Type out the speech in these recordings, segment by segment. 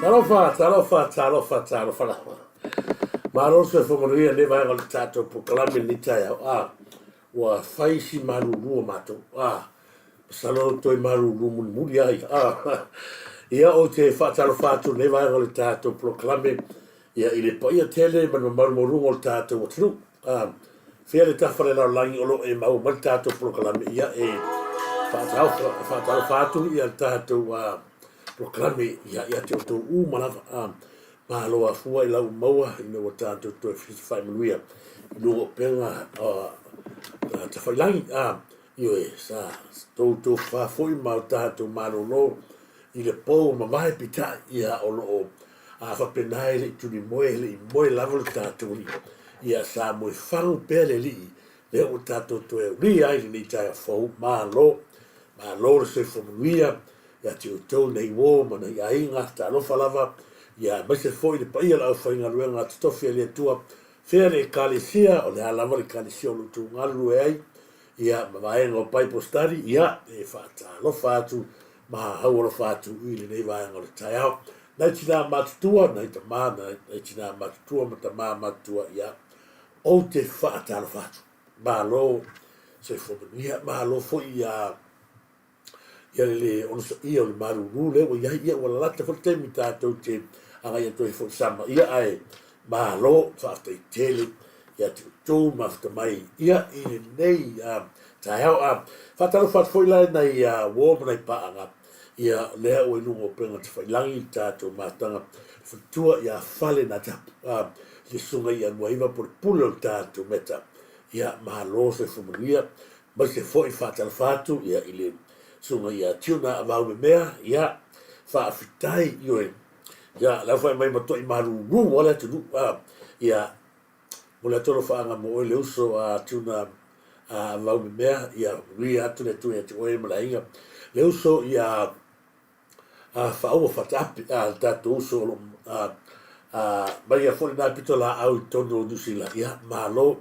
Talofa, talofa, talofa, talofa lava. Malo le soifua manuia i lenei vaega o le tatou polokalame i lenei taeao. A, ua fai si malulu o matou. A, masalo toe malulu mulimuli ai. A, ia ou te faatalofa atu i lenei vaega o le tatou polokalame ia i le paia tele ma le mamalu maualuga o le tatou atunuu. A, fea le tafa o le lalolagi o lo o e maua mai le tatou polokalame, ia e faatalofa atu ia le tatou polokalame ia ia te outou uma lava. A, malo afua i lau maua ina ua tatou toe fesilafai manuia i luga o upega tafailagi. A, ioe, sa tou tofafa foi ma o tatou malolo i le pou mavae peitai ia o lo o A faapena e le i tulimoe, e le i moe lava lo tatou alii. Ia sa moefagu pea le alii, lea ua tatou toe aulia ai lenei taeao fou. Malo, malo le soifua manuia ia te outou nai uo ma nai aiga, talofa lava, ia aemaise foi le paia o le aufaigaluega totofi a le Atua, fea le Ekalesia, o le a lava le Ekalesia o lo o outou galulue ai, ia ma vaega o Bible Study, ia e faatalofa atu ma haualofa atu i lenei vaega o le taeao. Nai tinā matutua, nai tamā, nai tinā matutua ma tamā matutua, ia, ou te faatalofa atu. Malo soifua manuia, malo foi ia ia le le onosaia o le malulu lea ua i ai, ia ua lalata foi le taimi tatou te agai atu ai foi i le sama, ia ae malo faafetai tele ia te outou mafuta mai ia i lenei taeao. A faatalofa atu foi la i nai uo ma nai paaga, ia lea ua i luga o upega tafailagi le tatou mataga faletua ia Fale Natapu, le susuga ia Luaiva po o le pule o le tatou meta. Ia malo soifua manuia, aemaise foi faatalofa atu ia i le susuga ia Tuna Avaumemea, ia faafetai ioe. Ia la ua fai mai matuai malulu lava le atunuu, ia Momoli atu alofaaga mo oe le uso a Tuna a Vaumemea, ia manuia atu le Atua ia te oe ma le aiga. Le uso ia a Faaua Fataape, a le tatou uso o lo o mai ia foi lena pitolaau i totonu o Niu Sila, ia malo,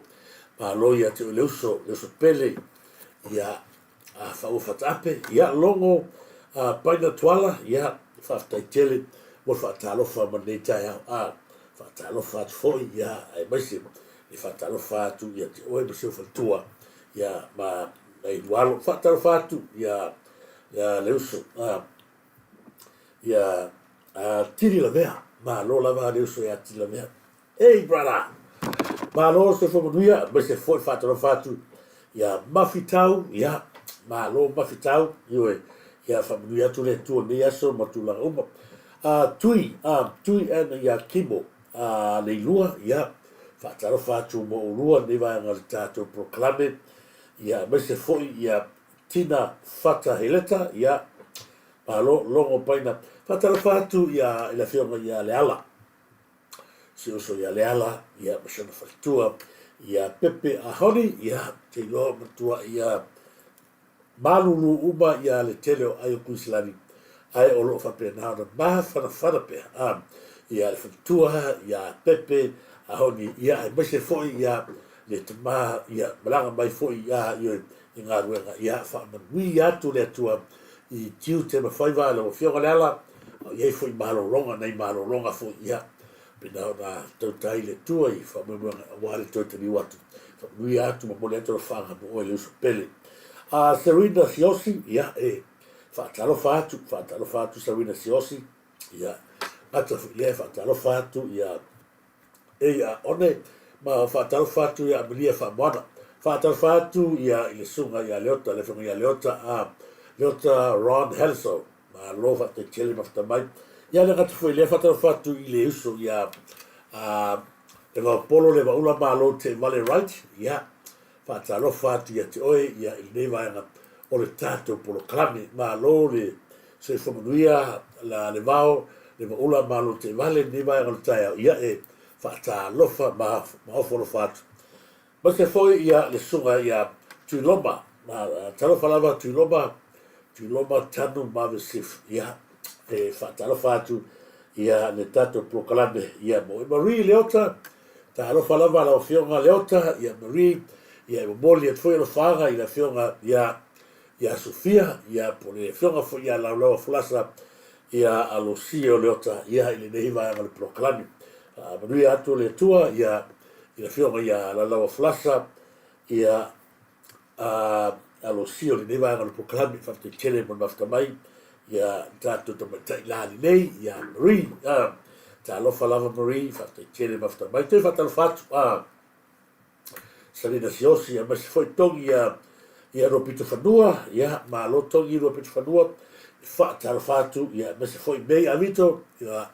malo ia te oe le uso, le uso pele, ia a Faaua Fataape, ia Logo a Paina Tuala, ia faafetai tele mo le faatalofa ma lenei taeao. A faatalofa atu foi, ia aemaise le faatalofa atu ia te oe ma si ou faletua, ia ma nai lua alo. Faatalofa atu ia ia le uso a ia a Tili Lavea, malo lava le uso ia Tili Lavea. Hey brother! Malo soifua manuia, aemaise foi faatalofa atu ia Mafitau, ia malo Mafitau, ioe, ia faamanuia atu le Atua i lenei aso ma tulaga uma. A Tui, a Tui and ia Kimo, a Leilua, ia faatalofa atu mo oulua lenei vaega o le tatou polokalame, ia aemaise foi ia Tina Fata Heleta, ia malo Logo Paina. Faatalofa atu ia i le afioga ia Leala. Si uso ia Leala, ia ma si ona faletua, ia Pepe a Honi, ia te iloa matua ia malulu uma ia le tele o ai o Kuisilani, ae o lo o faapena ona mafanafana pea, a, ia le faletua, ia Pepe a Honi, ia aemaise foi ia le tama, ia malaga mai foi ia ioe i galuega, ia faamanuia atu le Atua i tiute ma faiva a lau Afioga Leala, a o i ai foi malologa, nai malologa foi, ia, pena ona tautai le Atua i faamoemoega aua le toe taliu atu. Faamanuia atu ma momoli atu alofaaga mo oe le uso pele. A Serena Siosi, ia, e faatalofa atu, faatalofa atu Serena Siosi, ia, gata foi lea, faatalofa atu, ia, Ei a one ma faatalofa atu ia Amelia Faamoana. Faatalofa atu ia i le susuga ia Leota, le afioga ia Leota a Leota Ron Helso. Malo faafetai tele mafuta mai. Ia le gata foi lea faatalofa atu i le uso ia a Levaopolo Levaula Malo Teevale Wright. Ia Faatalofa atu ia te oe ia i lenei vaega o le tatou polokalame. Malo le soifua manuia la le vao, le vaula, malo teevale lenei vaega o le taeao. Ia e faatalofa ma ma ofo alofa atu. Aemaise foi ia le susuga ia Tuiloma, ma talofa lava Tuiloma, Tuiloma Tanu Mavesif. Ia e faatalofa atu ia le tatou polokalame ia mo Marie Leota, Talofa lava lau Afioga Leota, ia Marie, ia e momoli atu foi alofaaga i le Afioga ia ia Sofia, ia po o le Afioga foi ia Laulauafolasa, ia Alosia o Leota ia i lenei vaega o le polokalame. Manuia atu le Atua ia i le afioga ia Lalaua Falasa ia Alosia o lenei vaega o le polokalame. Faafetai tele mo le mafuta mai ia tatou tamaitai la lelei ia Marie. Talofa lava Marie, faafetai tele mafuta mai. Toe faatalofa atu Salina Siosi aemaise foi Togi ia ia Ruapitofanua, ia malo Togi Ruapitofanua, faatalofa atu ia aemaise foi Mei Avito, ia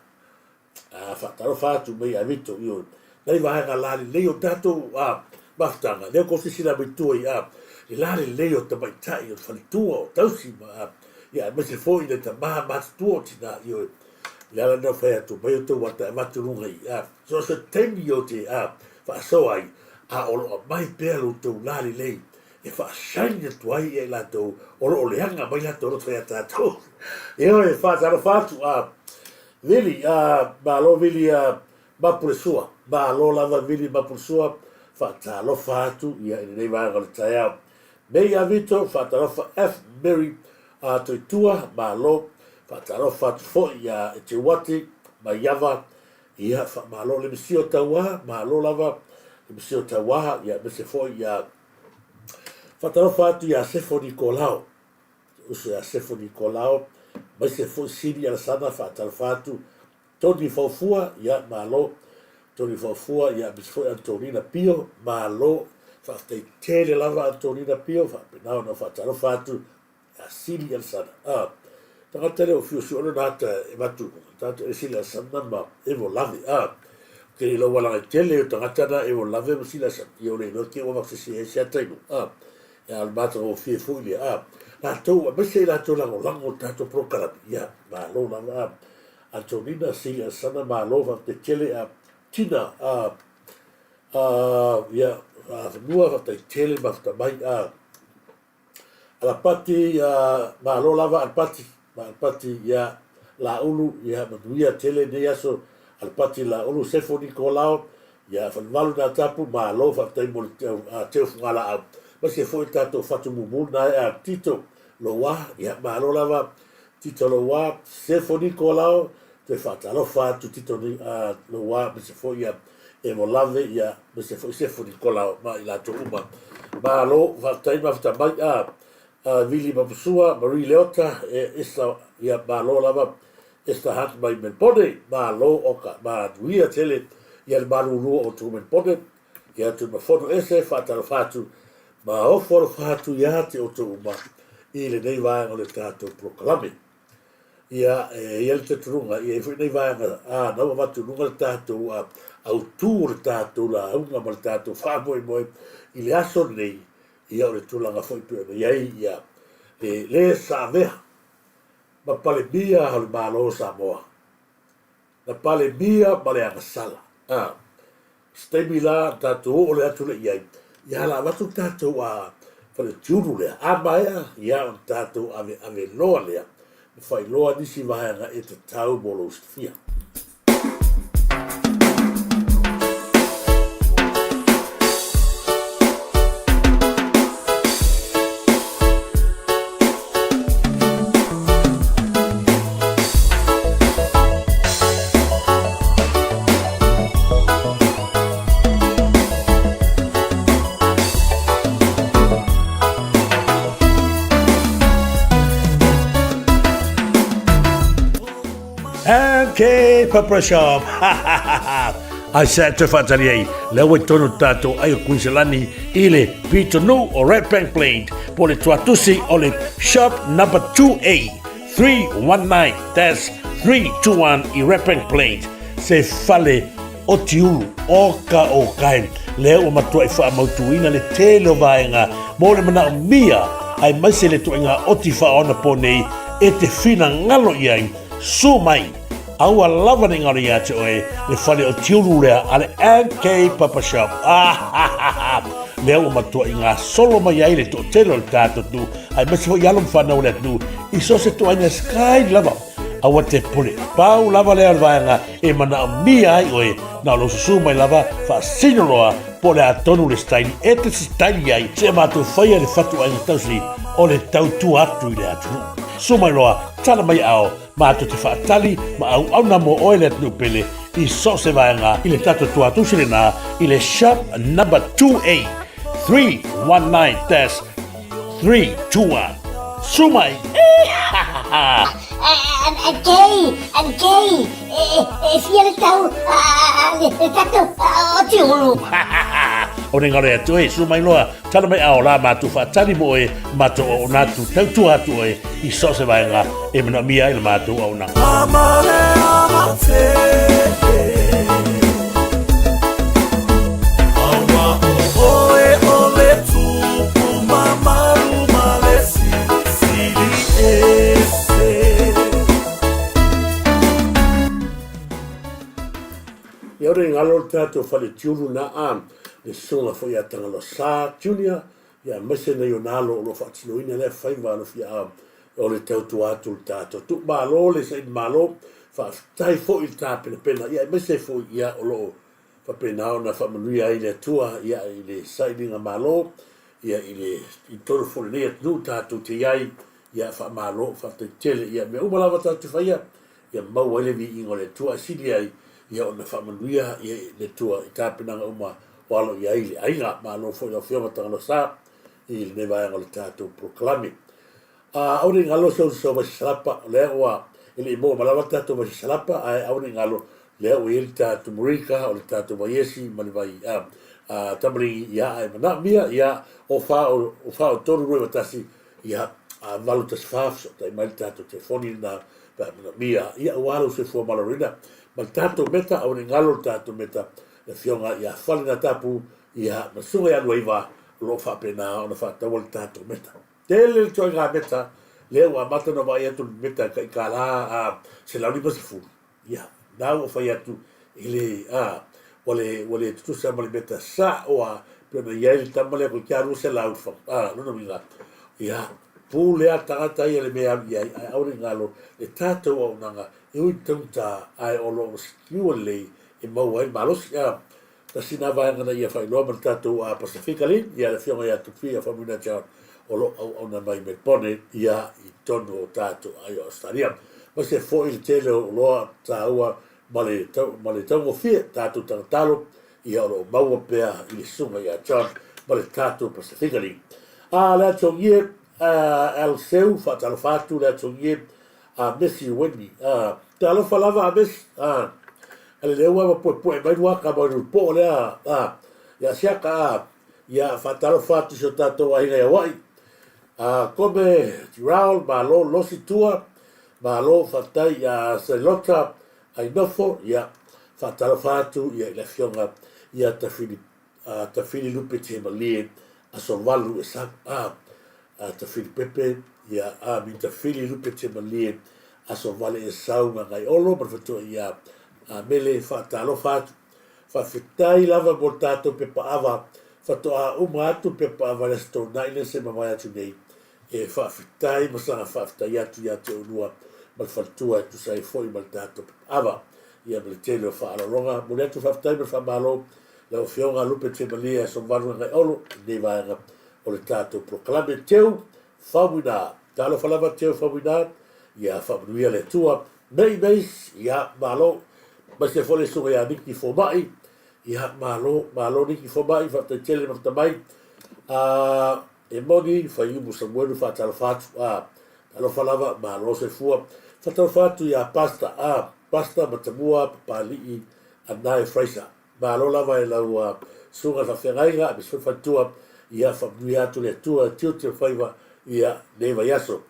faatalofa atu Mei Avito, ioe. Nai vaega la lelei o tatou mafutaga, lea kou silasila mai tua i le la lelei o tamaitai o le faletua o tausi ma ia aemaise foi le tama matutua o tina, ioe. Le ala lena o fai atu mai outou ata e avatu luga i so o se taimi ou te faasoa ai, a o lo o aumai pea lo outou la lelei e faa-shine atu ai ia i latou o lo o leaga mai latou loto ia tatou. Ioe, faatalofa atu a Vili, a malo Vili a Mapulesua, malo lava Vili Mapulesua, faatalofa atu ia i lenei vaega o le taeao. Mei a Vito, faatalofa F Mary a Toitua, malo, faatalofa atu foi ia Eteuati Maiava, Ia, faamalo le misi o Tauā, malo lava le misi o Tauā, ia aemaise foi ia faatalofa atu ia Sefo Nikolao, te uso ia Sefo Nikolao, aemaise foi Sili Alasana, faatalofa atu Tony Faufua, ia malo Tony Faufua, ia aemaise foi Antonina Pio, malo, faafetai tele lava Antonina Pio, faapena ona faatalofa atu a sili Alesana a tagata lea o fiu sio na ata e vatu tagata e sili Alesana ma evo lave a ke le lau ala tele o tagata na evo lave ma sili Alesana ia o le iloa ke ua vaksisi ai se ata inu a e al mata o fie foi le a latou aemaise i latou lagolago tatou polokalame ia malo lava a Antonina sili Alesana malo faafetai tele a Tina a a ia fanua faafetai tele mafuta mai a Alapati, malo lava Alapati, Alapati ia Laulu, ia manuia tele nei aso Alapati Laulu, Sefo Nikolao, ia Falevalu Natapu, malo faafetai mo le teu fugalaau, aemaise foi le tatou fatu mumu lena e a Tito Loua, ia malo lava Tito Loua, Sefo Nikolao, toe faatalofa atu Tito Loua, aemaise foi ia Evo Lave, ia, aemaise foi Sefo Nikolao ma i latou uma. Malo, faafetai mafuta mai a Vili Mapusua, Marie Leota, e Esther, ia, malo lava Esther Hunt mai Melbourne, malo oka, manuia tele ia le malulu o outou Melbourne, ia atu ma fono ese, faatalofa atu, ma ofo alofa atu ia te outou uma i lenei vaega o le tatou polokalame. Ia, e i ai le talitonuga, e i ai foi nai vaega, a, na ua avatu i luga le tatou a, autū o le tatou lauga ma le tatou faamoemoe i le aso lenei, ia o le tulaga foi pei ona i ai ia le lē sa avea ma Palemia o le Malo o Samoa. Na Palemia ma le agasala. A, se taimi la ona tatou oo lea atu lea i ai, ia la avatu le tatou a faletiulu lea, a maea, ia ona tatou aveave loa lea ma faailoa nisi vaega e tatau mo lou silafia. MK Pepper Shop. Ai sa te whaatari ai, lea ua tonu tātou ai o Kuiselani i le pitonuu o Red Bank Plain, po le tuatusi o le shop number 2A. 319-321 i Redbank Plains, se fale o Tiulu, o ka o kai, lea ua matuai faamautuina le tele o vaega mo le manaomia aemaise le ituaiga oti faaonapo nei e te finagalo i ai. Sue mai, aua lava ne i galo ia te oe le fale o Tiulu lea a le MK Papa Shop. Ah, lea ua matuai gasolo mai ai le toatele o le tatou atunuu aemaise foi alo ma fanau o le atunuu i so o se ituaiga style lava. Aua te pule, pau lava lea o le vaega e manaomia ai oe, na o lou susu mai lava faasino loa po o le a tonu le style e te style ai seia matou faia le fatuaiga tausi o le tautua atu i le atunuu. Susu mai loa, tala mai ao. Matou te faatali ma auauna mo oe le atunuu pele i so o se vaega i le tatou tuatusi lena i le Shop Number 2A 319-321. Su mai! Kei, kei, e fia le tau le tatou o tiulu. O ne ngaro atu e, su mai loa, tala mai ao la matou faatali mo oe, matou auauna atu, tautua atu oe i so o se vaega e manaomia ai le matou auaunaga. Ia ora i ngalo le tatou fale tiulu na a le susuga foi ia Tagaloa Sa Junior ia aemaise nei ona alo o lo o faatinoina lea faiva alofia a o le tautua atu le tatou tuu malo le saili malo faafetai foi i le tapenapena ia aemaise foi ia o lo o faapena ona faamanuia ai le Atua ia i le sailiga malo ia i le i totonu foi o lenei atunuu tatou te i ai ia faamalo faafetai tele ia mea uma lava tatou te faia ia maua ai le viiga o le Atua e sili ai ia ona faamanuia ia le Atua i tapenaga uma o alo i ai le aiga. Malo foi lau Afioga Tagaloa Sa i lenei vaega o le tatou polokalame. A aua ne i galo se uso vai salapa, o lea ua e le i maua mai lava le tatou vai salapa, ae aua ne i galo lea ua i ai le tatou Marika, o le tatou vai esi ma le vai a, a tamaligi, ia ae manaomia, ia o fa o, o fa o tolu rua iva tasi, ia a 8 tasi fa, fesootai mai le tatou telefoni lena pe a manaomia, ia aua lou soifua maloloina ma le tatou meta, aua ne i galo le tatou meta, le afioga ia Falenatapu, ia ma Susuga ia Luaiva, o lo o faapena ona faataua le tatou meta. Tele le ituaiga meta lea ua amata ona vaai atu le meta e tai $1 a 150. Ia, na ua fai atu i le a ua le ua le tutusa ma le meta sa'o a pei ona i ai le tama lea koe a 200 a lona uiga ia pule a tagata ia le mea e alu i ai ae aua ne i galo le tatou auaunaga e ui taugata ae o lo o secure lelei e maua ai le malosi a Tasi na vaega na ia faailoa ma le tatou a Pasefika League, ia le afioga ia Tupia Faumuina John o lo o auauna mai Melbourne ia i totonu o tatou aiga o Australia. Aemaise foi le tele o oloa taua ma le tau, ma le taugofie tatou tagatalo ia o lo o maua pea i le susuga ia John ma le tatou Pasefika League. A le atogie a Seu faatalofa atu le atogie a Messi Wendy a talofa lava a Messi a ale lea ua poepoe mai lua ka mai lu po lea a ia siaka a ia faatalofa atu si o tatou aiga i Hawaii a Kome Raul malo losi tua malo faafetai ia Selota Ainofo ia faatalofa atu ia i le afioga ia Tafili a Tafili Lupe Temalie aso 8 e sau a a Tafili Pepe ia a mi Tafili Lupe Temalie aso 8 e sau Gagaiolo ma le faletua ia a Mele faatalofa atu. Faafetai lava mo le tatou pepa ava faatoa uma atu le pepa ava i le Aso Toonai lea se mavae atu nei e faafetai ma saga faafetai atu ia te oulua ma le faletua e tusa ai foi ma le tatou pepa ava ia ma le tele o faaaloaloga. Momoli atu le faafetai ma le faamalo Lau Afioga Lupe Temalie Aso Valu Gagaiolo i lenei vaega o le tatou polokalame Teu Faumuina. Talofa lava Teu Faumuina, ia faamanuia le Atua. Mei Meis, ia malo. Aemaise foi le susuga ia Niki Fomai, ia malo, malo Niki Fomai, faafetai tele le mafuta mai. E moni, Faiumu Samuelu faatalofa atu. Talofa lava, malo soifua. Faatalofa atu ia Pastor, Pastor Matamua Papalii Anae Fraser. Malo lava e lau susuga i le faafeagaiga aemaise foi le faletua, ia faamanuia atu le Atua e tiute o faiva ia nei vaiaso.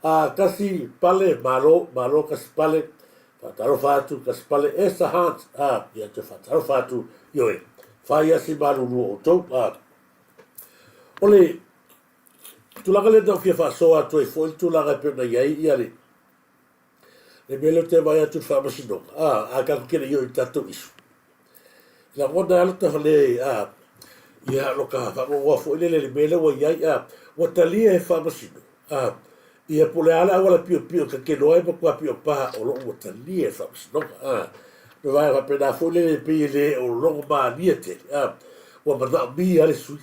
A Kasi Pale, malo, malo Kasi Pale, faatalofa atu Kasi Pale, Esther Hunt, a ia toe faatalofa atu ioe. Fai asi malulu o outou. A o le tulaga lea na ou fia faasoa atu ai foi le tulaga e pei ona i ai ia le Le mea lea ou te vaai atu i le faamasinoga, a, a tatou te le i oo i tatou isu, e lagona lava lota le, a, ia lota faanoanoa foi lele i le mea lea ua i ai, a, ua talia e faamasino, a, ia po o le a le auala piopio ta te iloa ai e matua piopa o lo o ua talia e le faamasinoga, a. O le vaega faapena foi lele e pei e le o logomalie tele, a, ua manaomia lava le sui.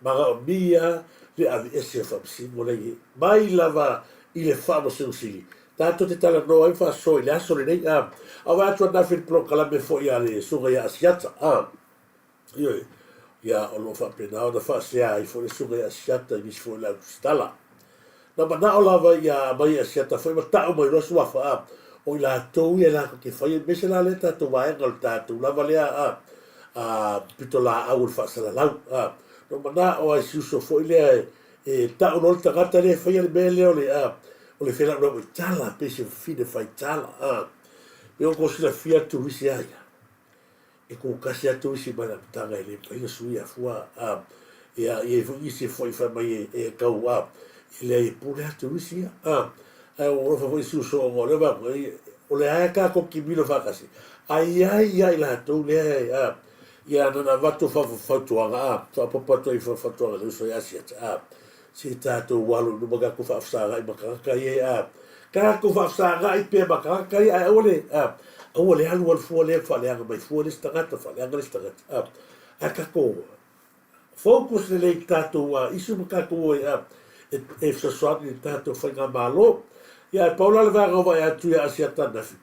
Manaomia le aveese o faamasino la e i ai, mai lava i le Faamasino Sili Tatou te talanoa ai ma faasoa i le aso lenei, a. A vaai atu ananafi i le polokalame foi a le Susuga ia Asiata, a. Ioe, ia, o lo o faapena ona faasea ai foi le Susuga ia Asiata i nisi foi o le au tusitala. Na manao lava ia aumai e Asiata foi ma tau mai loa suafa, a, o i latou ia latou te faia, aemaise la lea tatou vaega o le tatou lava lea, a, a, pitolaau o le faasalalau, a. Na manao lava i si uso foi lea e, e tau loa le tagata lea e faia le mea lea o le, a, o le felaulau i tala, pei se fafine fai tala, a. Pei ona tou silafia le turisi a ia. E kūkasi atu isi mai le amataga e le mafai ona suia fua a ia i ai foi nisi e foi fai mai e, e tau a e leai e pule atu isi ia a ae ua alofa foi si uso ona o lea vaega o le a tatou timilo faatasi ae i ai ia i latou lea e a ia na ona avatu fautuaga a faaopoopo atu ai fautuaga i le uso ia Asiata a se tatou alo i luma tatou faafesagai ma tagata ia a tatou faafesagai pea ma tagata ia ae aua le a aua le alu alu fua lea faaleaga mai fua le isi tagata faaleaga le isi tagata a ae tatou focus lelei i tatou a isi ma tatou o a e, e fesoasoani i le tatou faigamalo ia ae pau la le vaega o vaai atu ia Asiata ananafi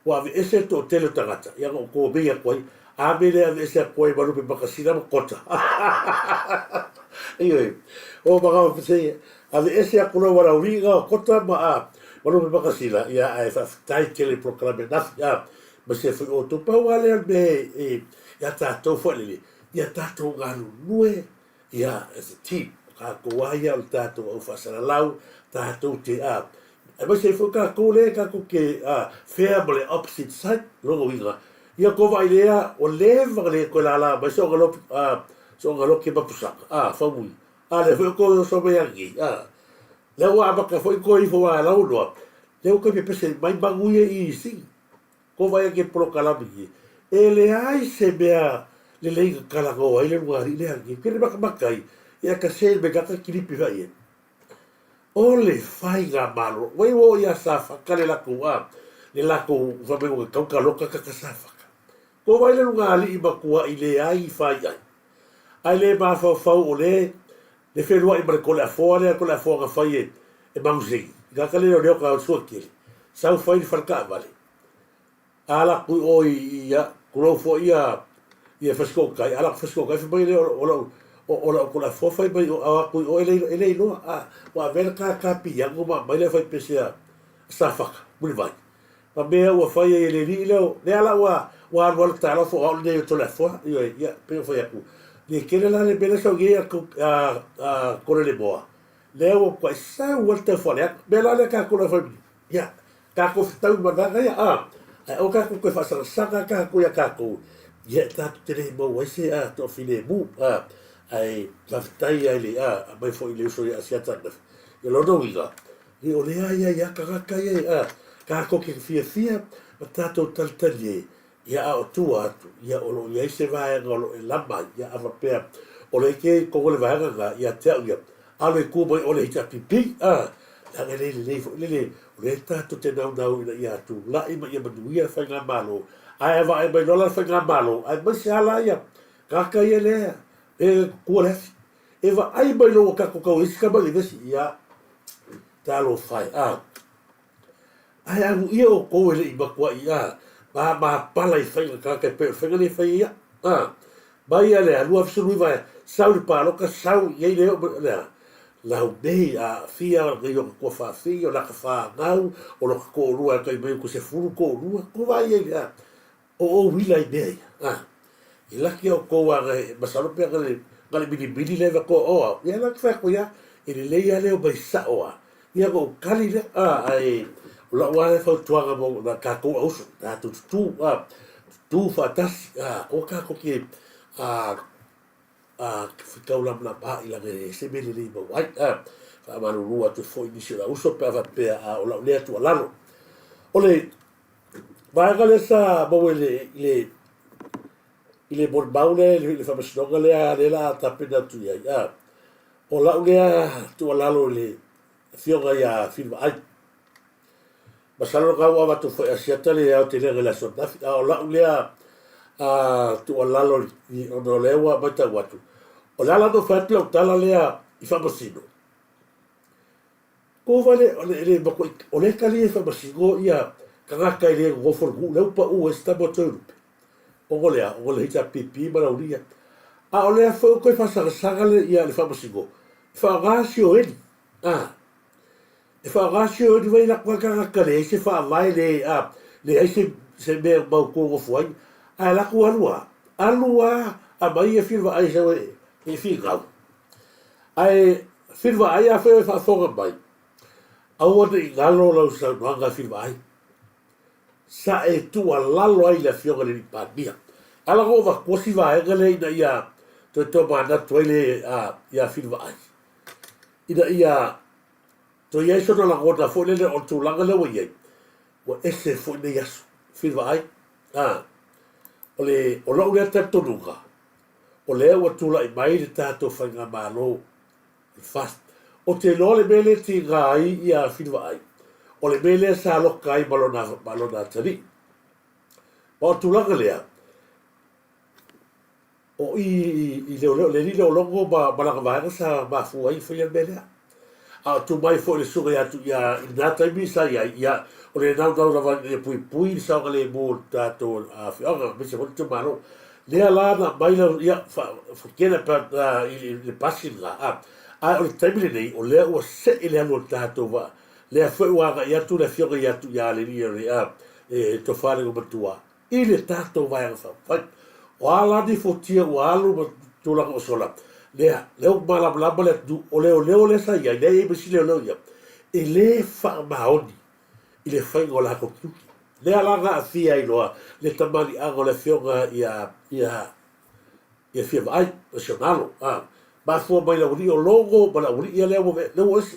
ua aveese le toatele o tagata ia na ou komei atu ai a mea le aveese atu ai ma lupe makasina ma kota. Ioe, o manawa se aveese atu loa walauriga o kota ma a ma lupe makasina ia ae faafetai tele i polokalame nafi a ma se foi outou pau a lea o le mea e ia tatou foi lele ia tatou galulue ia as a team o tatou a ia o le tatou au faasalalau tatou te a aemaise ai foi tatou lea tatou te a fea ma le opposite side lona uiga ia tou vaai lea ua leva ona le toe lala mai soona lopi a soona loki mapusaga a faumui a lea foi o tou oso mai anei a lea ua amata foi toe ifo a lau loa lea ua toe pepese mai manu ia i sini Ko wai ake polokalame nei, e leai se mea lelei na talanoa ai le luga-alii lea nei, kele makamaka ai, ia ka se me kaka kilipi fai e. O le faigamalo, wai ua oo ia Safata le latou a, le latou fai mai ua tau taloka kaka Safata. Ko wai le luga-alii matuai leai i fai ai. Ae le mafaufau o le le feluai ma le Toleafoa lea, Toleafoa na fai e, e Mauseni. I kaka le leo ka sua tele. Sau fai le fale taavale. Ala atu i o i, ia, tulou foi ia, ia Fasitootai, ala atu Fasitootai, fai mai le o lau, o lau Toleafoa fai mai o atu i o e le, e le iloa. A, ua avea le tata piano ma aumai lea fai pese a Safata, Mulivai. Ma mea ua fai ai e le alii lea, lea la ua, ua alu alu talofa o au lenei o Toleafoa. Ioe, ia, pei ona fai atu, le tele la le mea lea sau nei a, a, a Kolelemoa, lea ua matuai sau lava le tau faaleaga. Mea la lea tatou le fai, ia, tatou fetau ma vaega ia, a, ae aua tatou toe faasagasaga tatou ia tatou, ia, tatou te le maua ai se, a, toafilemu, a, ae faafetai lava i le, a, aumai foi i le uso ia Asiata ananafi. Ia, lona uiga, Ia o lea ia ia tagata ia a tatou te fiafia ma tatou talitali ai, ia a o tua atu, ia o lo o i ai se vaega o lo o e lama ai, ia a faapea o lea e te i totonu o le vaega lena, ia te au ia, alo e tu mai o le HRPP, a, leaga e le lelei foi le, o lea tatou te naunau ina ia tulai ma ia manuia le faigamalo, ae a vaai mai loa la le faigamalo, aemaise lava la ia tagata ia lea e tua le afi. E vaai mai loa ua tatou tau ai isi tama i le vesi, ia, talofa e, a. Ae amuia outou e le i matuai, a, ma mapala i faiga tagata e pei o le faiga lea e fai ai au, a. Mai a le 2019 e sau i le palota, sau i ai le oo mai, le a, laumei, a aafia nei o ta tuafafine, o lata fanau, o lota toalua e tai mai o te 12, tou vaai ai, a. O ou uila i mea ia, a. E laki outou a e masalo pe ana le, na le milimili lea va toa o au, ia la te fai atu ia, e lelei a le omai sao a, ia ona ou tali lea, a, ae o lau a lea fautuaga mo na tatou auso, tatou tutu, a, tutu faatasi, a, aua tatou te, a, a, fetau lamalama i laga e se mea lelei maua ai, a, faamalulu atu foi i nisi o le auso pe a faapea, a, o lau lea tuualalo. O le vaega lea sa maua i le, i le, i le molimau lea i le faamasinoga lea lea la a tapena atu i ai, a, o lau lea tuualalo i le afioga ia Filivaai. Masalo lena ua avatu foi e Asiata le aotelega i le aso ananafi, a o lau lea a, tuualalo i, ona o lea ua matau atu, o le ala ona ou fai atu lau tala lea i faamasino. Kova le, o le, le matuai, o lea e talia e faamasino ia tagata e le nonofo i le nuu, lea ua pau ai se tama o Toelupe. Ona o le a? Ona o le HRPP ma le aulia. A o lea foi ua toe faasagasaga le, ia, le faamasino, e faaaoga sioeli. A, e faaaoga sioeli vai latou tagata leai se faavae, le, a, leai se, se mea mautu e nofo ai. Ae latou alu a, alu a, aumai ia fili vaai sau e, e finau. Ae fili vaai afai o e faafofoga mai, aua ne i galo lau saunoaga fili vaai. Sa e tuualalo ai i le Afioga i le Alii Palemia. Ala ona ou avatua si vaega lea ina ia toe tomanatu ai le ia fili vaai, ina ia toe i ai sona lagona foi lele o le tulaga lea ua i ai, ua ese foi nei aso. Fili vaai, a, o le, o lou lea talitonuga, o lea ua tulai mai le tatou faigamalo, o le FAST. Ou te iloa le mea lea e tiga ai ia Filivaai, o le mea lea sa loka ai ma lona, ma lona atalii. Ma o le tulaga lea, o i i leoleo, le alii leologo ma, ma lana vaega sa mafua ai e faia le mea lea. A o tu mai foi le susuga ia Tuia i lena taimi sa i ai, ia, o le naunau lava ina ia puipui le saogalemu o le tatou afioaga aemaise foi le itumalo. Lea la na aumai lau, ia, forget about i le pasi lena, a, ae o le taimi lenei, o lea ua see le alu o le tatou vaa, lea foi ua agai atu le afioga ia Tuia le alii o le, a, le Tofa le Igoamatua, i le tatou Vaega Faaupufai. O a la ni fuatia ua alu ma tulaga ua sola, lea, lea ua malamalama le atunuu, o leoleo lea sa i ai, lea e i ai ma isi leoleo ia, e le faamaoni i le faiga o latou tiute. Lea la na aafia ai loa le tamaliiaga o le afioga ia, ia, ia Fiavaai, Nasionalo, a, mafua mai le aualii o Logo ma le aualii ia lea ua, lea ua ese.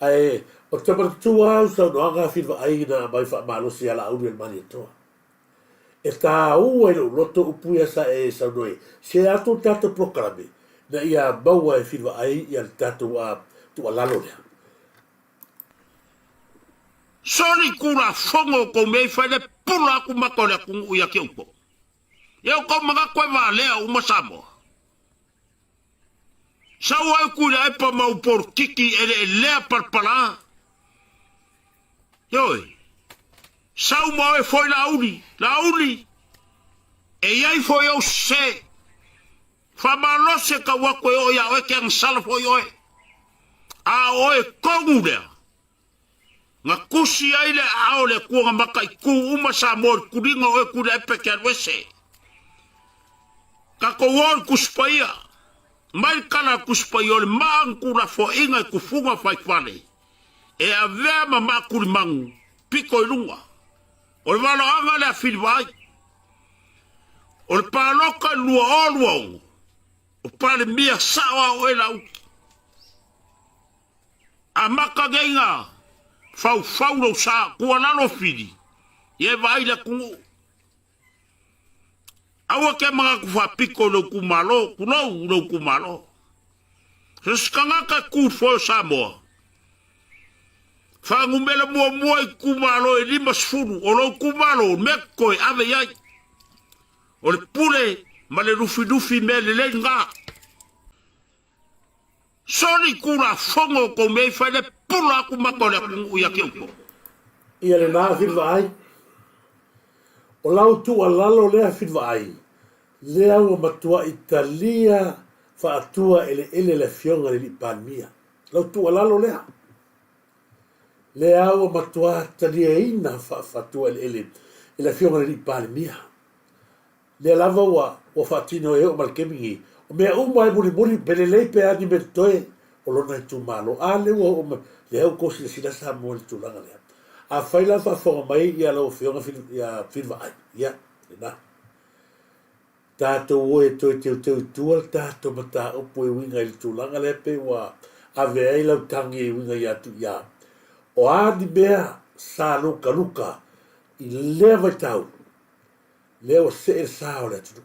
Ae ou te manatua au saunoaga a Filivaai na aumai faamalosi ia Laauli o le Malietoa. E tāua i lou loto upu ia sa e saunoa ai, se atu le tatou polokalame ina ia maua e Filivaai ia le tatou tuualalo lea. Soli Tulafono o kou mea i fai le pula aku maka o le atunuu ia te outou. Ia o kou manatu e valea uma Samoa. Sau ai Tuilaepa ma ou polokiki eleelea palapala. Ioe. Sau ma oe foi Laauli. Laauli, e i ai foi ou sese. Faamalosi e tau atu e oo iā oe ke agasala foi oe. A o oe tonu lea, na tusi ai le aao o le Atua na mataitu uma Samoa i le tuliga o oe Tuilaepa e te alu ese. Tatou o i le Tusi Paia. Mai le tala a le Tusi Paia o le maa na tuulafoaiina e tufuga faifale e avea ma maa tulimanu pito i luga. O le valoaga lea a Filivaai. O le palota i le 2026, o Palemia sao a oe Laauli. Amata nei na faufau lou sa, tuualalo Fili, ia e vaai le atunuu. Aua ke manatu faapito i lou itumalo, tulou lou itumalo. So se tagata e tu foi o Samoa, faanumera muamua i itumalo e 50, o lou itumalo, mea totoe, ave i ai. O le pule ma le lufilufi mea lelei lena. Soli Tulafono o tou mea i fai le pula atu mata o le atunuu ia te outou. Ia lena Filivaai. O lau tuualalo lea Filivaai, lea ua matuai talia faatua eleele le Afioga i le Alii Palemia. Lau tuualalo lea. Lea ua matua taliaina faatua eleele e le Afioga i le Alii Palemia. Lea lava ua ua faatino e oo mai le taimi nei, o mea uma e mulimuli, pe lelei pe a ni mea totoe o lona itumalo. A lea ua oo mai, lea ua tou silasila Samoa i le tulaga lea. Afai la o faafofoga mai ia lau Afioga ia Filivaai, ia, lena. Tatou o e toe teuteu i tua le tatou mataupu e uiga i le tulaga lea pei ua ave ai lau tagi e uiga ia Tuia. O a ni mea sa lukaluka i lea vaitau, Lea ua see le sa o le atunuu.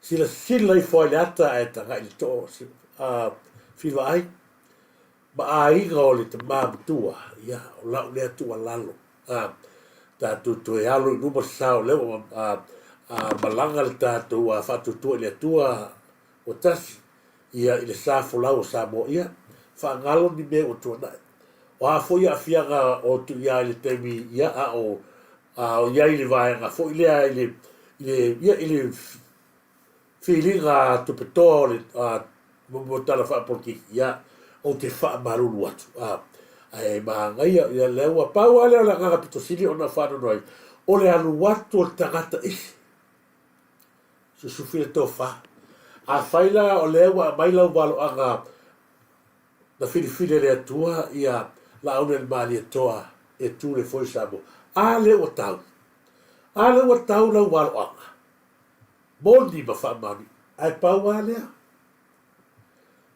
Silasila ifo ai le ata ae tagai i le too a Fivaai ma aiga o le tama matua, ia, o lau lea tuualalo, a, tatou toe alo i luma le sa o lea ua malaga le tatou faatuatua i le Atua ua tasi, ia, i le sa folau o Samoa. Ia, Faagalo ni mea ua tuanai. O a foi aafiaga o Tuiā i le taimi ia a o a o i ai i le vaega foi lea i le i le ia i le filiga tupetoa o le a mo tala faapolokiki ia ou te faamalulu atu a ae manaia ia lea ua pau lava lea o le agaga pito sili ona faanono ai o le alu atu o le tagata ese susufi le tofa. Afai la o lea ua aumai lau valoaga na filifili e le Atua ia Laauli-a-le-Malietoa e tu le foe Samoa, a lea ua tau? A lea ua tau lau valoaga? Moni ma faamaoni, ae pau lava lea.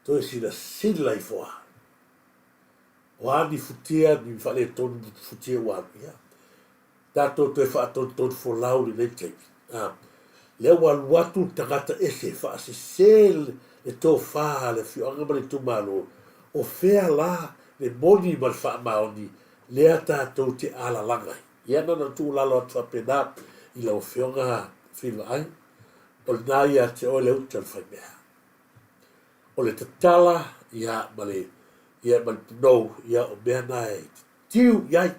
Toe silasila ifo lava. O a ni futia, ni faaletonu futia ua alu, ia. Tatou toe faatonutonu folau i lenei taimi. A, lea ua alu atu le tagata ese e faasese le tofa a le afioaga ma le itumalo, o fea la le moni ma le faamaoni lea tatou te alalaga ai? Ia na ona tuualalo atu faapena i lau Afioga Filivaai, o lena ia te oe le uta o le faimea. O le tatala ia ma le ia ma le punou ia o mea na e tiu i ai.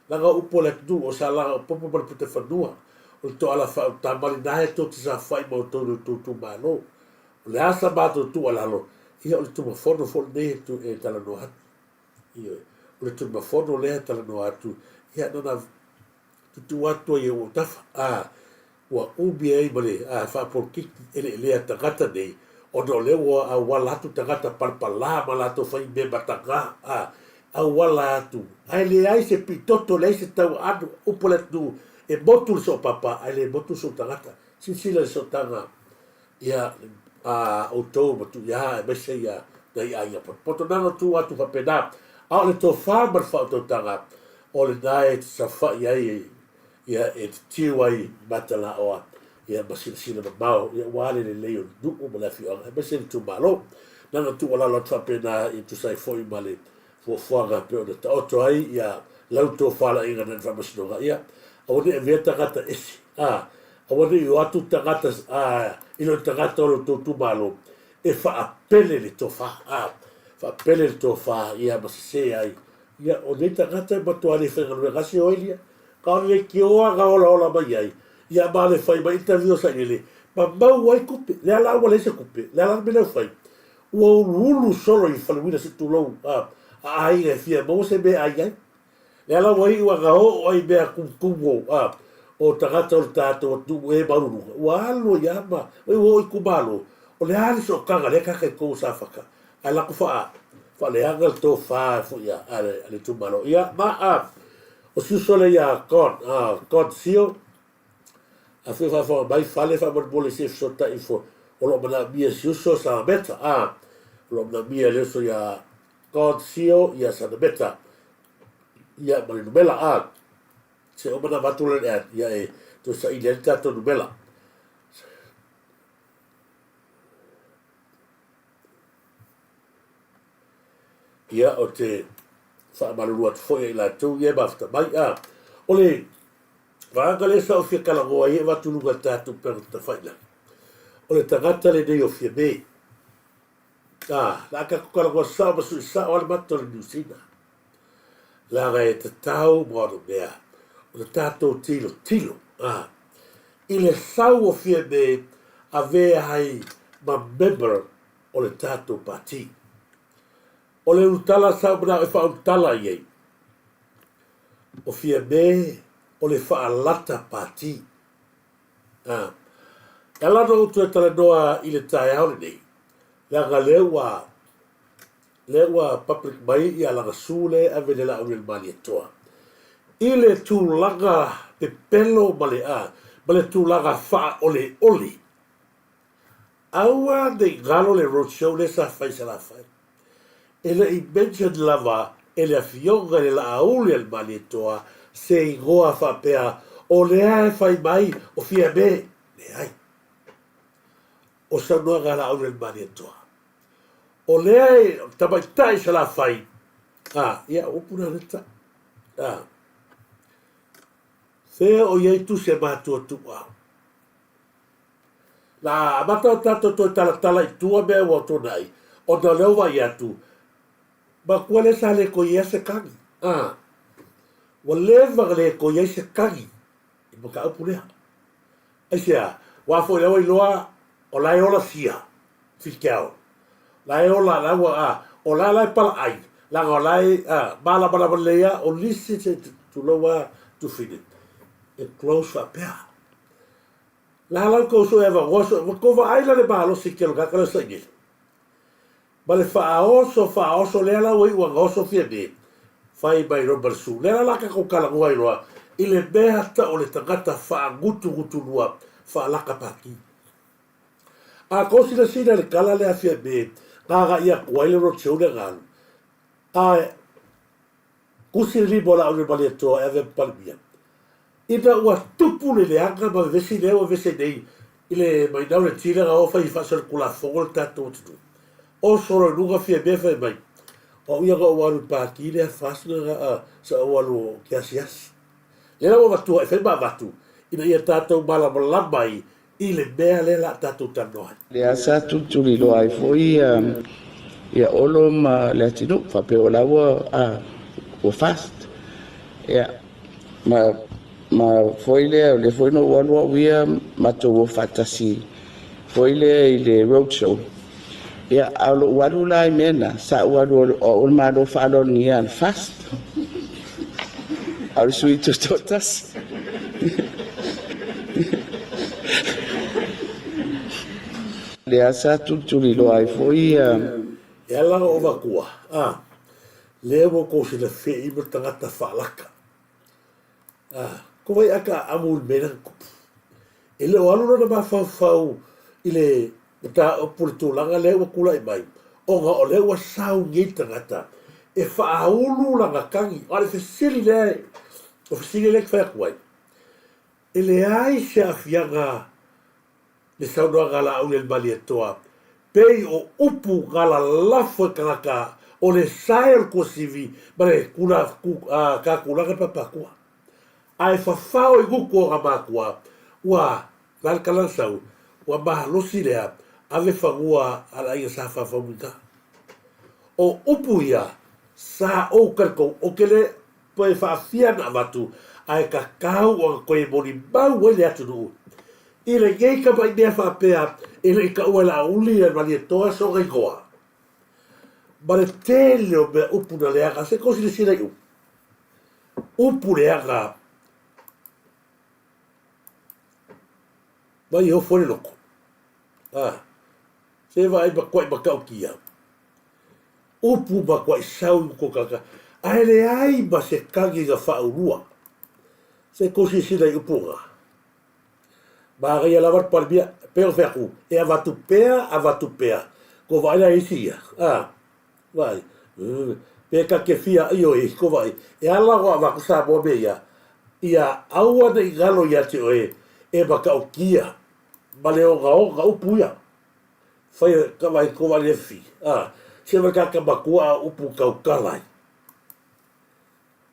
Leaga o upu a le atunuu, o Salaga o Popo ma le Putefanua, o le toala faautama lena e tou te saofai ma outou i lo outou itumalo. O le a sa matou tuualalo, ia o le Tumafono foi lenei e talanoa atu. Ioe, o le Tumafono lea e talanoa atu, ia na ona tuutuu atu ai e ou tafa, a ua umi ai ma le faapolokiki eleelea tagata nei, ona o lea ua auala atu tagata palapala ma latou fai mea mataga, a auala atu, ae leai se pitoto, leai se tauaano, upu a le atunuu, e motu le soopapa, ae le motu le sootagata. Silasila i le sootaga ia a outou ma Tuiā aemaise ia nai aiga potopoto. Na ona tuu atu faapena, a o le tofa ma le faautautaga, o lena e te saofai ai ia e titiu ai matalaoa ia ma silasila mamao ia aua le lelei o le nuu ma le afioaga aemaise le itumalo. Na ona tuualalo atu faapena e tusa ai foi ma le fuafuaga pei ona taoto ai ia lau tofalaiga nai le faamasinoga ia aua ne i avea tagata ese a aua ne i o atu tagata a i le tagata o lo outou itumalo e faapele le tofa a faapele le tofa ia ma sese ai ia o nei tagata e matua le faigaluega lava se oelia ka o le leitioa na olaola mai ai ia ma le fai mai interview sailele ma mau ai tupe lea la ua leai se tupe lea la le mea lea ua fai ua uluulu solo i faleuila se tulou a aiga e fia maua se mea e ai ai. Lea la ua iu ana oo ai mea tumutumu o, a, o tagata o le tatou atunuu e maualuluga, ua alu ai lava ma, ua oo i itumalo, o le a le sootaga lea kaka i totonu o Safata, ae lako faa, faaleaga le tofa foi a, a le, a le itumalo. Ia, ma a, o si uso lea ia God, a, God Seal, Afio faafofoga mai fale faamolemole se fesootai ifo o lo o manaomia si uso Sanameta a o lo o manaomia le uso ia God Sio ia Sanameta ia ma le numela a se o mana avatu le ad ia e toe saili ai le tatou numela. Ia o te faamalulu atu foi ia i latou ia e mafuta mai a o le Vaega lea sa ou fia talanoa ai e avatu i luga i le tatou upega tafailagi, o le tagata lenei o Fiame. A, le a tatou talanoa sao ma sui sao lava le mata o le Niu Sina. Leaga e tatau ma ona mea ona tatou tilotilo, a, i le sau o Fiame avea ai ma member o le tatou Pati. O le ulutala sa ou manao e faaulutala i ai, O Fiame o le faalata pati. A. E ala ona ou toe talanoa i le taeao lenei, leaga lea ua, lea ua public mai ia lana sue lea e ave i le Laauli a le Malietoa, i le tulaga pepelo ma le, a, ma le tulaga faaoleole. Aua ne i galo le road show lea sa fai i Salafai. E le i mention lava e le Afioga i le Laauli a le Malietoa se igoa faapea o lea e fai mai o Fiame. Leai. O saunoaga a Laauli a le Malietoa. O lea e tamaitai Salafai, a, ia o upu na leta. A. Fea o i ai tusi a matua tuuao. Na amata o tatou toe talatala i tua mea ua tuanai, ona o lea ua vaai atu, Makua lea sa le toe i ai se kagi. A, ua leva ona le toe i ai se kagi i le mataupu lea. Aisea? Aua foi la ua iloa o la e ola sia Fikeao. La e ola, la ua, a, o la la e palaai, leaga o la e, a, malamalama lelei lava o lisi se tulou lava Tufine, e close faapea. La la tou sue avanoa sue, ua tou vaai la le malosi i ke tagata lea o Sainele. Ma le faaoso faaoso lea la ua iu ana oso Fiame, fai mai loa ma le su. Lea la la tatou talanoa ai loa i le mea tau o le tagata faagutugutu lua faalaka pati. A tou silasila i le tala lea a Fiame na agai atu ai le roadshow lea na alu, a tusi le lima o Laauli Malietoa e ave ma Palemia, ina ua tupu le leaga ma vevesi lea ua vevesi ai nei i le mainau le ti lea na oo fai faasolitulafono le tatou atunuu. Oso loa i luga Fiame fai mai, o au ia na ou alu i le pati lea FAST na sa ou alu ou te asiasi. Lea la ua avatua e fai ma avatu ina ia tatou malamalama ai i le mea lea la a tatou talanoa ai. Lea sa tulituliloa ai foi ia Olo ma Leatinuu faapea o la ua ua fast. Ia ma ma foi lea o lea foi na ou alu au ia matou o faatasi foi lea i le road show. Ia a o lou alu la i mea na, sa ou alu o au o le Malo faaaloalogia a le fast. A o le sui tutoatasi. Lea sa tulituliloa ai foi ia. E ala ona ou avatua, a, lea ua outou silafia i ma tagata faalaka. A, ko wai aka amu i le mea lea na tupu. E le o alu lona mafaufau i le mataupu i le tulaga lea ua tulai mai, ona o lea ua sau nei tagata e faaulu lana tagi. A o le fesili lea, o fesili lea e fai atu ai, e leai se aafiaga le saunoaga a Laaulialemalietoa pei o upu na lalafo e tagata o le sae o le tuasivi ma le tatulaga papatua. Ae fafao i gutu o na matua, ua la le tala na sau, ua malosi lea ave fanua a le aiga Sa Fafaumuina. O upu ia sa ou talitonu ou te le toe faafia na avatu ae tatau ona toe molimau ai le atunuu i lenei tamai mea faapea e le i taua e Laauli le Malietoa sona igoa ma le tele o mea upu na leaga. Se tou silasila i upu, upu leaga mai ofo ai le loto. A, se vaai matuai matautia. Upu matuai sau i uta o tagata, ae leai ma se tagi na faaulua. Se tou silasila i upu na. Manaia lava le Palemia, pei ona fai atu, e avatu pea, avatu pea. Kou vaai la i isi ia, a, vaai, pe ta te fia ioe, kou vaai, e ala ona avatu Samoa mea ia, ia aua ne i galo ia te oe e matautia ma le ogaoga upu ia. Fai ka vaai kou vaai le fi, a, se vaai ka matua a upu tautala ai.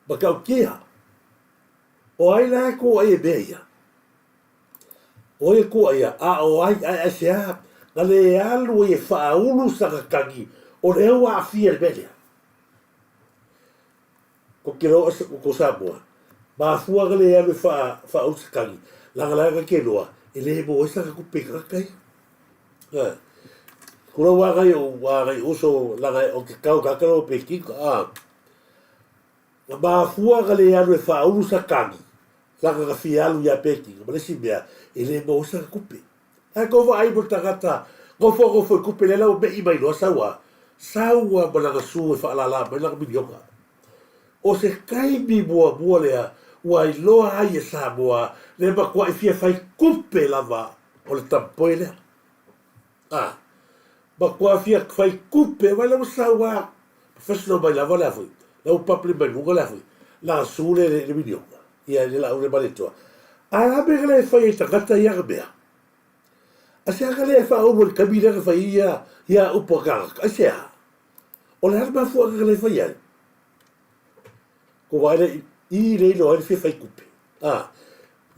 Matautia. O ai la e kūʻai e mea ia? O ai e kūʻai ia? A o ai, ae aisea na lē alu ai e faaulu sana tagi o lea ua aafia i le mea lea? Ko te loa o ko Samoa, mafua na lē alu e faaulu se tagi, leaga la e te iloa, e lē maua ai sana tupe i tagata ia. Ioe. Ko lau agai o agai uso, leaga o te tau tagata lea o Pekinga, a. Na mafua na le alu e faaulu sa kagi, lana na fia alu ia Peking, ma le isi mea, e le maua sana tupe. Ae tou vaai mo le tagata nofo nofo i tupe lea la ua me'i mai loa sau a, sau a ma lana su e faalala mai lana miliona. O se taimi muamua lea ua iloa ai e Samoa le matuai fia fai tupe lava o le tampoe lea. A, matua fia fai tupe mai la ua sau a professional mai lava lea foi, la ua public mai luga lea foi, la su le le miliona, ia le lau le maletoa. Ae a mea le fai ai tagata ia na mea? A se aga le faaulu i le taimi lea na fai ai ia ia upu a tagata, aisea? O le a le mafuaaga na le fai ai? Ko vaai le i le iloa ai le fia fai tupe. A,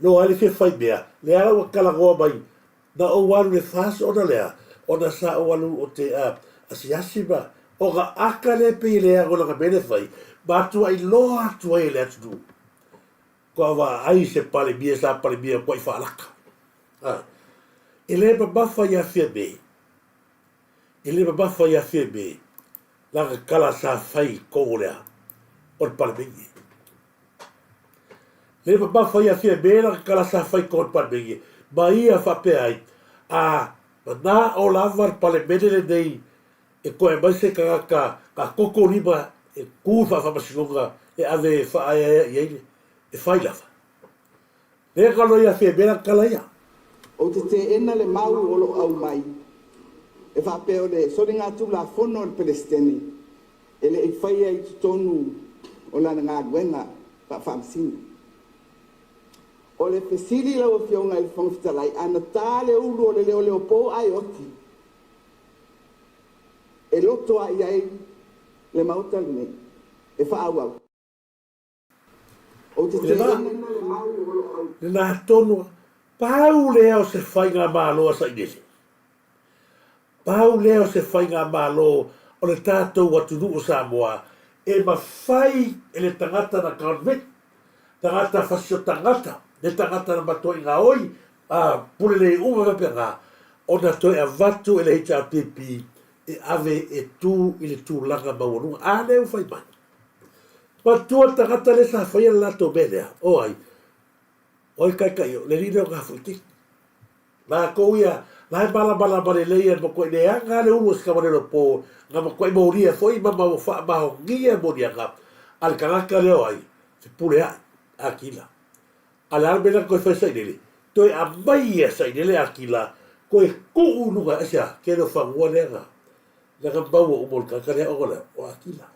iloa ai le fia fai mea, lea la ua talanoa mai Na ou alu i le FAST ona lea, ona sa ou alu ou te asiasi ma O ka aka lea pei e le ago lana mea le fai, matuai loa atu ai e le atunuu. Kua vaai se Palemia sa Palemia kuai faalaka. A. E le mamafa ia Fiame. E le mamafa ia Fiame lana tala sa fai i totonu o le a? O le Palemene. Le mamafa ia Fiame lana tala sa fai i totonu o le Palemene ma ia faapea ai, a manao lava le Palemene lenei e toe aumai se tagata ka toto lima e tu i faafaamasinoga e ave e faaeaea i ai le e fai lava. Lea ka loia Fiame lana tala ia. Ou te teena le mau o lo o aumai e faapea o le soligatulafono a le Peresetene e le i faia i totonu o lana galuega faafaamasino. O le fesili lau Afioga i le Fofoga Fetalai, a na ta le ulu o le leoleopo ae oti, e loto lava i ai le Maota lenei e faaauau. Ou te teena le mau o lo o. Lena tonu, pau lea o se faigamalo a Sailele. Pau lea o se faigamalo o le tatou atunuu o Samoa e mafai e le tagata na convict, tagata fasio tagata, le tagata na matuai gaoi, a pule lei uma faapena, ona toe avatu e le HRPP e ave e tu i le tulaga maualuga. A lea ua fai mai. Matua le tagata lea sa faia le latou mea lea, o ai? O ai taitai o le alii lea o Gafoitini. Latou ia, la e malamalama lelei e matuai leaga le ulu o se tama leleopo, na matuai molia foi ma ma faamaonia moliaga a le tagata lea o ai? Fepuleai, Akila. A le a le mea lea na toe fai e Sailele? Toe aumai ia Sailele Akila, toe tuu i luga, aisea? Tele o fanua lea na, lea na maua uma o le tagata lea ona o le a? O Akila.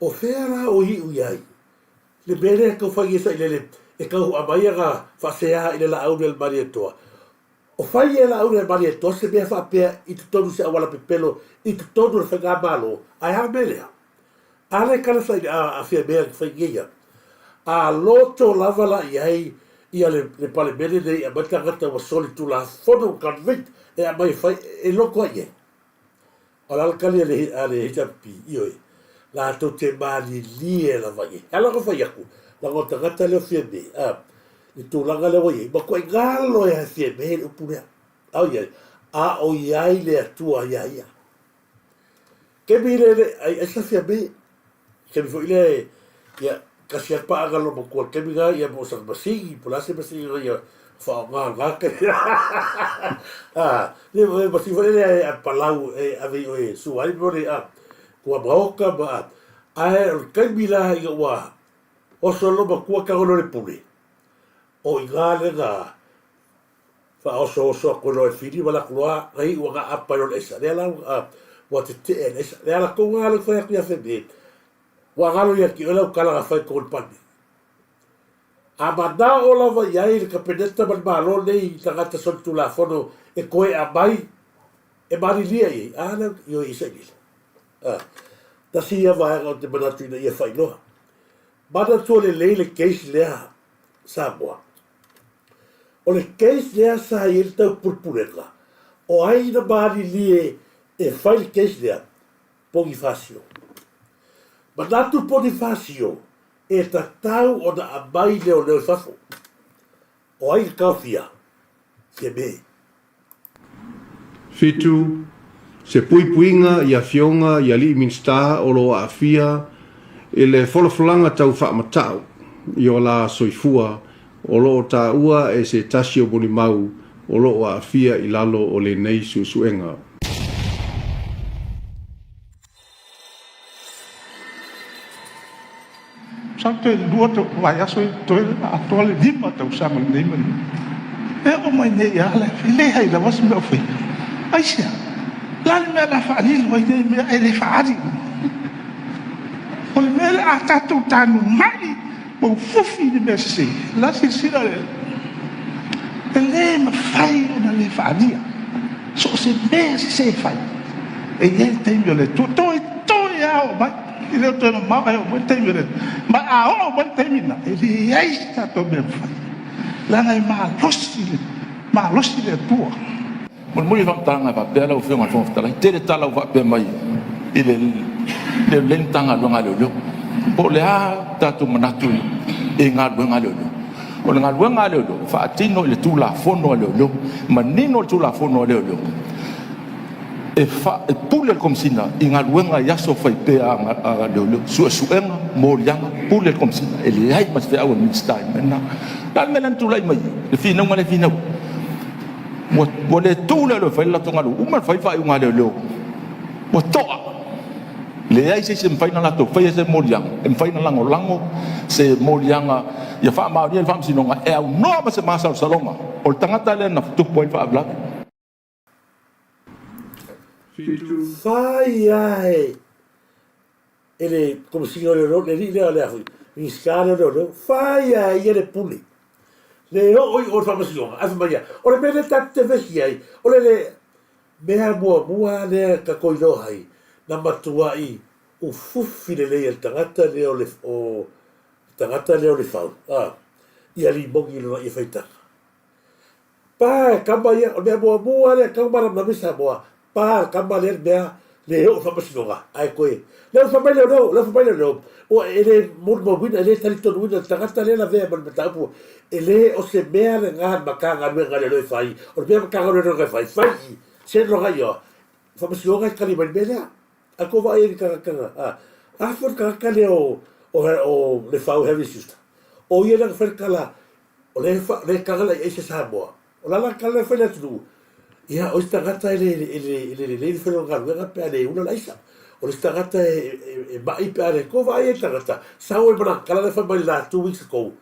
O fea la o iu i ai le mea lea e tau fai e Sailele e tau aumai ana faasea i le laau lea a le Malietoa? O fai e laau lea a le Malietoa se mea faapea i totonu o se auala pepelo i totonu o le faigamalo, ae a le mea lea? A lea tala Sailele, a Fiamea na fai nei ia. A loto lava la i ai ia le Palemene nei e aumai tagata ua solitulafono ua convict e aumai e fai, e loto ai i ai. O le a le tali a le, a le HRPP? Ioe, latou te malilie lava i ai. E ala ona fai atu, leaga o le tagata lea o Fiame, a, le tulaga lea ua i ai, matuai galo ia Fiame le upu lea. A o i ai? A o i ai le Atua ia ia. Kemi le, le, ai, ai sa Fiame, Kemi foi lea, ia, kasi a paaga lo matua kemi ga ia mo sa masigi, po la se masigi ga ia whaonga ngā kei. Ah, le le masigi foi lea e a palau e ave i oe sua ai mo le a kua maoka ma a. Ae o le taimi la ina ua oso lo matua tago lo le pule. O i ngā le ngā faaosooso atu loa e Fili ma latou loa na iu ana apa i lo le aisa. Lea la ua tetee le aisa. Lea la tou ngā le fai atu ia Femi. Ua galo ia te oe lau tala na fai i totonu o le Palemene. A manao lava i ai le Kapeneta ma le Malo nei i tagata solitulafono e toe aumai e malilie i ai, a lea i o i Sailele. A, tasi ia vaega ou te manatu ina ia faailoa. Manatua lelei le case lea Samoa. O le case lea sa i ai le taupulepulega, o ai na malilie e fai le case lea? Ponifasio. Manatu Ponifasio e tatau ona aumai leoleo i fafo. O ai ka taofia? Fiame. 7, Se puipuiga i afioga i alii Minisita o lo o aafia i le folafolaga tau faamatau i o la soifua o lo o taua e se tasi o molimau o lo o aafia i lalo o lenei suesuega. Masalo toe lua vaiaso toe atoa le 5 tausaga lenei ma lenei. E oo mai nei ia le e leai lava se mea o faia. Aisea? O le a le mea o le a faalilo ai nei mea ae le faaali? O le mea lea a tatou tanumai ma ufufi i le mea sese, o la silasila le e le mafai ona le faalia so o se mea sese e fai. E i ai le taimi o le Atua. Toe, toe lava oo mai. E le o toe mamao ae oo mai le taimi o le Atua. Ma a oo mai le taimi lena, e leai se tatou mea e mafai. Leaga e malosi le, malosi le Atua. Mulimuli le faamatalaga e faapea lau Afioga i le Fofoga Fetalai, tele tala ua faapea mai i le le lelei Matagaluega a Leoleo. Po o le a tatou manatu i galuega a leoleo? O le galuega a leoleo e faatino i le Tulafono a Leoleo, manino le Tulafono a Leoleo e, fa, e pule le Komesina i galuega i aso faipea a leoleo, suesuega, moliaga, pule le Komesina, e leai ma se feau a le Minisita i le mea lena. O le a le mea lea na tulai mai ai? Le finauga lea e finau ai. Ua le tu lea e fai le latou galuega, uma ona fai le faaiuga a leoleo, ua to'a. Leai se isi e mafai ona latou faia se moliaga, e mafai ona lagolago se moliaga ia faamaonia e le Faamasinoga e aunoa ma se masalosaloga o le tagata lea na tupu ai le faalavelave. Fai ae e le Komesina o Leoleo, le alii lea o le a foi, Minisita lea o Leoleo, fai ae ia le pule. Le oo i o le Faamasinoga, ae fai mai ia, o le mea lea tatou te vesi ai, o le le mea muamua lea tatou iloa ai, na matuai ufufi lelei e le tagata lea o le, o le tagata lea o Lefau, a, ia limogi i lona ia faitaga. Pa e kama ia, o le mea muamua lea e tatau ona malamalama i Samoa, pa le kama lea le mea le oo i le faamasinoga, ae toe, lea ua fai mai leoleo, lea ua fai mai leoleo, ua e le molimauina, e le talitonuina le tagata lea e lavea ma le mataupu, e le o se mea lena a le Matagaluega a Leoleo e fai, o le mea a le Matagaluega e fai, fai i, send loa i o, faamasinoga e tali mai le mea lea. A tou vaai i le tagata na, a, a foi le tagata lea o, o, o Lefau Harry Schuster, o ia lea na fai le tala, O lea e taga la i ai se Samoa. O le a la tala lea e fai i le atunuu? Ia, o isi tagata e le lelei le fai o le galuega pe a le ula le aisa. O le isi tagata e mai pe a le tou vaai ai i le tagata, sau ai ma lana tala lea fai mai la 2 weeks ago,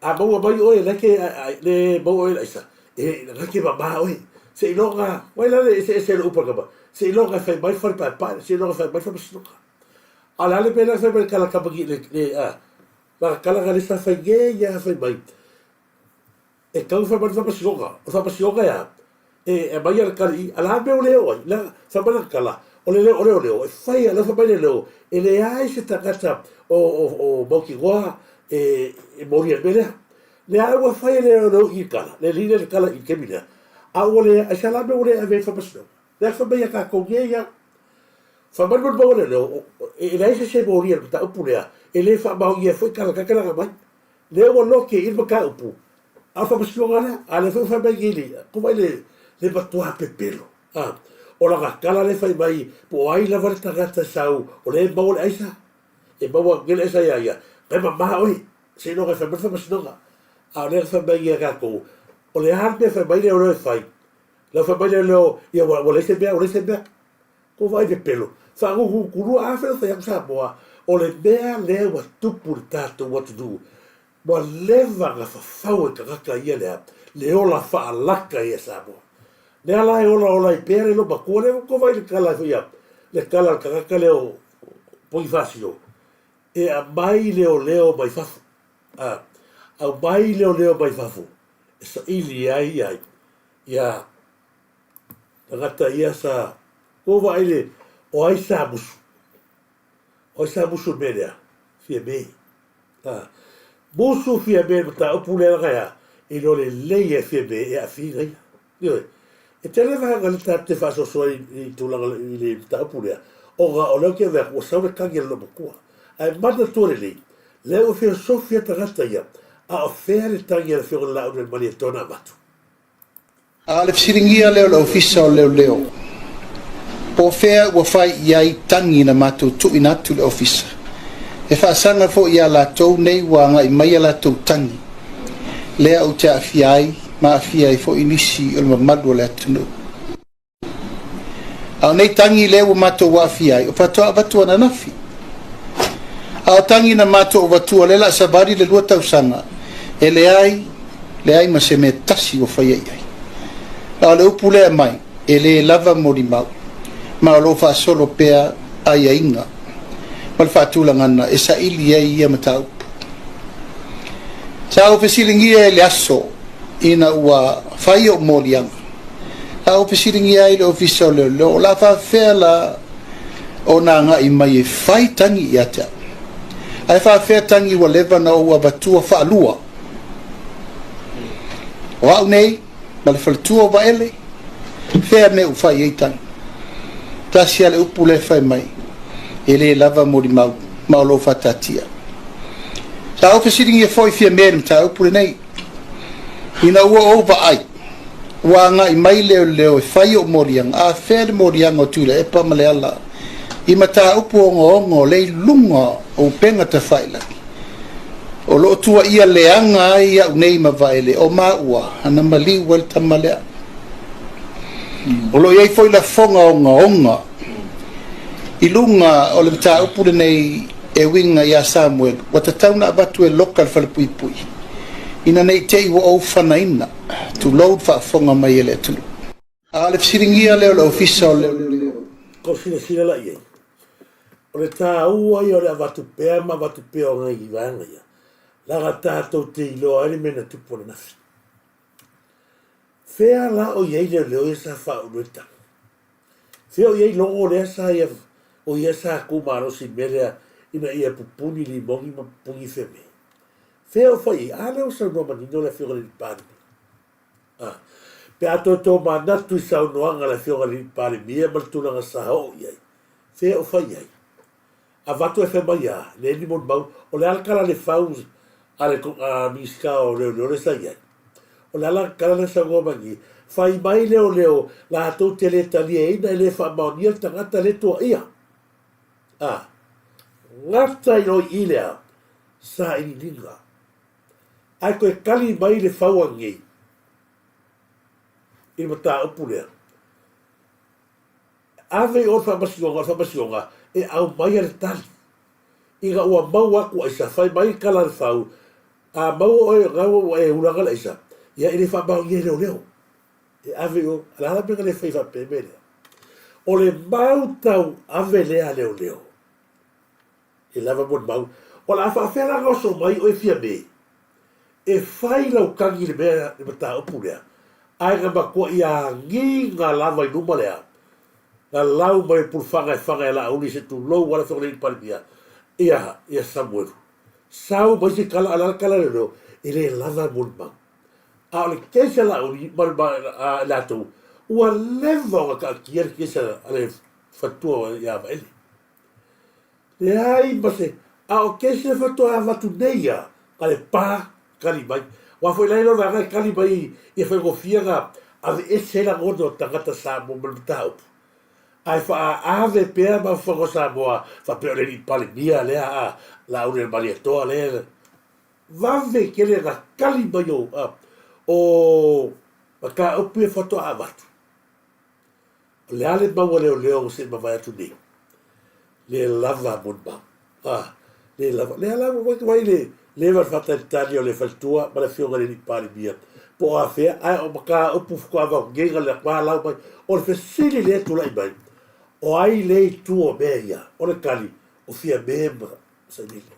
a maua mai oe la e te le maua oe i le aisa, e la e te mama oe. Seiloga, vaai la le eseese o le upu a le tama, seiloga e fai mai le fale paepae, seiloga e fai mai le faamasinoga. A o le a le mea lea na fai mai ai le tala a le kamupani le, a? Lana tala na lea sa fai nei lava fai mai, e tatau ona fai mai le faamasinoga. O le faamasinoga e a? E aumai le tali i i, a o le a le mea ua le oo ai? La, fai mai lana tala, o le leo, o leoleo, e fai, o lea fai mai leoleo, e leai se tagata o, o, o mautinoa e, e molia i le mea lea. Lea ua fai e leoleo i le tala, le alii lea le tala i le taimi lea, a ua le, aisea la mea ua le ave ai i le faamasinoga? Lea fai mai ia tatou nei ia. Fai mai le molimau a leoleo, e leai se isi e molia i le mataupu lea, e le faamaonia ai foi tala ta te laga mai. Lea ua lote i le mataupu, a o le faamasinoga lea, a o lea foi ua fai mai nei le, kovai le, le matua pepelo. A, o lana tala lea fai mai, po o ai lava le tagata e sau, o lea e maua le aisa, e maua nei le aisa ia ia, e mama oe, seiloga e fai mai le faamasinoga. A o lea na fai mai nei a tatou, o le a le mea e fai mai leoleo e fai, Lau fai mai lea leo, ia ua, ua leai se mea, ua leai se mea. Ko vaai pepelo, faagugukulua, a fai o fai atu Samoa, o le mea lea ua tupu i le tatou atunuu, ua leva na fafau e tagata ia lea, le ola faalaka ia Samoa. Lea la e ola ola ai pea le loomatua lea, ko vaai le tala foi a, le tala a le tagata lea o Ponifasio, e aumai leoleo mai fafo, a, aumai leoleo mai fafo, e saili ai ai ia tagata ia sa ua vaai le o ai sa musu o ai sa musu le mea lea Fiame a musu Fiame le mataupu lea laga ea i lo lelei e Fiame e aafiina ia ioe e tele vaega lea tatou te faasoasoa ai i tulaga i le mataupu lea ona o lea ou te vaai atu ua sau le tagi a le loomatua ae manatua lelei lea ua feosofi a tagata ia a o fea le tagi a le afioga i le Laaulialemalietoa na avatu. A o le fesiligia lea o le Ofisa o Leoleo, po o fea ua fai i ai tagi na matou tuuina atu i le Ofisa, e faasaga foi ia latou nei ua agai mai a latou tagi, lea ou te aafia ai ma aafia ai foi nisi o le mamalu o le atunuu. A o nei tagi lea ua matou aafia ai, o faatoa avatu ananafi. A o tagi na matou avatua lea la savali le 2 tausaga, e leai, leai ma se mea tasi ua faia i ai. A o le upu lea mai, e le lava molimau, ma o lo o faasolo pea aiaiga ma le faatulagana e saili ai ia mataupu. Sa ou fesiligia i le aso ina ua fai ou moliaga, A ou fesiligia ai le Ofisa o Leoleo, o le a faafefea la ona agai mai e fai tagi ia te au? Ae faafefea tagi ua leva na ou avatua faalua? O au nei, ma le faletua o Vaele, fea mea ua fai ai tagi? Tasi a le upu lea e fai mai, e le lava molimau, ma o lo o faataatia. Sa ou fesiligia foi Fiamē i le mataupu lenei, ina ua ou vaai, ua agai mai leoleo e fai ou moliaga, a fea le moliaga o Tuilaepa ma Leala i mataupu ogaoga o lea i luga o upega tafailagi, o lo o tuuaia leaga ai au nei ma Vaele o maua na maliu ai le tama lea. O lo o i ai foi lafoga ogaoga i luga o le mataupu lenei e uiga ia Samuelu, ua tatau ona avatu e loka le falepuipui, ina ne i te i ua ou fanaina, tulou le faafofoga mai a le atunuu. A o le fesiligia lea o le Ofisa o Leoleo. Ko silasila la i ai, o le tāua ia o le avatu pea ma avatu pea o ngai vaega ia, leaga tatou te iloa ai le mea na tupu ananafi. Fea la o i ai leoleo ia sa faaulu ai le tala? Fea o i ai logo lea sa ia, o ia sa ku malosi i mea lea ina ia pupuni limogi ma pupuni feme? Fea o fai ai? A lea ua saunoa manino le Afioga i le Palemia. A, pe a toe tomanatu i saunoaga a le Afioga i le Palemia ma le tulaga sa oo i ai, fea o fai ai? Avatu e fai mai a, leai ni molimau, o le a le tala le fau a le Minisita o Leoleo lea sa i ai? O le a la le tala lea saunoa mai nei? Fai mai leoleo latou te le taliaina e le faamaonia le tagata le tuaia. A, gata i loi i lea sailiiliga. Ae toe tali mai le fau a nei i le mataupu lea. Ave i o le faamasinoga, o le faamasinoga e aumaia le tali. Ina ua maua atu aisa, fai mai le tala a le fau, a maua oe na ua e ulaga le aisa, ia e le faamaonia e leoleo. E ave i o, o le a la mea na le fai faapea mea lea? O le mau tau ave lea a leoleo, e lava mo le mau. O le a faafefea la ona oso mai oe Fiame e fai lau tagi i le mea le mataupu lea, ae na matuai agiga lava i luma lea, na lau mai le pulufaga e faga ia Laauli se tulou a le Afioga i le Alii Palemia, ia, ia Samuelu. Sau mai se tala, a o le a le tala a leoleo? E le lava molimau. A o le case a Laauli ma, ma a latou, ua leva ona taatia le case a le faletua ia Vaele. Leai ma se, a o kesi le faatoa avatu nei ia, ka le pa kali mai. Aua foi la e lona aga e kali mai ia faigofie na aveese ai lagona o tagata Samoa ma le mataupu. Ae faaave pea mafaufauga o Samoa faapea o le alii Palemia lea a Laauli o le Malietoa lea. Vave tele na kali mai o, o mataupu ia faatoa avatu. O le a le mau a leoleo se i mavae atu nei? Le lava molimau. Ah, le lava. Lea la ua vai le leva le faatalitali o le faletua ma le afioga i le alii Palemia po o afea, ae o mataupu faatoa avatu nei na le lau mai. O le fesili lea e tulai mai, o ai lea i tua o mea ia? O le tali, o Fiame ma Sailele.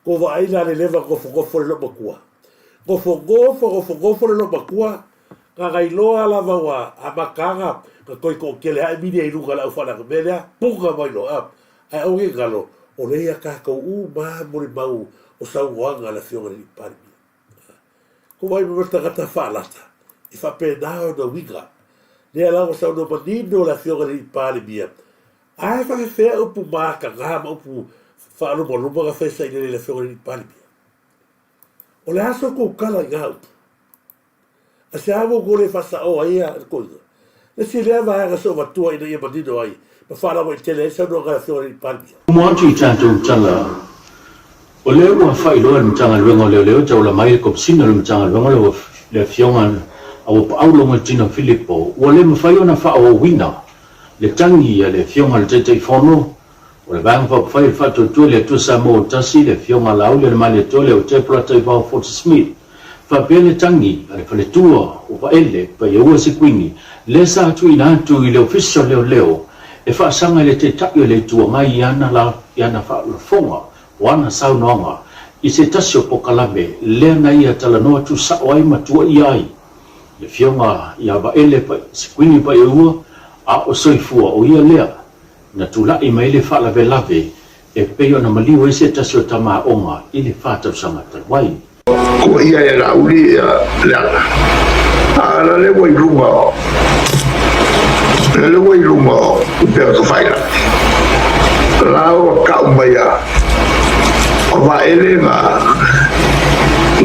Ko vaai la le leva nofonofo le loomatua. Nofonofo, nofonofo le loomatua, gagailoa lava ua amata ana na toe toatele ae mili ai i luga o le aufaalaga mea lea, puna mai loa, a. Ae aua ne i galo, o lea ia tatou uma lava molimau o saunoaga a le Afioga i le Alii Palemia. Ko wai ma tagata faalata, e faapena ona uiga. Lea la ua saunoa manino le Afioga i le Alii Palemia, Ae faafefea upu mataga ma upu faalumaluma na fai sailele i le Afioga i le Alii Palemia? O le a so tou tala i na upu? A se a ua outou le faasaoa ai le toeaina? Le isi lea vaega se o avatua ina ia manino ai ma faalauaitele ai le saunoaga a le Afioga i le Alii Palemia. Tumu atu i tatou tala, o lea ua faailoa e le Matagaluega o Leoleo e taula mai le Komisina o le Matagaluega o le Afioga a Uapaau Logoitino Filipo ua le mafai ona faaauauina le tagi a le Afioga i le Taitaifono o le Vaega Faaupufai o le Faatuatua i le Atua Samoa ua Tasi, le Afioga a Laauli-a-le-Malietoa Leautepa Taivao Forte Smith, faapea le tagi a le Faletua o Vaele Paiaua Sekuini, lea sa tuuina atu i le Ofisa o Leoleo e faasaga i le Taitai o le Itu Agai i ana i ana faalafoga o ana saunoaga i se tasi o pokalame lea na ia talanoa tuusao ai ma tuuaia ai le Afioga ia Vaele Sekuini Paiaua a o soifua o ia lea na tulai mai le faalavelave e pei ona maliu ai se tasi o tama aoga i le fa tausaga talu ai. Kua ia e Laauli ia Leala, a la lea ua i luga o. Lele ua i luga o upega tafailagi. La ua kau mai a o Vaele na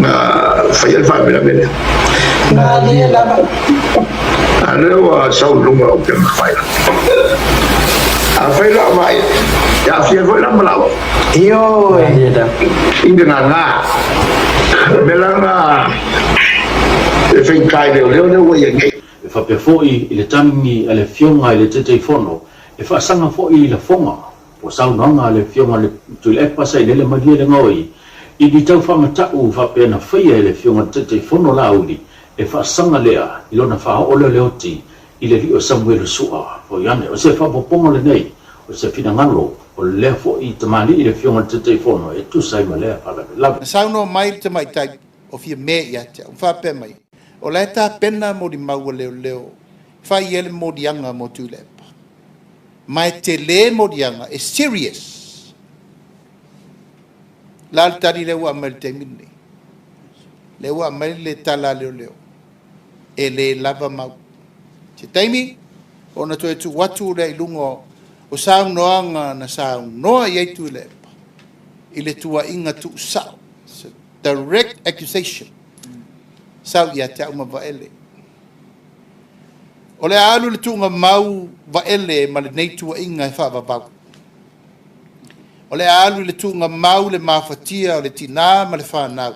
na faia le faalavelave lea. Malie lava. A lea ua sau i luga o upega tafailagi. Afai la o Vaele, e aafia foi la ma laua. Ioe. I le gagā. O le mea la lena e faigata i leoleo lea ua i ai nei. E faapea foi i le tagi a le Afioga i le Taitaifono e faasaga foi i lafoga po o saunoaga a le Afioga i le Tuilaepa Sailele Malielegaoi i ni tau faamatau faapea na faia e le Afioga i le Taitaifono Laauli e faasaga lea i lona faaoo leoleoti i le alii o Samuelu Sua Foiane. O se faaopoopoga lenei o se finagalo o lea foi tamalii le Afioga i le Taitaifono e tusa ai ma lea faalavelave. Na saunoa mai le tamaitai o Fiame ia te au, ma faapea mai, O la e tapena molimau a leoleo e fai ai le moliaga mo Tuilaepa. Ma e tele moliaga, e serious. La le tali lea ua aumai i le taimi lenei. Lea ua aumai le tala a leoleo, e le lava mau. Se taimi ona toe tuu atu lea i luga o saunoaga na saunoa i ai Tuilaepa i le tuuaiga tuusao, direct accusation. Sau ia te au ma Vaele. O le a alu i le tuugamau Vaele ma lenei tuuaiga e faavavau. O le a alu i le tuugamau le mafatia o le tinā ma le fanau.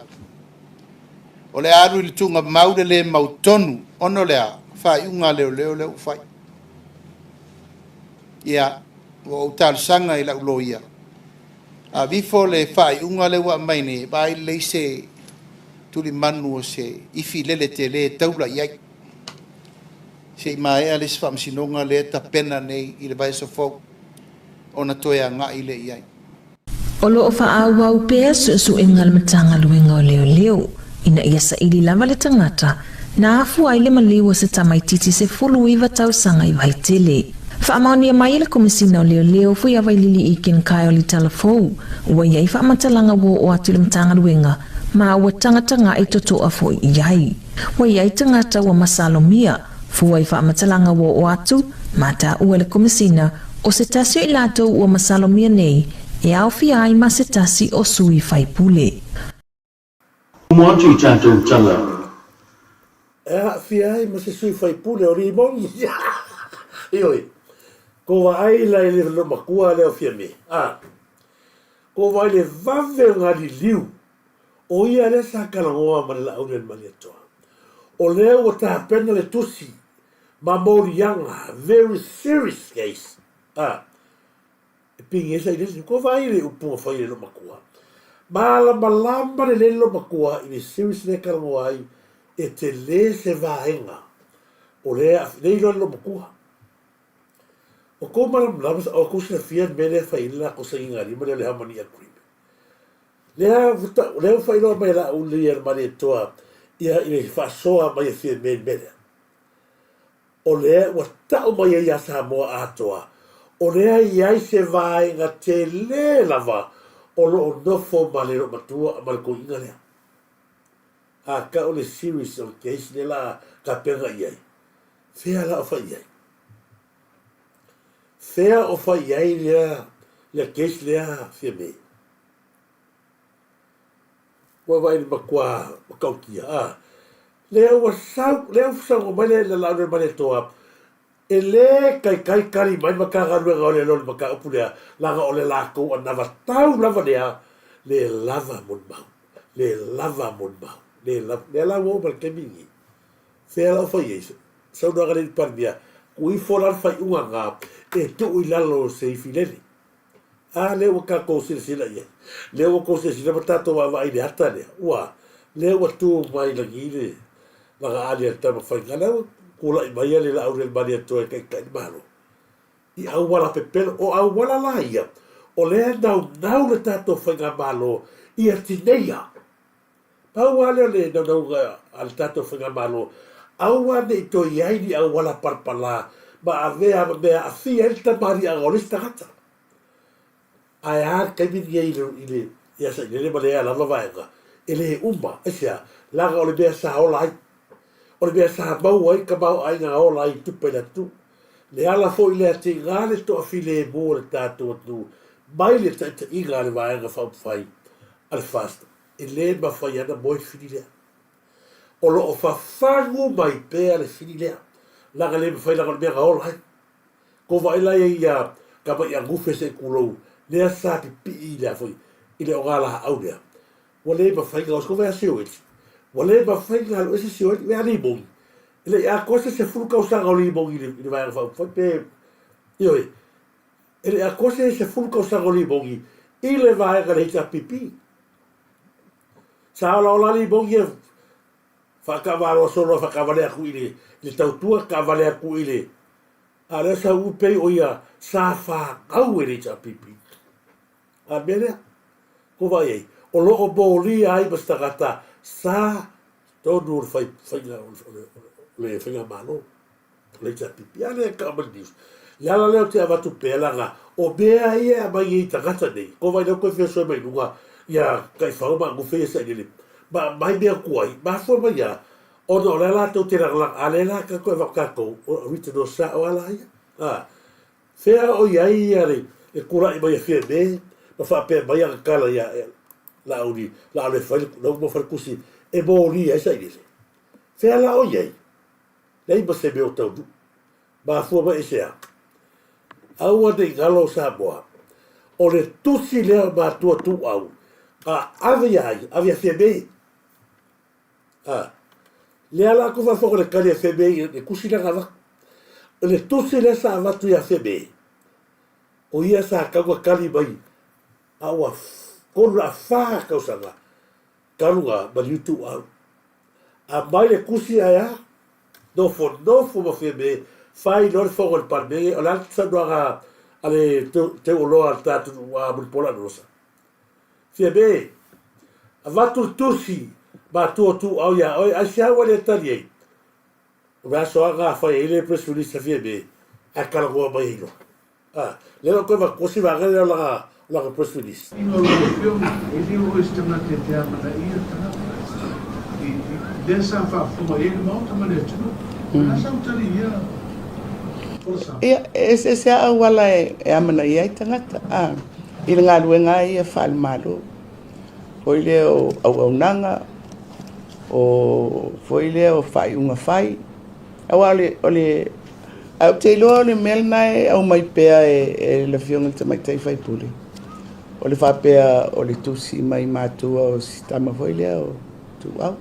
O le a alu i le tuugamau le lē mautonu ona o le a? Faaiuga a leoleo lea ua fai. Ia, ua ou talosaga i lau loia, avifo le faaiuga lea ua aumai nei, vaai lelei se tulimanu o se ifi lele tele e taula i ai. Se i maea le isi faamasinoga lea e tapena nei i le vaiaso fou ona toe agai lea i ai. O lo o faaauau pea suesuega a le Matagaluega o Leoleo ina ia saili lava le tagata na afua ai le maliu o se tamaitiiti 19 tausaga i Vaitele. Faamaonia mai e le Komesina o Leoleo Fuiavailili Egan Kyle i Talafou ua i ai faamatalaga ua oo atu i le Matagaluega ma ua tagatagaʻi totoa foi i ai. Ua i ai tagata ua masalomia fua i faamatalaga ua oo atu ma taua e le Komesina o se tasi o i latou ua masalomia nei e aofia ai ma se tasi o sui faipule. Tumu atu i tatou tala. E aafia ai ma se sui faipule o Limogi. Ioe. Ko vaai la i le lomatua lea o Fiame. A. Ko vaai le vave o nga liliu. O ia lea sa talanoa ma le Laauli a le Malietoa. O lea ua tapena le tusi ma moliaga, very serious case. A. E pigi ai sailele. Kua vaai le upu na fai e lou matua. Malamalama lelei lou matua i le series lea e talanoa ai e tele se vaega o lea e iloa e lou matua. O kou malamalama, o kou silafia le mea lea e fai ai le latou sainiga lima lea o le Harmony Agreement. Lea lea ua faailoa mai e Laauli ia le Malietoa ia i le faasoa mai e Fiame i le mea lea. O lea ua tau mai ai iā Samoa atoa, o lea e i ai se vaega tele lava o lo o nofo ma le loomatua ma le toeaina lea. A tau le series o le case lea la tapena i ai, fea la o fai i ai? Fea o fai i ai lea, lea case lea Fiame? Ua vaai i le matua matautia, a. Lea ua sau, lea ua saunoa mai le Laau Malietoa, e le taitai tali mai le Matagaluega o Leoleo i le mataupu lea, leaga o le latou anavatau lava lea, le lava molimau, le lava molimau, le lava. Lea la ua oo mai i le taimi lenei, fea la o fai ai? Saunoaga a le Alii Palemia, tuu ifo la le faaiuga lena e tuu i lalo o se ifilele. A lea ua tatou silasila i ai, lea ua tou silasila ma tatou vaavaai i le ata lea, ua, lea ua tu mai lagi le lana ali a le Tamafaiga, lea ua tulai mai le Laaulialemalietoa e taitai le Malo i auala pepelo. O auala la ia, o lea e naunau le tatou Faigamalo ia tineia. Pau lava lea o le naunauga a le tatou Faigamalo, aua ne i toe i ai ni auala palapala ma avea ma mea e aafia ai le tamaliiaga o le isi tagata. Ae a le taimi lenei i le, i le, ia Sailele ma lea lava vaega, e le uma, aisea? Leaga o le mea sa ola ai, o le mea sa maua ai tamaoaiga ola ai i tupe i le atunuu. Le ala foi lea tiga le toafilemu o le tatou atunuu mai le taitaiga a le Vaega Faaupufai a le FAST, e le mafai ana moe le fili lea. O lo o fafagu mai pea le fili lea, leaga le mafai leaga o le mea na ola ai. Ko vaai la ia ia Kamai'a Gufe se i tulou lea sa pipii i le a foi i le ogalaau lea. Ua le mafai ona oso mai a Sioeli. Ua le mafai ona alu ese Sioeli, e a Limogi. E le i atoa se 10 tausaga o Limogi i le Vaega Faaupufai pe, ioe, e le i atoa se 10 tausaga o Limogi i le vaega a le HRPP. Sa olaola Limogi e faataavaloa solo faataavale atu i le tautua, taavale atu i le, a o lea sa uu pei o ia sa fanau e le HRPP. A le mea lea, ua vaai ai, o lo o molia ai ma se tagata sa tonu o le fai, faiga o le faigamalo, o le HRPP. A lea e tau mai le news. Le ala lea ou te avatu pea leaga o mea ia e aumai nei i tagata nei, ko vai lea koe fesoe mai luga ia taifau ma agufe ia sailele, ma aumai mea tuai, mafua mai a, ona o lea latou te lagalaga, a lea la tatou e avatu tatou, o written o sao a la ia. A, Fea o i ai ia le tulai mai a Fiame ma faapea mai ana tala ia Laauli, la le fai la uma fai le tusi e molia ai sailele. Fea la o i ai? Leai ma se mea o taunuu. Mafua mai i se a? Aua ne i galo Samoa, o le tusi lea o matua tuau a ave ia ai, ave ia Fiame. A, lea la aku faafofoga i le tali a Fiame i le tusi lea na avatu. O le tusi lea sa avatu ia Fiame, o ia sa tau na tali mai a ua 3 la 4 tausaga talu na maliu Tuuau. Aumai le tusi ae a? Nofonofo ma Fiame, fai loa le fono a le Palemene, o le a le saunoaga a le teuoloa a le ta atunuu a Mulipola Anarosa? Fiame, avatu le tusi matua tuuau iā oe, aisea ua le tali ai? O le aso lava na fai ai le press release a Fiame, ae talanoa mai ai loa. A, lea la toe avatua si vaega lea o lana, o lana press release. Ina lau Afioga, e le o oe se tagata e te amanaia tagata i, i, lea sa faafofoga i ai le Maota ma le atunuu. O le a sau tali i ia folasaga? Ia, e eseese lava auala e, e amanaia ai tagata, a. I le galuega lava ia faale-Malo, foi lea o auaunaga, o foi lea o faaiuga fai. Aua o le, o le, ae ou te iloa o le mea lena e aumai pea e le Afioga i le Tamaitai sui usufono, o le faapea o le tusi mai matua o si tama foi lea o Tuuau.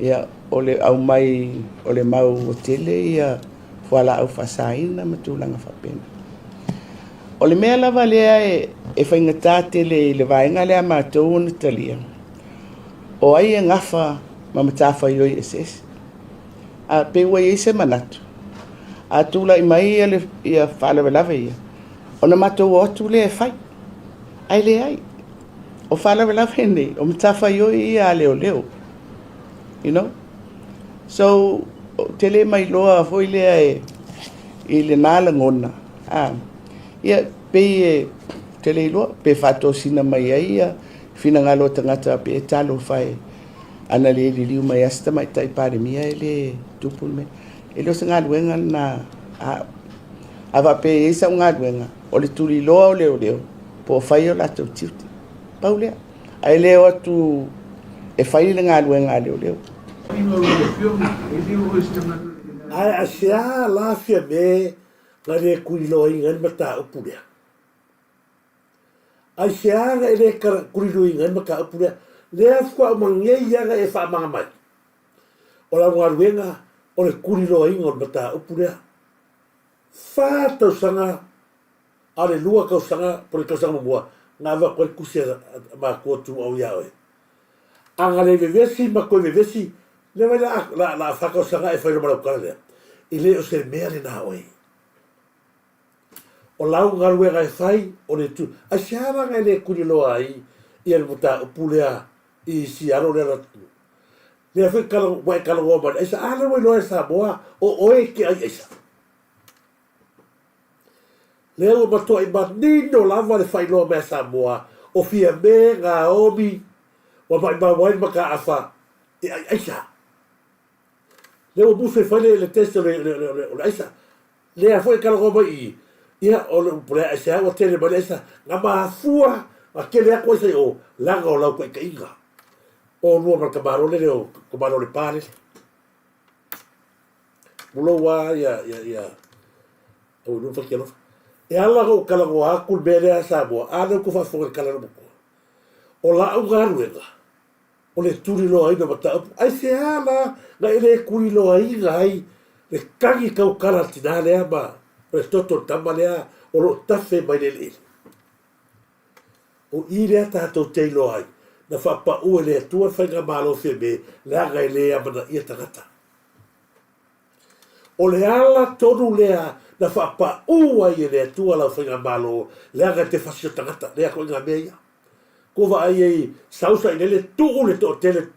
Ia, o le aumai o le mau ua tele ia fualaau faasaina ma tulaga faapena. O le mea lava lea e faigata tele i le vaega lea a matou ona talia, o ai e gafa ma matafaioi eseese. A pei ua i ai se manatu, a tulai mai ia, le, ia faalavelave ia, ona matou o atu lea e fai. Ae leai, o faalavelave nei, o matafaioi ia a leoleo. You know? So, ou te le mailoa foi lea e, i lena lagona, a, ia, pei e, te le iloa, pe faatosina mai ai ia finagalo o tagata pe e talofa e, ana le liliu mai a se tamaitai Palemia e le tupu le mea. E le o se galuega lena a, a faapea e i ai sau galuega, o le tuliloa o leoleo, po o fai o latou tiute. Pau lea. Ae le o atu e fai le galuega a leoleo. Ae aisea la Fiame na le tuliloaina ai le mataupu lea? Aisea na e le tuliloaina ai le mataupu lea? Lea faatoa uma nei lava na e faamama mai. O lau galuega o le tuliloaina o le mataupu lea. Fa tausaga A o le lua tausaga po o le tausaga muamua na avatu ai le tusi a matua tuau ia oe. A na le vevesi ma toe vevesi, lea vai la, la, la fa tausaga e fai loa ma lau tala lea, e le o se mea lena oe. O lau galuega e fai, o le tu, aisea la na e le tuliloa ai ia le mataupu lea i si alo lea la, lea foi tala, ua e talanoa mai le aisa, a lea ua iloa e Samoa, o oe e te ai aisa. Lea ua matuai manino lava le faailoa mai a Samoa, o Fiame Naomi ua maimau ai le mataafa e ai aisa. Lea ua musu e fai le test o le aisa. Lea foi e kalagoa mai i i, ia, o le upu lea, aisea ua tele mai le aisa, na mafua na tele atu aisa i o, leaga o lau taitaiga. Olua ma le tamaloa lele o tamaloa Lepa lele. Pulou lava ia, ia, ia, Auilua Fatialofa. E ala ona ou talanoa atu le mea lea Samoa, a lea ou te faafofoga i le tala a le matua. O lau galuega, o le tuliloaina o mataupu. Aisea la na e le tuliloaina ai le tagi tautala a le tina lea ma le toto o le tama lea o lo o tafe mai le eleele? O i lea tatou te iloa ai, na faapau e le Atua le Faigamalo Fiame leaga e le amanaia tagata. O le ala tonu lea na faapau ai e le Atua lau Faigamalo leaga e te fasi o tagata, lea koiga mea ia. Kua vaai ai sau sailele tuu le toatele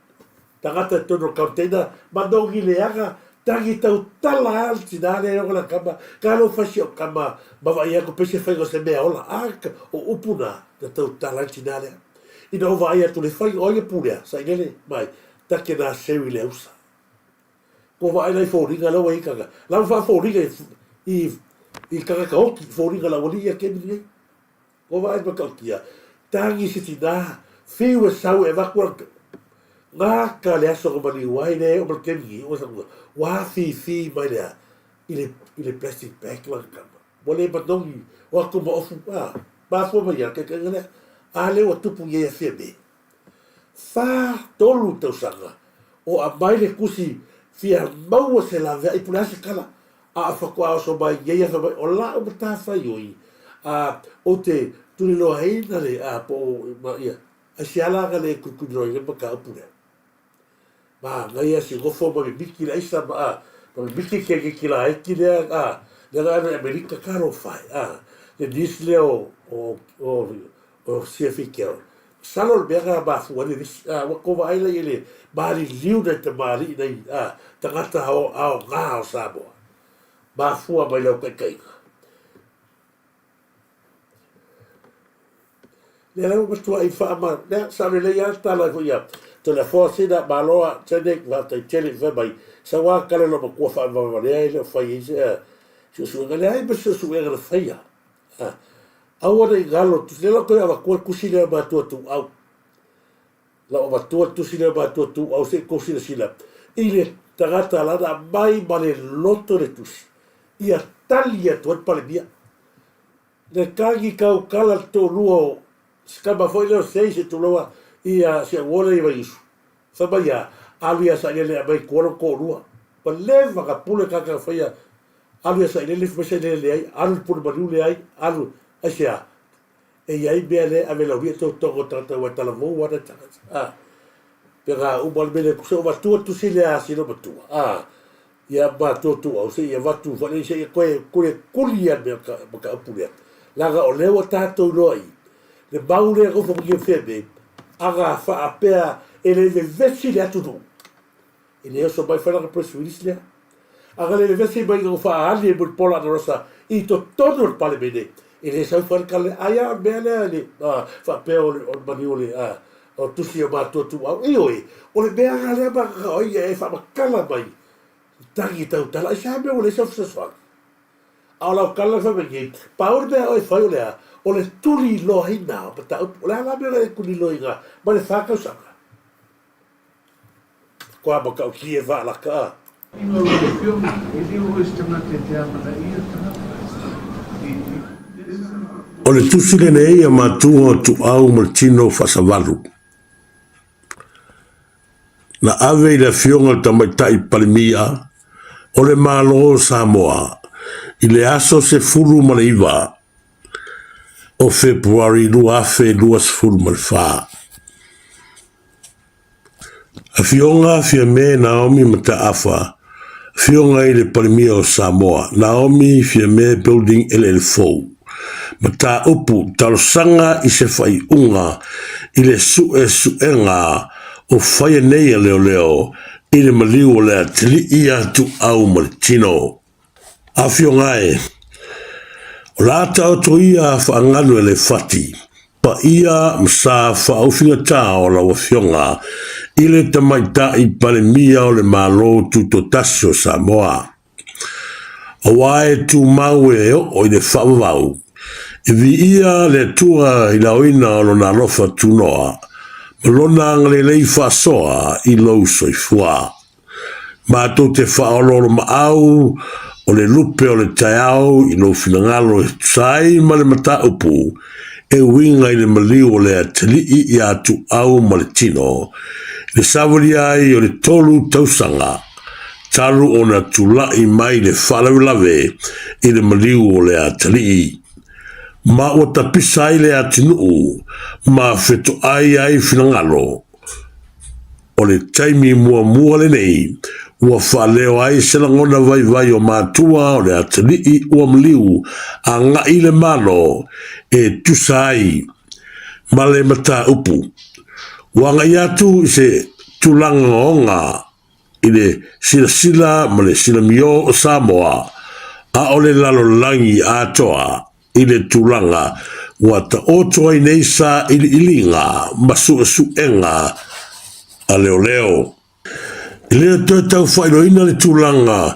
tagata i totonu o le container manogi leaga tagi tautala a le tina lea e oga lana tama ka lou fai si au tama ma vaai atu pei se faiga o se mea ola a o upu na na tautala ai le tina lea ina o vaai atu le fai o ai le pulea sailele mai take na seu i le ausa kua vaai la i foliga la ua i tagata la ua faafoliga i i tagata oti foliga la ua lii ia kemi nei. Ua vaai matautia, tagi se tina, fiu e sau e avatu ana gata le aso na maliu ai le o ma le taimi nei, ua afifi mai le a i le i le plastic bag lana tama. Ua le manogi o atu ma ofu, a, mafua mai ia le taitaiga lea. A lea ua tupu i ai a Fiame. 43 tausaga o aumai le tusi fia maua se laveai po o le a se tala a o faatoa oso mai nei a fai mai o la'u matafaioi a ou te tuliloaina le a po o ma ia aisea la na le tulituliloaina le mataupu lea? Manaia si nofo ma mimiti le aisa ma a ma mimiti le teineiti laiti lea a lea na ave i Amerika talofa e a le niece lea o o o o Siafitel. Masalo o le mea na mafua ai le vesi. A, ua tou vaai la i le maliliu nai tamalii nai a, tagata aoga o Samoa. Mafua mai lau taitaiga. Lea la ua matuai faama, lea sao lelei lava le tala foi ia Toleafoa Sina Maloa Tenek faafetai tele fai mai sau lava tala i lou matua faavavavalea e le o fai ai se suesuega. Leai ma se suesuega na faia. Aua ne i galo le tusi lea, lau toe avatua le tusi lea matua tuau. Lau avatua le tusi lea matua tuau se i tou silasila i le tagata lana aumai ma le loto le tusi ia tali atu ai le Palemia. Le tagi tautala le toalua o si tama foi lea o Sei se tulou a ia si au uo lea i Vaiusu. Fai mai a, alu ia Sailele e aumai i tua lona toalua. Ua leva na pule tagata na faia Alu ia sailele, fai mai sailele leai, alu i le pule maliu leai, alu, aisea? E i ai mea lea e ave laulia e tautoga o tagata aua e talavou lava nai tagata, a. Pe na uma le mea lea, se i avatua le tusi lea a sina matua, a, ia matua tuau, se i avatu foi lea, se i toe kulikuli ia le mea mataupu lea. Leaga o lea ua tatou iloa i le mau lea e nofo nei Fiame, ana faapea e le vevesi le atunuu, E le oso mai fai lana press release lea. A na le vevesi mai ina ua faaali e Mulipola Anarosa i totonu o le Palemene, e le sau fai le tala lea, ai a o le mea lea le faapea o le maliu o le o tusi o matua tuau. Ioe, o le mea la lea ma o ai e faamatala mai tagi tautala, aisea mea ua leai sau fesoasoani. A o lau tala fai mai nei, pau le mea o e fai o le a? O le tuliloaina o mataupu. O le a la mea na e tuliloaina mai le fa tausaga? Kua matautia e vaalaka a. O le tusi lenei a matua o Tuau ma le tino faasavalu, na ave i le Afioga i le Tamaitai Palemia o le Malo o Samoa i le aso 19 o Fepuari 2024. Afioga Fiame Naomi Mataafa, Afioga i le Palemia o Samoa, Naomi Fiame Building Eleele Fou, Mataupu Talosaga i se faaiuga i le suesuega o faia nei a leoleo i le maliu o le atalii ia Tuau ma le tino. Afioga e, o le a taoto ia faagalu e le fati, paia ma sa faaufigatā o lau Afioga i le Tamaitai Palemia o le Malo Tutoatasi o Samoa. Aua e tumau e oo i le faavavau, e viia le Atua i le aoina o Lona alofa tunoa ma Lona agalelei faasoa i lou soifua. Matou te faaoloolomaau o le lupe o le taeao i lou finagalo e tusa ai ma le mataupu e uiga i le maliu o le atalii iā Tuau ma le tino, i le savalia ai o le 3 tausaga talu ona tulai mai le faalavelave i le maliu o le atalii, ma ua tapisa ai le atunuu ma fetoai ai finagalo. O le taimi muamua lenei ua faaleo ai se lagona vaivai o matua o le atalii ua maliu agai i le Malo e tusa ai ma le mataupu. Ua agai atu i se tulaga oga i le silasila ma le silamiō o Samoa, a o le lalolagi atoa i le tulaga ua taoto ai nei sailiiliga ma suesuega a leoleo. E le toe tau faailoaina le tulaga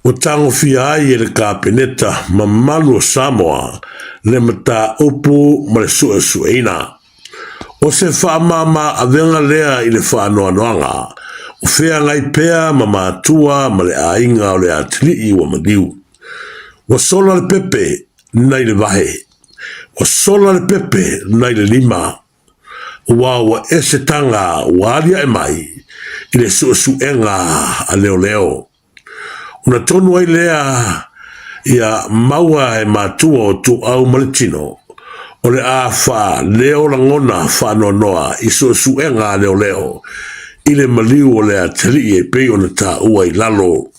ua tagofia ai e le Kapeneta mamalu o Samoa le mataupu ma le suesueina. O se faamama avega lea i le faanoanoaga o feagai pea ma matua ma le aiga o le atalii ua maliu. Ua sola le pepe nai le vahe. Ua sola le pepe nai le lima. Ua ua ese taga ua aliae mai i le suesuega a leoleo. Ona tonu ai lea ia maua e matua o Tuau ma le tino, o le a faaleo lagona faanoanoa i suesuega a leoleo i le maliu o le atalii e pei ona taua i lalo.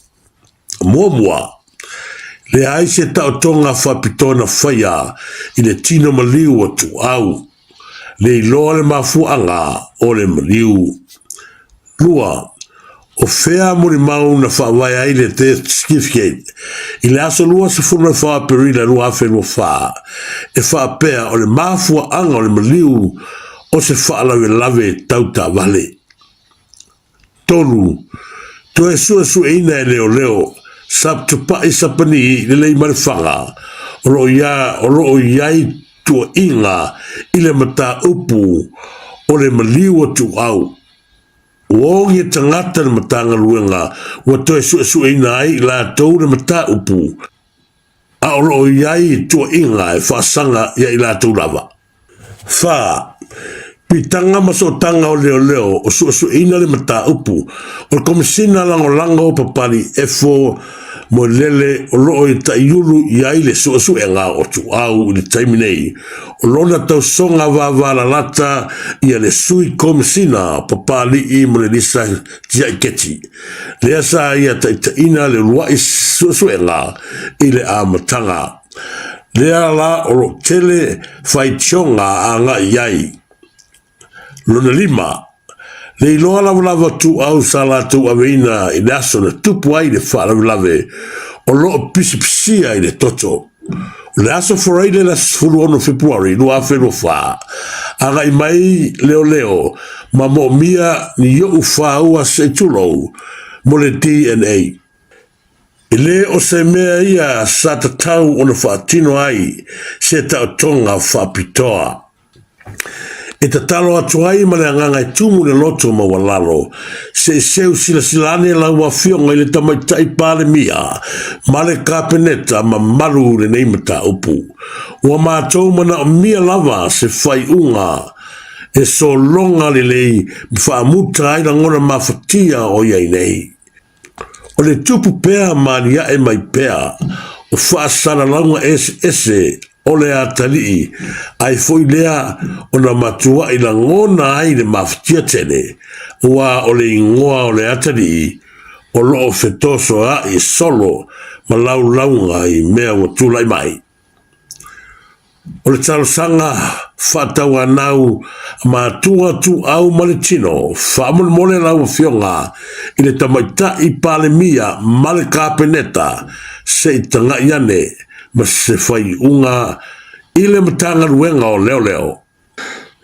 Muamua, leai se taotoga faapitoa na faia i le tino maliu o Tuau, le iloa le mafuaaga o le maliu. 2, O fea molimau na faavae ai le death certificate i le aso 24 Aperila 2024 e faapea o le mafuaaga o le maliu o se faalavelave tau taavale. 3, Toe suesueina e leoleo Saptupaʻi Sapani lelei ma le faga o lo o i ai tuuaiga i le mataupu o le maliu o Tuau. Ua ogi e tagata le Matagaluega ua toe suesueina ai i latou le mataupu, a o lo o i ai tuuaiga e faasaga ia i latou lava. 4. Pitaga ma sootaga o leoleo o suesueina le mataupu o le Komesina Lagolago o Papali Efo Moelele o lo o taiulu i ai le suesuega o Tuau i le taimi nei o lona tausoga vavalalata ia le Sui Komesina o Papalii Molelisa Tiaiketi, lea sa ia taitaiina le uluai suesuega i le amataga. Lea la o lo o tele faitioga agai i ai. Lona 5, le iloa lavalava ituau sa latou aveina i le aso na tupu ai le faalavelave o lo o pisipisia i le toto. O le aso Faraile le aso 16 Fepuari 2024, agai mai leoleo ma moomia ni o'u fāua se i tulou mo le DNA. E le o se mea ia sa tatau ona faatino ai se taotoga faapitoa. E tatalo atu ai ma le agaga e tumu le loto maualalo, se i seu silasila ane lau Afioga i le Tamaitai Palemia ma le Kapeneta mamalu i lenei mataupu. Ua matou manaomia lava se faaiuga e sologa lelei ma faamuta ai lagona mafatia o i ai nei. O le tupu pea ma aliae mai pea o faasalalauga eseese o le atalii, ai foi lea ona matuai lagona ai le mafatia tele, aua o le igoa o le atalii o lo o fetosoa'i solo ma laulauga i mea ua tulai mai. O le talosaga faatauanau a matua ituau ma le tino, faamolemole lau Afioga i le Tamaitai Palemia ma le Kapeneta se i taga'i ane ma se faaiuga i le Matagaluega o Leoleo.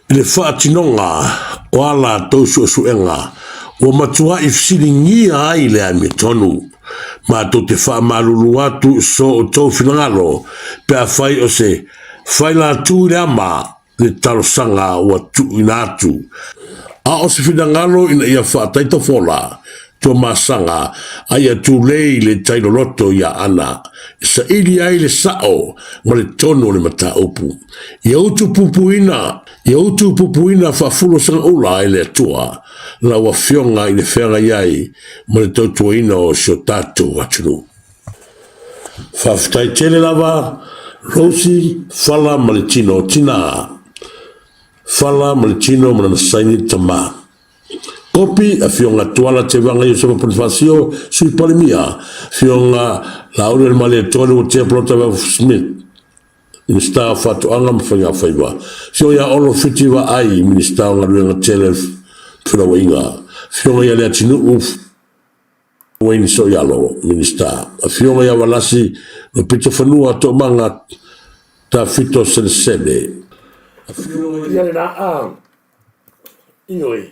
I le faatinoga o a latou suesuega, ua matuai fesiligia ai le amiotonu. Matou te faamalulu atu i so outou finagalo pe afai o se failatu i le ama le talosaga ua tuuina atu, a o se finagalo ina ia faataitafola Tuamasaga a ia tulei le tai loloto i Aana e saili ai le sao ma le tonu o le mataupu. Ia utu pupuina, ia utu pupuina faafulo sagaula e le Atua lau Afioga i le feagai ai ma le tautuaina o si o tatou atunuu. Faafetai tele lava Rosie, Fala ma le tino tina. Fala ma le tino ma lana saini tama. Kopi, Afioga Tuala Tevaga Iosefa Ponifasio, Sui Palemia, Afioga Lauri Malietoa Uatea Polota Smith, Minisita o Faatoaga ma Faigafaiva, Afioga ia Olo Fiti Vaai, Minisita o Galuega Tele Felauaiga, Afioga ia Leatinuu Wayne Soialo, Minisita, Afioga ia Valasi Lopito Fanua Toomaga Tafito Selesele, Afioga ia Lelaa Ioe,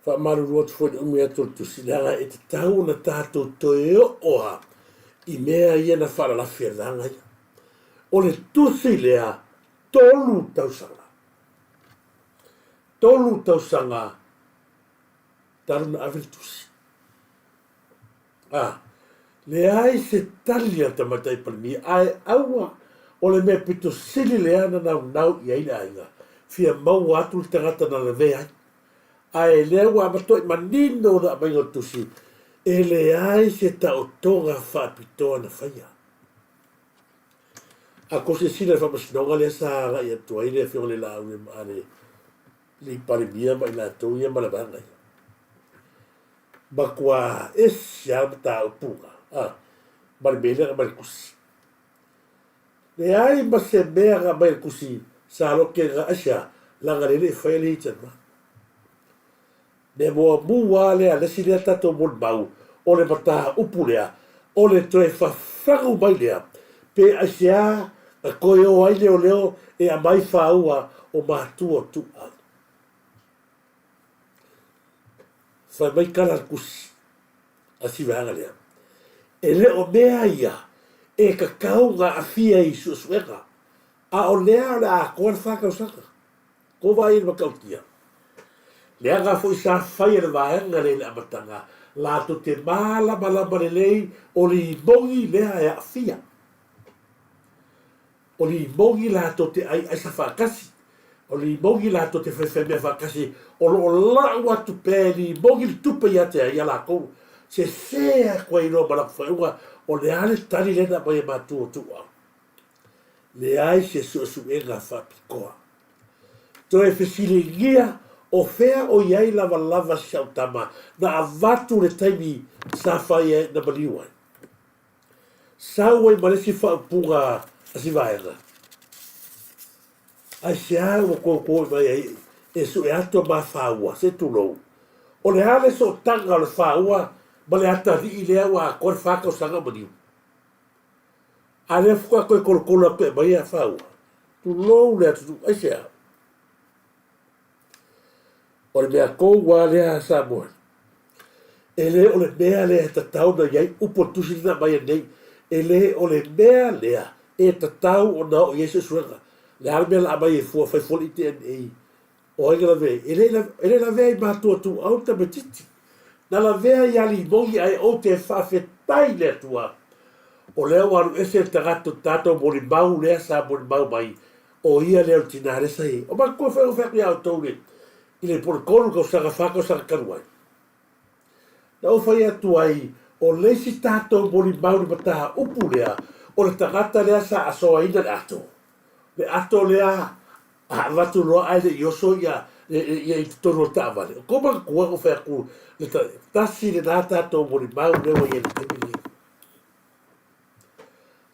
faamalulu atu foi i le umi atu o le tusi, leaga e tatau ona tatou toe oo lava i mea ia na faalalafi e le vaega ia. O le tusi lea, 3 tausaga. 3 tausaga talu na ave le tusi. A, leai se tali a le Tamaitai Palemia, ae aua o le mea pito sili lea na naunau i ai le aiga, fia maua atu le tagata na lavea ai. Ae lea ua matuai manino le aumaiga o le tusi, e leai se taotoga faapitoa na faia. A kou silasila i le faamasinoga lea sa agai atu ai le Afioga i le Laau a le Palemia ma i latou ia ma le vaega ia, Matua ese lava mataupu a ma le mea lea na aumai le tusi. Leai ma se mea na aumai le tusi sa lote na aisea leaga lea e le i faia le hit and run. Mea muamua lava lea le isi lea tatou molimau o le mataupu lea o le toe fafagu mai lea pe aisea na toe o ai leoleo e aumai faua o matua o Tuuau. Fai mai tala a le tusi a si vaega lea, e le o mea ia e tatau ona aafia i suesuega, a o lea o le a atoa le fa tausaga. Kou vaai i le matautia. Leaga foi sa fai e le vaega lea i le amataga, latou te malamalama lelei o le imogi lea e aafia. O limogi latou te ai aisa faatasi, o limogi latou te faifai mea faatasi, o lo o lau atu pea e limogi le tupe ia te ia latou. Sese atu ai loa ma latou faaiuga, o le a le tali lea na aumai e matua o Tuuau? Leai se suesuega faapitoa. Toe fesiligia o fea o i ai lavalava si au tama na avatu le taimi sa fai ai na maliu ai. Sau ai ma le isi faaupuga a si vaega. Aisea ua toutou mai ai e sue atu a mafaua, se tulou? O le a le sootaga o le faua ma le atalii lea ua atoa le fa tausaga o maliu? A lea faatoa toe tolotolo atu e aumai a faua. Tulou le atunuu, aisea? O le mea tou lava lea Samoa, e le o le mea lea e tatau ona i ai upu o le tusi lea na aumai nei, e le o le mea lea e tatau ona oo i ai suesuega. Le a le mea la aumai e fua fai fua le DNA o ai na lavea ai? E le e le lavea i matua ituau le tamaititi. Na lavea ia Limogi ae ou te faafetai i le Atua o lea ua alu ese le tagata tatou molimau lea sa molimau mai O ia lea o le tinā lea sa i ai. O matou foi o fai atu ia outou le, i le po o le 3 tausaga, 4 tausaga talu ai. Na ou fai atu ai, o le isi tatou molimau i le mataupu lea, o le tagata lea sa asoaina le ato. Le ato lea a avatu loa ae le i oso ia, ia i totonu o le taavale. O kou manatua na ou fai atu, le tasi lena tatou molimau lea ua i ai i le taimi lenei.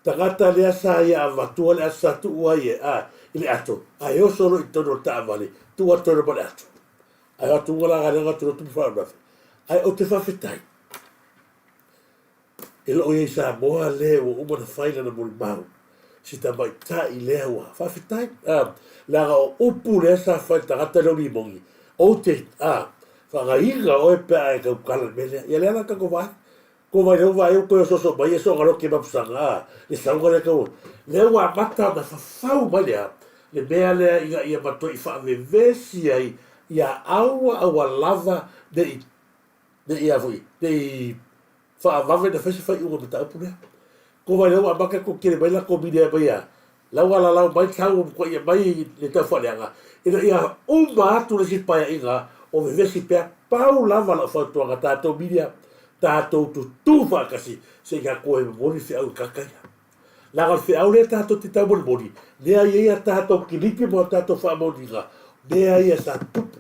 Tagata lea sa ia avatua le ato sa tuu ai e a i le ato ae oso loa i totonu o le taavale tuu atu ai loa ma le ato ae o atu uga la galuega atu loa tupu faalavelave ae ou te faafetai e loo iai Samoa le ua uma ona fai lana molimau si tamaitai lea ua faafetai a leaga o upu lea sa fai le tagata lea o Limogi ou te a faagaiga oe pe a e tautala i le mea lea ia lea la tatou vaai. Ko vai leu vai ko soso mai e so ngalo ke mapusanga a le sauga le kau lea ua amata ona fafau mai lea le mea lea ina ia matuai faavevesi ai ia aua aua lava ne i ne i a foi ne i faavave na fai se faaiuga mataupu lea. Ko vai lea ua amata ko kele mai la ko milia mai a la ua lalau mai tau ua ia mai le tau faaleaga ina ia uma atu le isi paeaiga o vevesi pea pau lava lau fautuaga tatou milia tatou tutū faatasi se i tatou e momoli feau i kaka ia. Leaga o le feau lea tatou te taumolimoli, lea e i ai a tatou kilipi ma a tatou faamaoniga, mea ia sa tupu.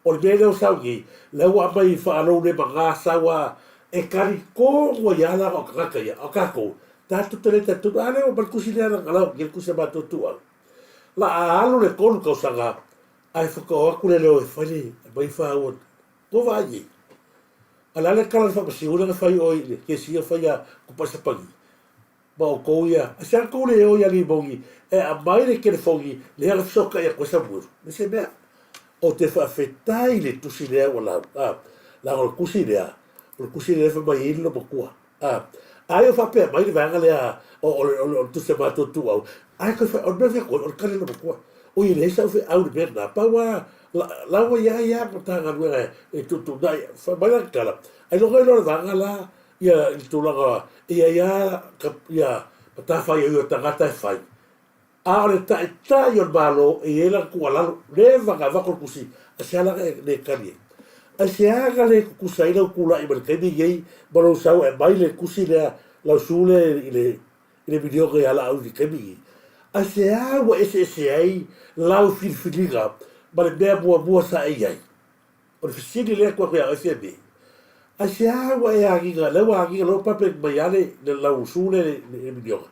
O le mea lea o sau nei, lea ua aumai faalou-le-maga sau a e talitonu ai lava leaga o tagata ia, o tatou, tatou te le talitonu, a lea ua aumai le tusi lea na lau atu nei le tusi a matou ituau. La a alu le 3 tausaga ae faatoa o atu le leo e fai le aumai faua ua vaai i ai. A o le a le tala o le faamasinoga na fai oe i le kesi na fai ia Tupaisapani? Ma outou ia, a se tou le o ia Limoni e aumai le telefoni lea na fesootai atu ai Samuelu? Me se mea. Ou te faafetai i le tusi lea ua lau, a, leaga o le tusi lea, o le tusi lea e fai mai ai le loomatua. A, ai o faapea mai le vaega lea o, o, o, o le tusi a matou ituau, ai koe fai, o le mea fai atu ai, o le tali a le loomatua. Oi e leai sau feau i le mea lena, pau lava, la, la ua i ai lava Matagaluega e tuutuunai, fai mai lana tala, ailoga iloa le vaega la, ia i le tulaga e i ai lava ka, ia matafaioi o tagata e fai, a o le taitai o le Malo e i ai lana tuualalo, leva ona avatu le tusi, aisea la e le tali ai? Aisea na le tutusa ai lau tulai mai le taimi lenei ma lou sau e aumai le tusi lea, lau sue lea i le i le miliona ia Laauli i le taimi lenei? Aisea ua eseese ai lau filifiliga ma le mea muamua sa e i ai? O le fesili lea atu atu ia oe Fiame, aisea ua e agiga, lea ua agiga loa public mai lava le lau usu lea i le miliona,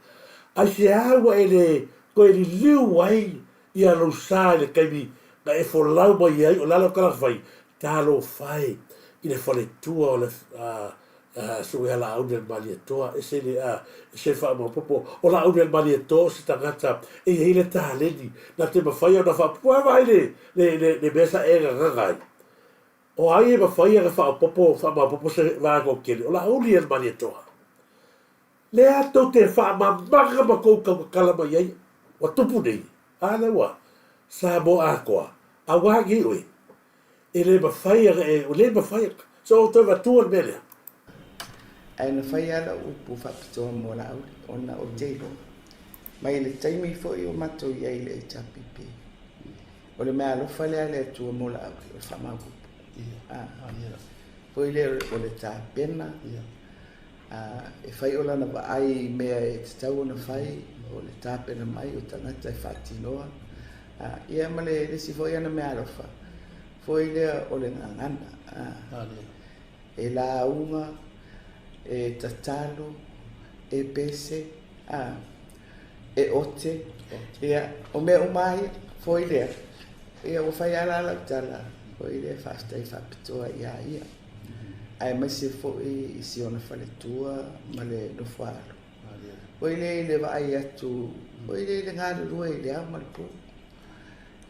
aisea ua e le toe liliu ai ia lou sa i le taimi na e folau mai ai, o le a lau tala na fai, talofa e i le faletua o le Susuga ia Laauli-a-le-Malietoa, ese le, ese le faamaopoopo. O Laauli-a-le-Malietoa o se tagata e i ai le taleni, na te mafai ona faaopoopo. A vaai le, le, le, le mea sa e gagaga ai. O ai e mafai ona faaopoopo, faamaopoopo se vaega o tele? O Laauli-a-le-Malietoa. Lea tou te faamamaga ma tou tautatala mai ai, ua tupu nei, a lea ua Samoa atoa, aua nei oe. E le mafai ona e, ua le mafai, so ou toe avatua le mea lea. Ae na fai lava lau upu faapitoa mo Laauli, ona ou te iloa, mai le taimi foi o matou i ai i le HRPP, o le meaalofa lea a le Atua mo Laauli, o le faamauupu. Foi lea o le tapena, e fai o lana vaai i mea e tatau ona fai, o le tapena mai o tagata e faatinoa. Ia ma le isi foi ana meaalofa, foi lea o le gagana. E lauga, e tatalo, e pese, e ote, ia, o mea uma lava ia, foi lea. Ia ua fai lava la lau tala, foi lea faafetai faapitoa iā ia, aemaise foi i si ona faletua ma le nofoaalo. Foi lea i le vaai atu, foi lea i le galulue i le ao ma le po.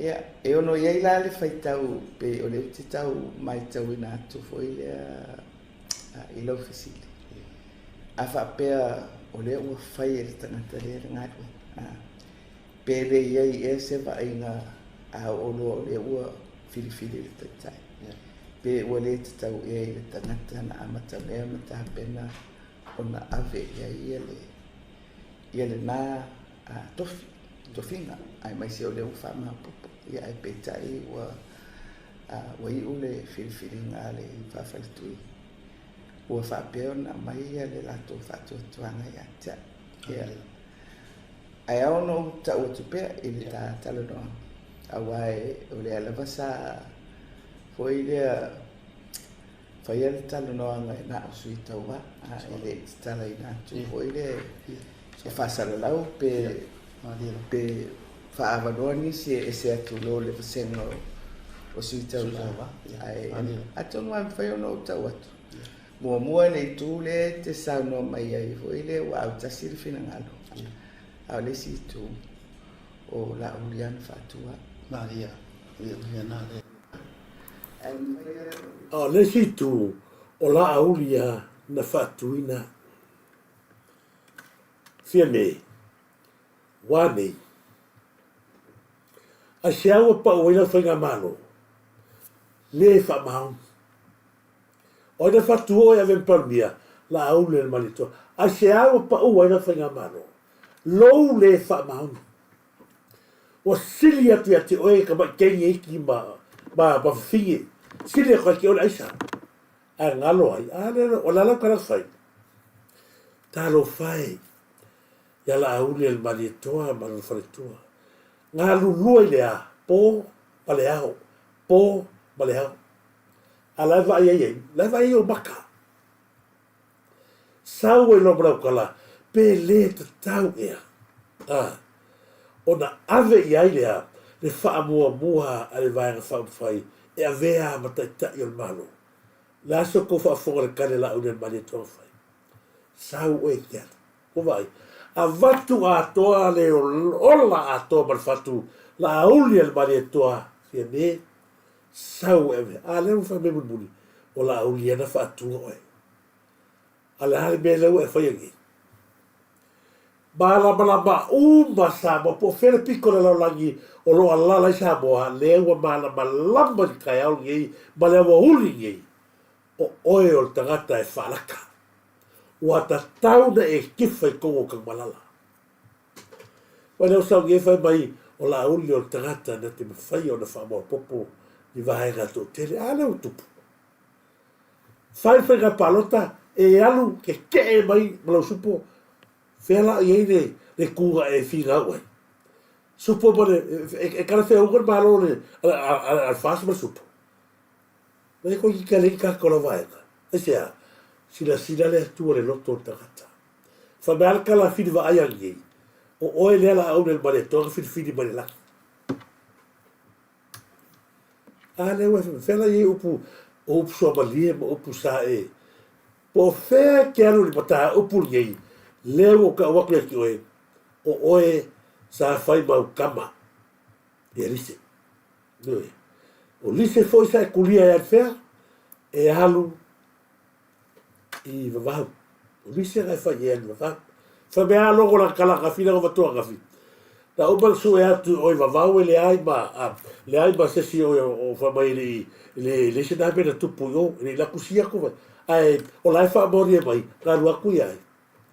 Ia, e ono i ai la le faitau pei o lea ou te tau matauina atu foi lea i lau fesili. A faapea o lea ua fai e le tagata lea le galuega, pe le i ai ea se vaaiga a oo loa o lea ua filifili le taitai, pe ua le tatau ea i le tagata na amatamea ma tapena ona ave i ai ia le ia lena tofi, tofiga, aemaise o lea ua faamaopoopo. Ia ae peitai ua ua iu le filifiliga a le faafaletui, ua faapea ona aumai ia le latou faatuatuaga ia te au. Ia, ae ao ona ou tau atu pea i le ta talanoaga, aua o lea lava sa foi lea Faia le talanoaga e na o sui tauva, a e le i tatalaina atu foi lea e faasalalau pe pe faaavanoa nisi e ese atu i lo le vasega o sui tauva. Ae atonu lava e mafai ona ou tau atu. Muamua le itu lea e te saunoa mai ai foi lea ua autasi le finagalo, a o le isi itu, o Laauli lava na faatua. A o le isi itu, o Laauli lava. na faatuina Fiame wā nei. Aisea ua pau ai lau faigamalo? Lē faamaoni. O ai na faatu oe ave ma Palemia? Laauli le Malietoa. Aisea ua pau ai lau faigamalo? Lou lē faamaoni. Ua sili atu ia te oe ka maʻi teine iki ma, ma, ma fafine. Sili atu ia te oe le aisa. Ae galo ai. A lea, o le a lau tala fai? Talofa e, ia Laauli e le Malietoa ma lona faletua. Galulua i le a, po ma le ao, po ma le ao. A la e vaai ai ai, la e vaai ai ou maka. Sau ai loa ma lau tala, pe le tatau ea, a, ona ave i ai le a, le faamuamua a le Vaega Faaupufai e avea ma Taitai o le Malo. Le a se tou faafofoga i le tali a Laauli a le Malietoa fai? Sau oe i ke ala. Ua vaai. Avatu atoa le ola atoa ma le fatu Laauli a le Malietoa, Fiame, sau e ave. A lea ua fai mai mulimuli, o Laauli ia na faatua oe. A le a le mea lea ua e faia nei? Malamalama uma Samoa, po o fea le pito o le lalolagi o lo o alaala ai Samoa, lea ua malamalama i le taeao lenei ma le aoauli lenei, o oe o le tagata e faalaka. Ua tatau na e kifa i totonu o Tanumalala. Mai lea ua sau nei fai mai o Laauli o le tagata na te mafai ona faamaopopo ni vaega toatele. A lea ua tupu. Fai le faiga palota e alu keke'e mai ma lau supo, fea la i ai le, le tu na e finau ai? Supo ma le, e, e talafeauga le malo le, a, a, a, a le FAST ma le supo. Lea toeitiiti a leai ni tagata o lau vaega. Aisea? Silasila le Atua i le loto o le tagata. Fai mai a le tala a fili vaai a lenei, o oe lea laau le Malietoa na filifili mai le lagi. A lea ua fea la i ai upu, o upu suamalie ma upu sa e. Po o fea e te alu i le mataupu lenei, lea ua ou tau atu ia te oe, o oe sa fai mau tama ia Lise. Ioe. O Lise foi sa e kulia e alu fea? E alu i Vavau. O Lise na e fai e alu i Vavau. Fai mai a logo la kala ka fila matua ka fi. Na uma le sue atu oi Vavau e leai ma a, leai ma sesi o o fai mai le le le se na mea na tupu i o, le la kusi aku vai. Ae o la e faamaonia mai, na alu atu ia ai.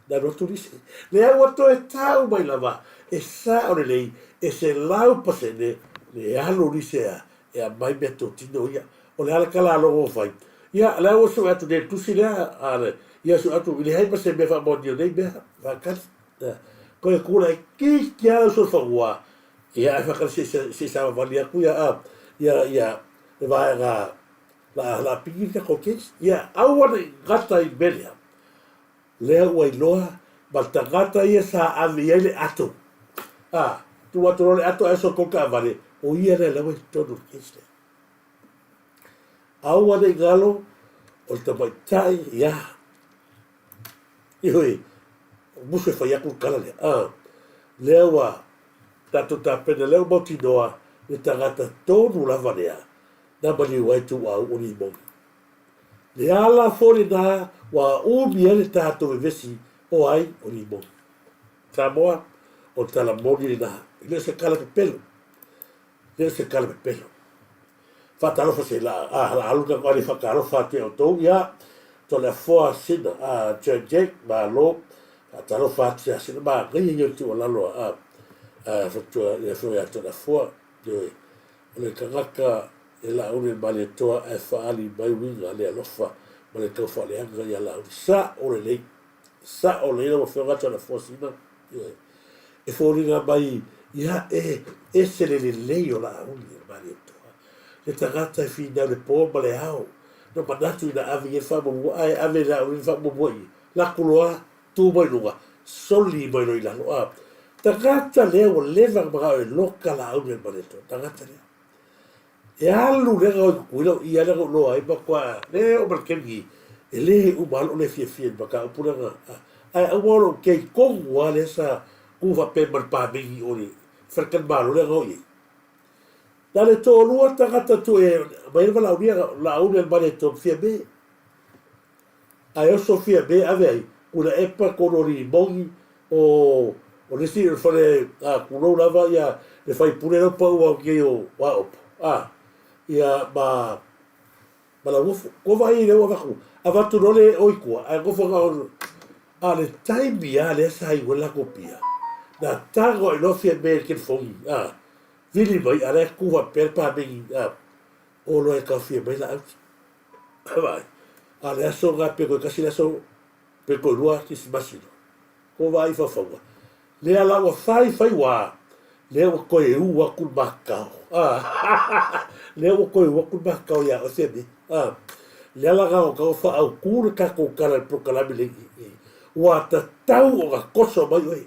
Na alu atu Lise. Lea ua toe tau mai lava e sao lelei e 100% le alu o Lise a e aumai meatotino ia. O le a le tala a logo fai? Ia, lea ua sue atu nei i le tusi lea a le, ia sue atu i leai ma se mea faamaonia o nei mea, faatali. Ia, koe ku laitiiti lava lau solofanua, ia ae faatali se i se i savavali atu ia a, ia ia le vaega la la pigi le tatou case. Ia aua ne i gata i le mea lea. Lea ua iloa ma le tagata ia sa ave i ai le ato. A, tuu atu loa le ato ae soko le taavale, o ia lea la ua i totonu o le case lea. Aua ne i galo, o le tamaitai, ia, ioe, o musu e fai atu le tala lea. A, lea ua tatou tapena, lea ua mautinoa le tagata tonu lava lea na maliu ai tuuau o Limoni. Le ala foi lena ua umi ai le tatou vevesi o ai o Limoni. Samoa, o le tala moni lena, e le o se tala pepelo, e le o se tala pepelo. Faatalofa se la, a, la alu na ale faatalofa atu ia outou, ia, Toleafoa Sina, a, John Jake, malo, faatalofa atu ia Sina, manaia ia o le tuualalo a, a, fatua, ia foi ia Toleafoa, ioe, O le tagata e Laauli le Malietoa ae faaali mai uiga le alofa ma le taufaaleaga ia Laauli. Sa'o lelei. Sa'o lelei lau Afioga Toleafoa Sina. Ioe. E foliga mai ia e ese le lelei o Laauli le Malietoa. Le tagata e finau i le po ma le ao. Na manatu ina ave i ai le faamuamua ae ave e Laauli le faamuamua i laku loa Tu mai luga, soli mai loa i lalo. A, tagata lea ua leva ona manao e loka Laauli a le Malietoa, tagata lea. E alu lea gau i Tutuila o ia lea na ou iloa ai matua le oo mai le taimi nei, e le uma lava lou le fiafia i le mataupu lea na, ae aua o lou kei tonu lava lea sa tu faapea ma le pameni o le faletalimalo lea na o i ai. Na o le toalua tagata tu e aumai ai le valaaulia, Laauli a le Malietoa ma Fiame. Ae oso Fiame ave ai, Tuilaepa, Kololi Mogi, o o le isi o le fale a tulou lava ia le faipule lea ua pau au nei o Aopo, a, ia ma ma Lauofo. Kua vaai lea ua avatu, avatu loa le o i tua, ae nofo na o, a o le taimi lava lea sa iu ai le latou pia, na tago ai loa Fiame i le telefoni, a, vili mai, a o la e tu faapea le pameni, a, o loa e taofia mai laau. Vaai, a o le aso lena pe toe tasi le aso, pe toe lua Kerisimasi loa. Ko vaai faufauga. Lea la ua fai fai ua, lea ua toe u atu le makao. Lea ua toe u atu le makao iā oe Fiame. Lea la na ona faaautu le tatou tala i le polokalame lenei. Ua tatau ona toso mai oe.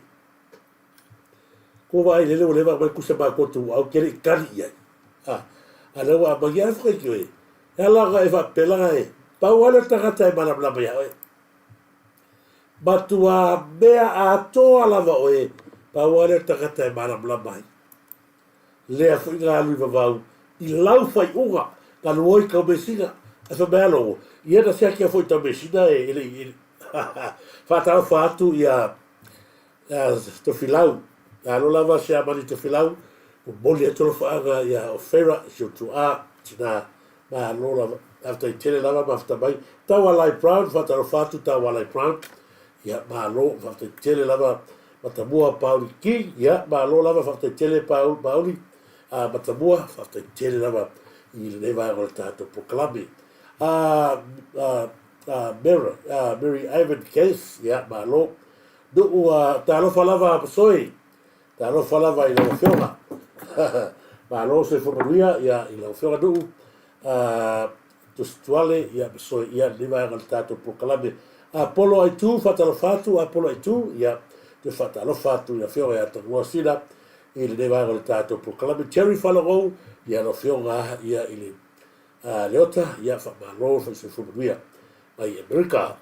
Ko vaai lele ua leva ona aumai le tusi a matou ituau ou te le i tali i ai. A lea ua aumai, ia fai oe. E ala ona e faapea leaga e pau lava lea o le tagata e malamalama iā oe. Matua mea atoa lava oe, pau lava lea o le tagata e malamalama ai. Lea foi na alu i vavau i lau faaiuga, na alu oi tau measina, ae fai mai a logo, ia na siaki au foi i tau measina e le i faatalofa atu ia Tofilau, malo lava Siamani Tofilau, momoli atu alofaaga ia Ofera, si ou tuaa, tina Malo lava. Faafetai tele lava mafuta mai. Taualai Brown, faatalofa atu Taualai Brown. Ia, malo, faafetai tele lava Matamua Pauli King. Ia, malo lava, faafetai tele Pauli Matamua, faafetai tele lava i lenei vaega o le tatou polokalame. Mary, Mary Ivan Case, ia, malo. Nuu, talofa lava Masoe. Talofa lava i lau Afioga. Malo soifua manuia ia i lau Afioga Nuu, Tusituale ia ma soe ia lenei vaega o le tatou polokalame. Apolo Aitu, faatalofa atu Apolo Aitu, ia toe faatalofa atu i le Afioga ia Tanuloa Sina i lenei vaega o le tatou polokalame. Terry Falogou, ia lau Afioga ia i le Leota, ia faamalo le soifua manuia mai Amerika.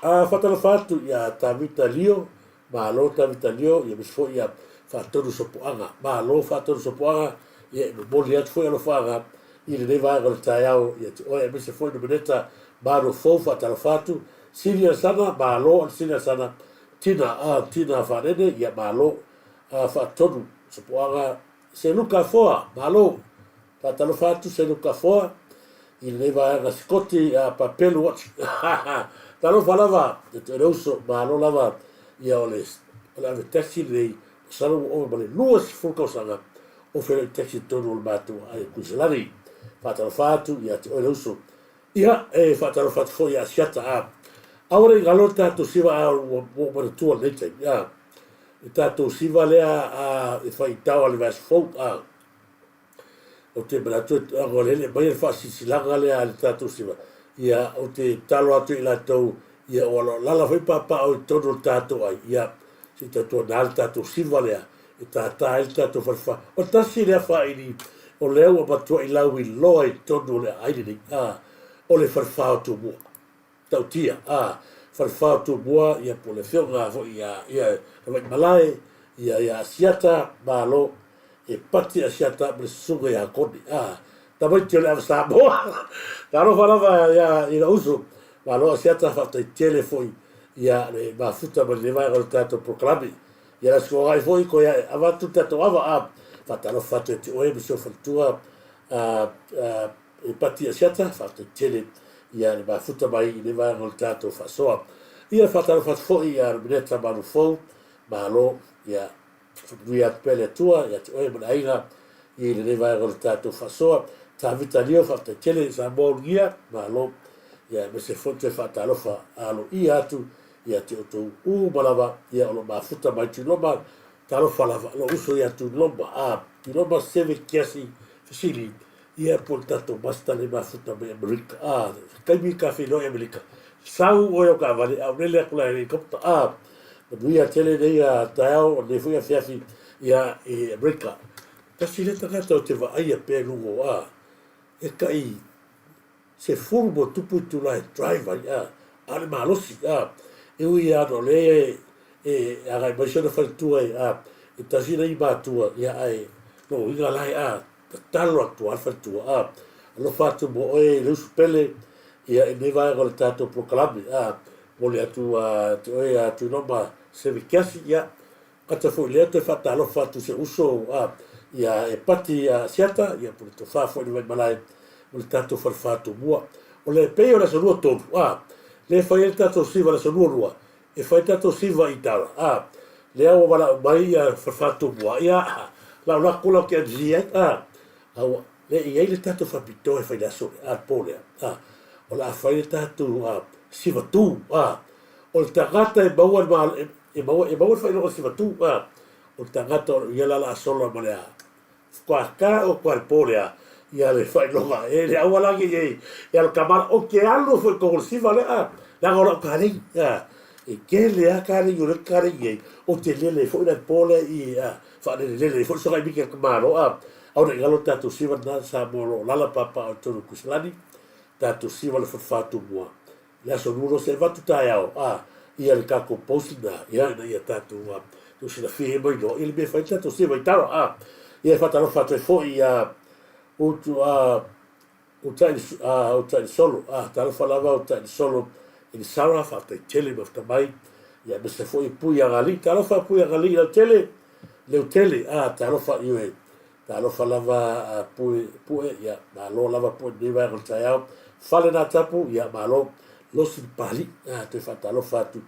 A faatalofa atu ia Tavita Lio, malo Tavita Lio, ia aemaise foi ia Faatonu Sopoaga. Malo Faatonu Sopoaga, ia e momoli atu foi alofaaga i lenei vaega o le taeao ia te oe, aemaise foi Nomeneta Malofou, faatalofa atu. Sili Alesana, malo Sili Alesana, Tina, a Tina Faalele, ia malo. A Faatonu Sopoaga, Seluka Foa, malo. Faatalofa atu Seluka Foa i lenei vaega Sikoti a Papelu Watch. Talofa lava e te le uso, malo lava ia o le o le ave taxi lenei, masalo ua ova ma le 20 tausaga o feiloai taxi i totonu o le matou aai o Kuiselani. Faatalofa atu ia te oe le uso. Ia, e faatalofa atu foi ia Asiata a. Aua ne i galo le tatou siva a ua ou manatua i lenei taimi a. Le tatou siva lea a e fai i tao a le vaiaso fou a. Ou te manatu e ago le aumai le faasilasilaga lea a le tatou siva, ia ou te tatalo atu i latou ia ua lala foi papaaao i totonu o le tatou ai, ia se i tautuana le tatou siva lea e tātā ai le tatou falefa. O le tasi lea faaili o lea ua matuai lauiloa i totonu o le aai lenei, a, o le falefa o Tumua. Tautia, a, Falefa o Tumua, ia po o le afioga foi ia, ia Savaimalae, ia, ia Asiata, malo, e pati Asiata ma le susuga ia Koni, a, tamaiti o le ava Samoa, talofa lava ia i lou uso, malo Asiata, faafetai tele foi ia le mafuta ma lenei vaega o le tatou polokalame. Ia le Aso Fogai foi, koe ae avatu le tatou ava, a, faatalofa atu ia te oe ma si ou faletua, a, a, E pati Asiata, faafetai tele ia le mafuta mai i le vaega o le tatou faasoa. Ia faatalofa atu foi ia Lumineta Malufou, malo, ia faamanuia atu pea le Atua ia te oe ma le aiga i lenei vaega o le tatou faasoa. Tavita Lio, faafetai tele i Samoa Ulugia, malo, ia aemaise foi toe faatalofa aloaia atu ia te outou uma lava ia o lo o mafuta mai Tuiloma, talofa lava, lou uso ia Tuiloma, a Tuiloma Seve Kiasi Fesili, Ia po o le tatou master le mafuta mai Amerika a taimi ka feiloai Amerika sau oe lau taavale a ou lele atu la i helicopter a manuia tele nei a taeao o lenei foi afiafi ia i Amerika. Tasi lea tagata ou te vaaia pea i luga o a e tai 10+ itula e drive ai a a o le malosi a e ui lava ona o lea e agai mai si ona faletua a e tasi nai matua ia ae lona uiga la e a tatalo atu lava le faletua, a, alofa atu mo oe i le usu pele, ia i lenei vaega o le tatou polokalame, a, momoli atu a te oe a Tuiloma Sevikiasi, ia, kata foi lea toe faatalofa atu i si ou uso a, ia Epati Asiata, ia po o le tofa foi i le Vaimalae ma le tatou falefa Tumua. O le pei o le aso 23, a, lea e fai ai le tatou siva i le aso 22, e fai tatou siva i tala a lea ua valaau mai ia falefa Tumua, ia lau lako lau ke MZ ai a, a ua le i ai le tatou faapitoa e fai le aso lea a le po lea a, o le a fai le tatou a siva tu a, o le tagata e maua le ma e maua e maua le faailoga o le siva tu a, o le tagata o lo o ia la la a sola ma le a Ka o koa po lea ia le faailoga e le aua la i ai ia le kamala o ke alu foi ko le siva le a la o la ka le a e ke le a ka le yo le ka le i o te lele foi le po le i a fa le lele foi so ga i ke malo a au le galo tatou siva na sa mo lo lala papa o tonu kusilani tatou siva le fatu mua le aso lua se avatu taeao a ia le tatou post na ia ina ia tatou a tu silafia ai mai loa ia le mea e fai tatou siva i tala a ia e faatalofa atu ai foi ia utu a utai a utai le solo a talofa lava utai le solo i le Sarah faafetai tele mafta mai ia aemaise foi pui agalii talofa pui agalii lautele leutele a talofa ioe Talofa lava a Pue, Pue, ia, malo lava Pue lenei vaega o le taeao. Fale na tapu, ia, malo. Losi le pali, a, toe faatalofa atu,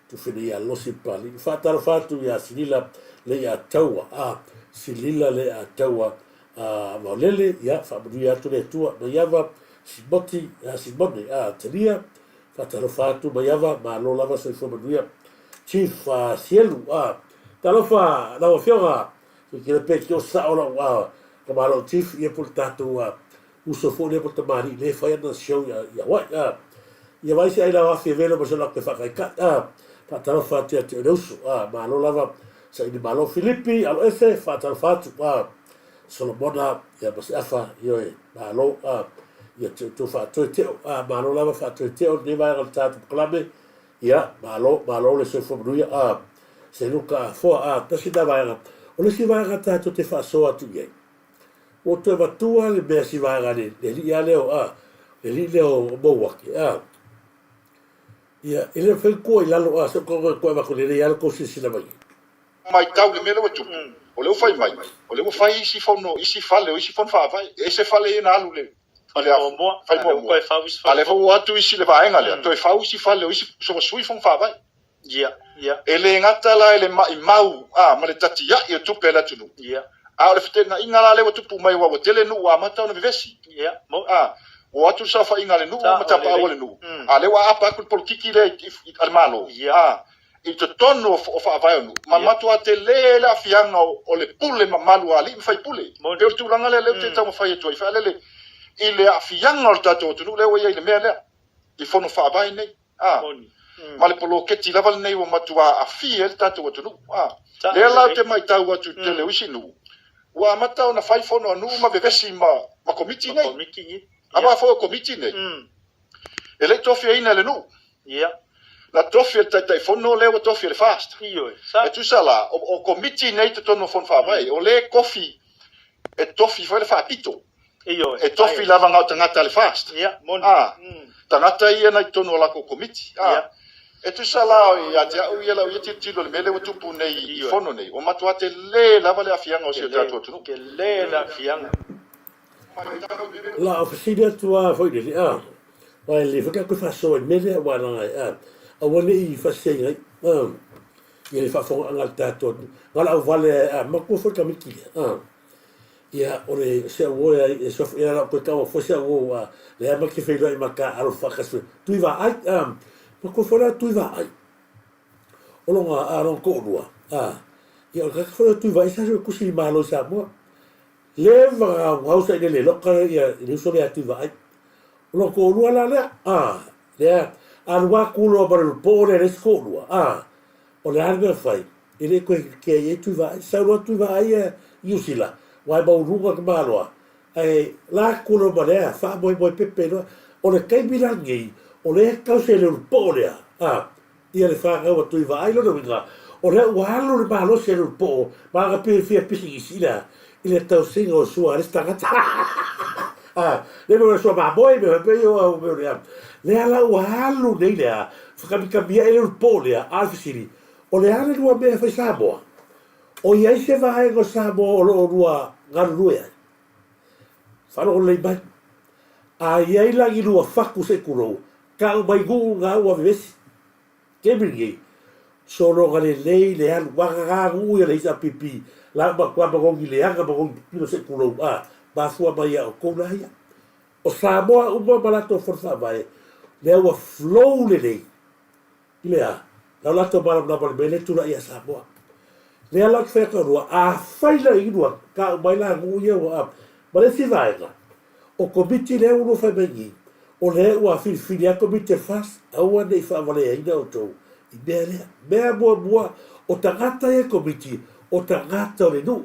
tufina ia losi le pali. Faatalofa atu ia Silila le ia taua, a, Silila le ia taua, a, Vaolele, ia, faamanuia atu le Atua. Maiava, Simoti, a, Simone, a, Talia, faatalofa atu Maiava, malo lava soifua manuia. Chief, a, Sielu, a, talofa lau Afioga, Kikila pe ki o sao lau a ka malo chief ia po le tatou a uso foi lea po le tamalii lea e fai ana show ia ia Hawaii a ia vai se ai lau afi e velo ma se lau ke whakaikai a whaatalofa atu ia te o le uso a malo lava saili malo Filipi alo ese whaatalofa atu a Solomona ia ma se afa ioe malo a ia te o tō whaatoe teo a malo lava whaatoe teo lenei vaega o le tatou polokalame Ia, malo, malo le soifua manuia, ā, se luka afoa, ā, tasi nā vaega, o le isi vaega tātou te faasoa atu i ai. Ua toe matua le mea si vaega le, le alii lava lea o, ā, le alii lea o, o Mouake, ā, ia, e le mafai ona tua i lalo, ā, se koe koe avatu lelei lava le tou silasila mai ai. Matau le mea lea ua tupu, o lea ua fai mai, o lea ua fai isi fono, isi fale o isi fono faavae, e ese fale ia na alu i le Fai muamua, fai muamua. A lea foi ua atu isi le vaega lea, toe fau isi fale o isi so ua sui fono faavae. Ia, ia. E le gata la i le maimau a ma le tatiai o tupe a le atunuu. Ia. A o le feteenaiga la lea ua tupu mai aua ua tele nuu ua amata ona vevesi. Ia, mo. A, ua o atu le saofaiga a le nuu ma tapaau a le nuu. A lea ua aapa atu le polokiki lea a le Malo. Ia. A, i totonu o faavae o nuu, ma matua tele le aafiaga o le pule mamalu a alii ma faipule. E pei o le tulaga lea lea ou te taumafai atu ai, faalele i le aafiaga o le tatou atunuu lea ua i ai i le mea lea, i fono faavae nei, a, ma le poloketi lava lenei ua matua aafia ai le tatou atunuu. A, lea la ou te matau atu i le tele o isi nuu, ua amata ona fai fono a nuu ma vevesi ma komiti nei. Aua foi o komiti nei, e le i tofiaina e le nuu. Ia. Na tofi e le Taitaifono lea ua tofi e le FAST. Ioe. Sa. E tusa la, o, o komiti nei i totonu o Fono Faavae, o lea e kofi, e tofi foi le faapito. Ioe. E tofi lava na o tagata a le FAST. Ia, moni. A, tagata ia na i totonu o lakou komiti. A, Ia. e tusa la ia te au ia lau ia tilotilo i le mea lea ua tupu nei i Fono nei, ua matua tele lava le aafiaga o si o tatou atunuu. Tele le aafiaga. La o fesili atu a foi lele a aua e lelei foi tatou faasoa i le mea lea aua leaga a aua ne i faasiaina ai a ia le faafofogaaga a le tatou atunuu. Na o le auvale a matua foi le tamaiti lea a ia o le se au oe ai e suafa ia la toe taua foi se au o a lea ma te feiloai ma ta alo faatasi tui vaai a matua foi la tui vaai o lona a lona toalua a ia o le tagata foi lea o tui vaai sa se tusi i malo i Samoa. Le vagaugau sa ile le loka ia le uso lea tui vaai. O lona toalua la lea, a, lea, alu atu loa ma le po lea le isi toalua, a, o le a le mea fai, e le toe kea i ai tui vaai. Sau loa tui vaai ia i Niu Sila, aua e maualuga le tamaloa, ae la atu loa ma lea, faamoemoe pepe loa. O le taimi la lenei, o lea e tausi e le ulupo lea, a, Ia le fanau a Tuivaai lona uiga, o lea ua alu le malosi a Lulupoo ma ana pie fia pisinisi i le a? I le tausiga o sua a le isi tagata. A, le mea o le sua mamoe, mea faapea ia o mea o le a. Lea la ua alu nei le a, whakamikami ai le ulupo lea, a o le fesili, o le a le lua mea e fai Samoa? O i ai se vaega o Samoa o lo o lua galulue ai? Faalogo lelei mai. A i ai la ni lua faku se i tulou, tau mai nuu na ua vevesi. Taimi lenei, sologa lelei le alu vagana nuu ia le HRPP, la u matua manogi leaga manogi pipilo se i tulou, a mafua mai ia outou la ia. O Samoa uma ma latou fono faavae, lea ua flow lelei i le a? La o latou malamalama i le mea lea e tulai ia Samoa. Lea la ou te fai atu aulua, afai la i lua, tau mai la nuu ia ua a. Ma le isi vaega, o Komiti lea ua lua fai mai nei, o lea ua filifili lava Komiti a le FAST, aua ne i faavaleaina outou i mea lea. Mea muamua, o tagata ia i Komiti, o tagata o le nuu.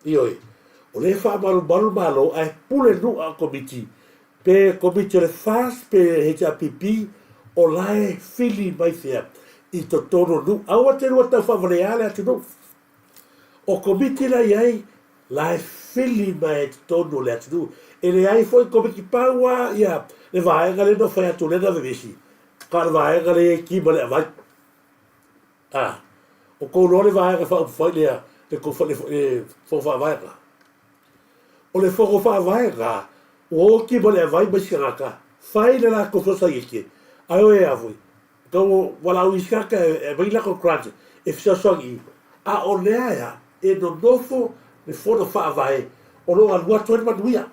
Ioe, o lea e faamalumalu le Malo ae pule nuu a o Komiti, pe Komiti o le FAST pe HRPP, o la e fili mai fea i totonu o nuu. Aua te lua tau faavalea le atunuu. O Komiti la i ai, la e fili mai i totonu o le atunuu. E leai foi Komiti pau lava ia le vaega lea na ou fai atu lea na vevesi, na o le vaega lea e i ai ki ma le auvai. A, o kou loa le vaega faaupufai lea, le kou le, le fono faavae O le fono faavae ga, ua oti ma le avai ma isi tagata, fai le latou sosaiete, ae o e a foi, tau valaau i isi tagata e aumai latou grant e fesoasoani i, a o lea ea e nonofo le fono faavae o lo o alu atu ai le manuia.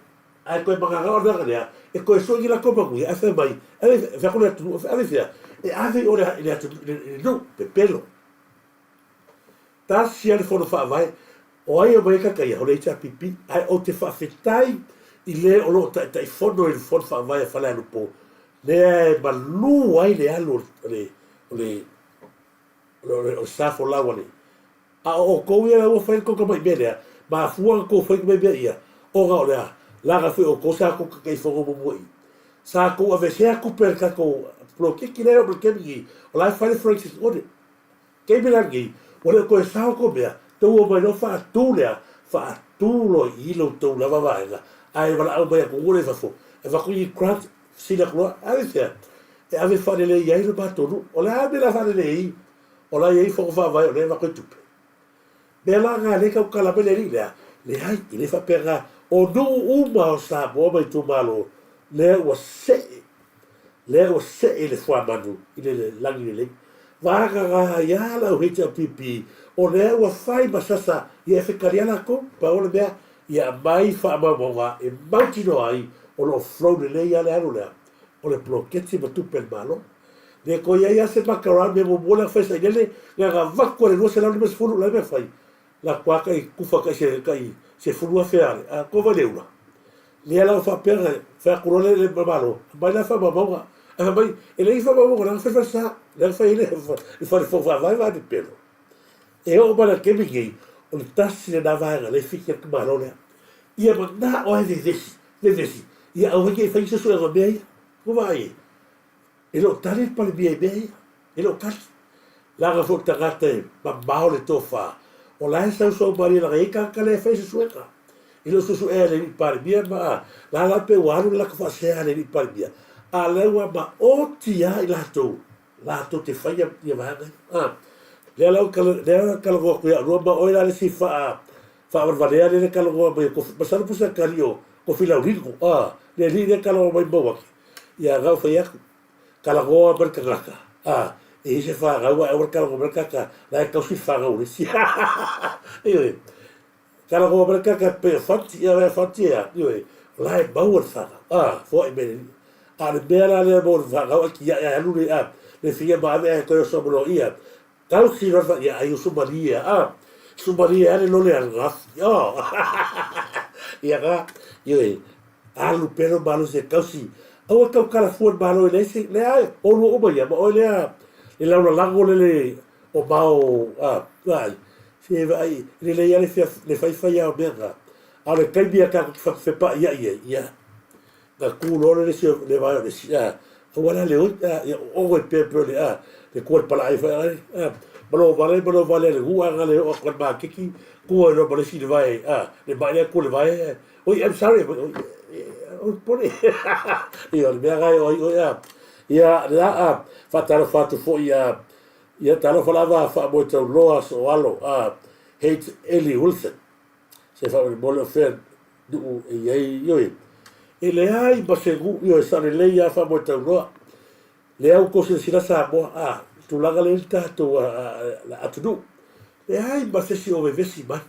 Ae toe manana o le aga lea, e toe sue ni latou manuia, ae fai mai, ave, fai atu le atunuu, ave i fea? E ave i o i le atunuu, i le nuu, pepelo. Tasi lava le fono faavae, o ai e omai ai tagata ia? O le HRPP. Ae ou te faafetai i le o lo o taitaifono i le fono faavae a Falealupo, lea e malu ai le alu o le, o le, o le, o le sa folau a le, A o outou ia la ua fai le tou tamai mea lea, mafua ona tou fai tamai mea ia, ona o le a? Leaga foi o outou sa tou Taitaifono muamua i i. Sa tou aveesea tupe a le tatou poloketi lea e oo mai i le taimi lenei, o la e fai le forensic audit. Taimi la lenei, ua le o toe sao tou mea, tou omai loa faatu lea, faatu loa i i lo outou lava vaega, ae valaau mai atunuu la i fafo, e avatu ni grant, fesili atu loa, ave fea? E ave faalelei ai le matou nuu. O le a le mea o le a faalelei ai? O la e i ai fono faavae o lea e avatu ai tupe. Mea la na lea e tautala mai le alii lea, leai, e le faapena. O nuu uma o Samoa ma itumalo, lea ua see, lea ua see le fuamanu i le lagi lelei. Vagana ai lava lau HRPP, o lea ua fai ma sasa ia e fetalia latou, pau o le mea, ia aumai faamaumauga e mautinoa ai o lo o flow lelei lava le alu lea o le poloketi ma tupe a le Malo. Le toe i ai lava se macaroni mea muamua lea na fai sailele na na avatu e le 250 la mea fai la toa tai tufa tai se tai 10,000 ale a kova le ula lea la faapea na fai atu loa le malo aumai la faamaumauga ae fai mai e leai ni faamaumauga leaga fai falesa lea na fai ai le fale fono faavae vae pepelo e oo mai la taimi nei o le tasi lena vaega lea e fiti atu malo lea ia manao lava e vevesi vevesi ia aua ne i fai ni suesuega o mea ia ua vaai ai E le o tali le Palemia i mea ia. E le o tali. Leaga foi o le tagata e mamao le tofa, o la e sausau malie leaga e i ai tagata lea e fai suesuega. E le o suesuea e le alii Palemia ma a la la pe ua alu le latou faasea a le alii Palemia, a lea ua maoti lava i latou latou te faia ia vaega ia. A, lea la ua lea la talanoa atu ia oulua ma oe la le isi faa faavalevalea lea le talanoa mai o Kofi, masalo po o se atalii o Kofi Laulino, a, le alii lea e talanoa mai Mauati. Ia gau fai atu, talanoa mai le tagata, a, e i ai se fanau ae aua le talanoa mai le tagata la e tausi le fanau a le isi. Ioe, talanoa mai le tagata e pei o Fonti, ia o Fonti e a, ioe, o la e maua le fanau, a, foai mai le alii. A o le mea la lea mo le fanau ae tiai ae alu le, a, le fia ma ave ae toe oso ma loa ia, tausi loa le fanau, ia ai usu malie a, usu malie a le lole a le gafi, oh, ia ga, ioe, Alu pea lou malosi e tausi. Aua tau kalafua i le Malo e leai se, leai, oulua uma ia, ma oe lea le laulalago le le o mao, a, vaai, se vaai, e lelei lava le fia, le faifai lava o mea na. A o le taimi a tatou te fepaaiai ai, ia, na tu loa le isi, le vae o le isi, a, aua la le oi, a, ia ono e pea pea o le, a, le tua i le palaai foi, a, a, ma lou vale, ma lou vale a le nuu, a na le oo atu i le maketi, tua ai loa ma le isi i le vae, a, le mai lea tua i le vae, Oi, I'm sorry. Aua le popole. Ia, o le mea lena e oo ai oe a. Ia, lea a, faatalofa atu foi ia, ia talofa lava faamoetauloa Soalo a, H. Eli Wilson. Se faamolemole o fea nuu e i ai, ioe. E leai ma se nuu, ioe, sao lelei lava faamoetauloa. Lea ua tou silasila Samoa, a, tulaga lea i le tatou atunuu. Leai ma se isi o vevesi mai.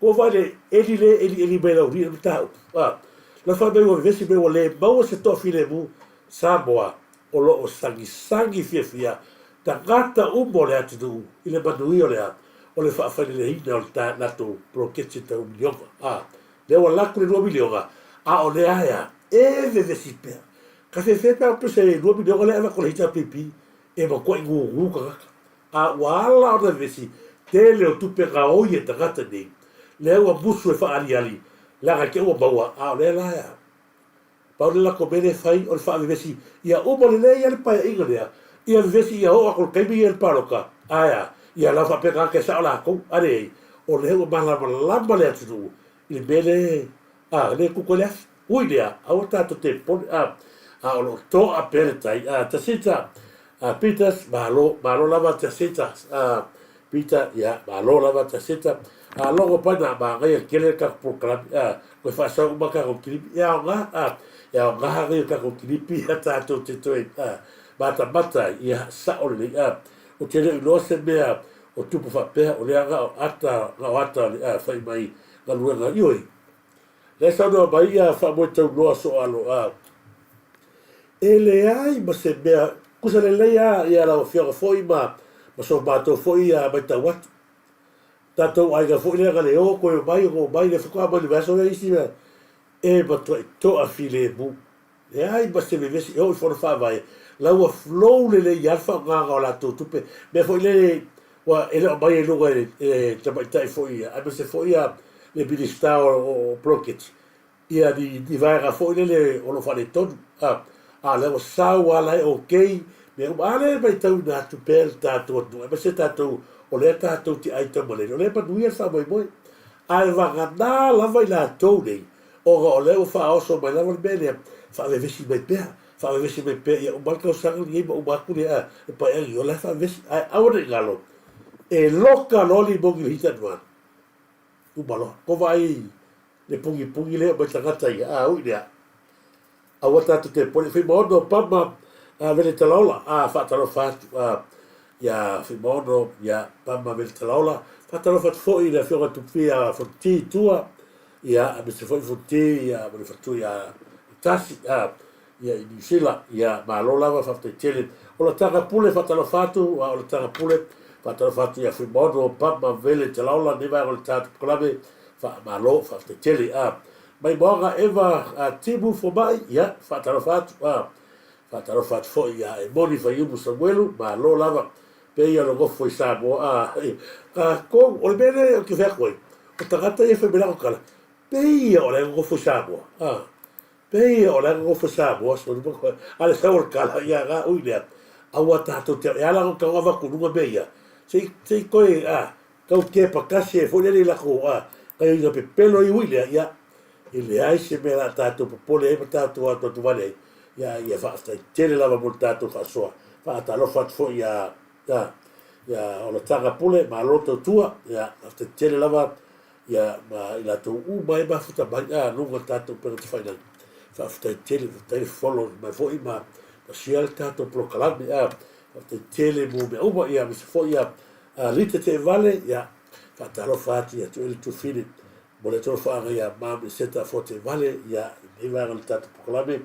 Ua vaai le eli lea e elieli mai lau alii le mataupu, a, la fai mai ua vevesi mai ua le maua se toafilemu Samoa o lo o sagisagi fiafia tagata uma o le atunuu i le manuia o le a, o le faafaileleina o le latou poloketi tau miliona, a, lea ua laku le $2 miliona, a o lea e a, e vevesi pea. Ka fefe pe a pese $2 miliona lea e avatu e le HRPP e matuai gugu tagata. A ua ala ona vevesi tele o tupe gaoi e tagata nei, lea ua musu e faaaliali, leaga te ua maua, a o lea la e a. Pau le latou mea lea e fai o le faavevesi ia uma lelei a le paeaiga lea, ia vevesi ia oo atu i le taimi ia i le palota, ae a, ia lau faapena ake sao latou, a leai, o lea ua malamalama le atunuu i le mea lea, a, lea e tutu ai le afi. Ui lea, aua tatou te popole, a, a o lo o toa pea le tai, a, Jacinta, a, Peters, malo, malo lava Jacinta, a, Peter, ia, malo lava Jacinta, a, logo pai na manaia tele le tatou polokalame, a, koe faasau uma tatou kilipi, e aoga, a, e aoga nei tatou kilipi ia tatou te toe, a, matamata ai, ia, sao lelei, a, ou te le o iloa se mea o tupu faapea, o lea na o ata, na o ata, a, fai mai galuega, ioe, Lea e saunoa mai ia Faamoetauloa Soalo a e leai ma se mea kusa lelei a ia lau afioga foi ma ma so matou foi ia matau atu. Tatou aiga foi lea na le o toe omai ona omai lea faatoa mai le vaiaso lea isi mea e matuai toafilemu. Leai ma se vevesi e oo i fono faavae, la ua flow lelei lava le faaaogaga o latou tupe. Mea foi lele ua e le o aumai ai luga e le tamaitai foi ia, aemaise foi ia le Minisita o Poloketi, ia ni, ni vaega foi lele o lo o faaletonu. A, a lea ua sau lava la e okay mea uma. A lea e matauina atu pea le tatou atunuu, aemaise tatou o lea tatou te ai taumalele, o lea e manuia le faamoemoe. Ae vagana lava i latou nei Ona o lea ua faaoso mai lava le mea lea, faavevesi mai pea, faavevesi mai pea ia uma le tausaga lenei ma uma atu le, le paeaiga, o la e faavevesi. Ae aua ne i galo, e loka loa limogi i le hita nuan, uma loa. Ko vaai le pugipugi lea o mai tagata ia, a ui lea, Aua tatou te popole. Fuimaono Pama Veletalaola, a faatalofa atu ia Fuimaono ia Pama Veletalaola. Faatalofa atu foi i le Afioga Tupu ia Fonoti Tua, ia aemaise foi Fonoti ia ma le faletua ia Tasi ia i Niu Sila. Ia malo lava faafetai tele. O la taga pule faatalofa atu, o la taga pule faatalofa atu ia Fuimaono Pama Veletalaola lenei vaega o le tatou polokalame. Faamalo faafetai tele. Maimoaga Eva a Timu Fomai, ia, faatalofa atu, a, faatalofa atu foi ia Emoni Faiumu Samuelu, malo lava, pei o le nofo i Samoa, a, tatou, o le mea lea ou te fai atu ai, o tagata ia e fai mai lana tala, pei ia o la e nonofo i Samoa, a, pei ia o la e nonofo i Samoa, a le sau o le tala, ia, na ui lea, aua tatou te, e ala ona tago avatu i luga mea ia, se i, se i toe, a, Tau kepa tasi ai foi lele i latou a gaioiga pepelo ai ui lea, ia, e leai se mea la tatou popole ai ma tatou atu atu vale ai, ia, ia faafetai tele lava mo le tatou faasoa. Faatalofa atu foi ia, ia, ia Olataga Pule, malo tautua, ia, faafetai tele lava, ia, ma i latou uma e mafuta mai, a, luga o le tatou upega tafailagi. Faafetai tele, faafetai le follow mai foi ma, ma share le tatou polokalame, a, faafetai tele mo mea uma, ia, aemaise foi ia, A Lita Teevale, ia, faatalofa atu ia te oe le Tufili, mo le tolofaaga ia Mom Eseta Afoa Teevale, ia, i lenei vaega o le tatou polokalame,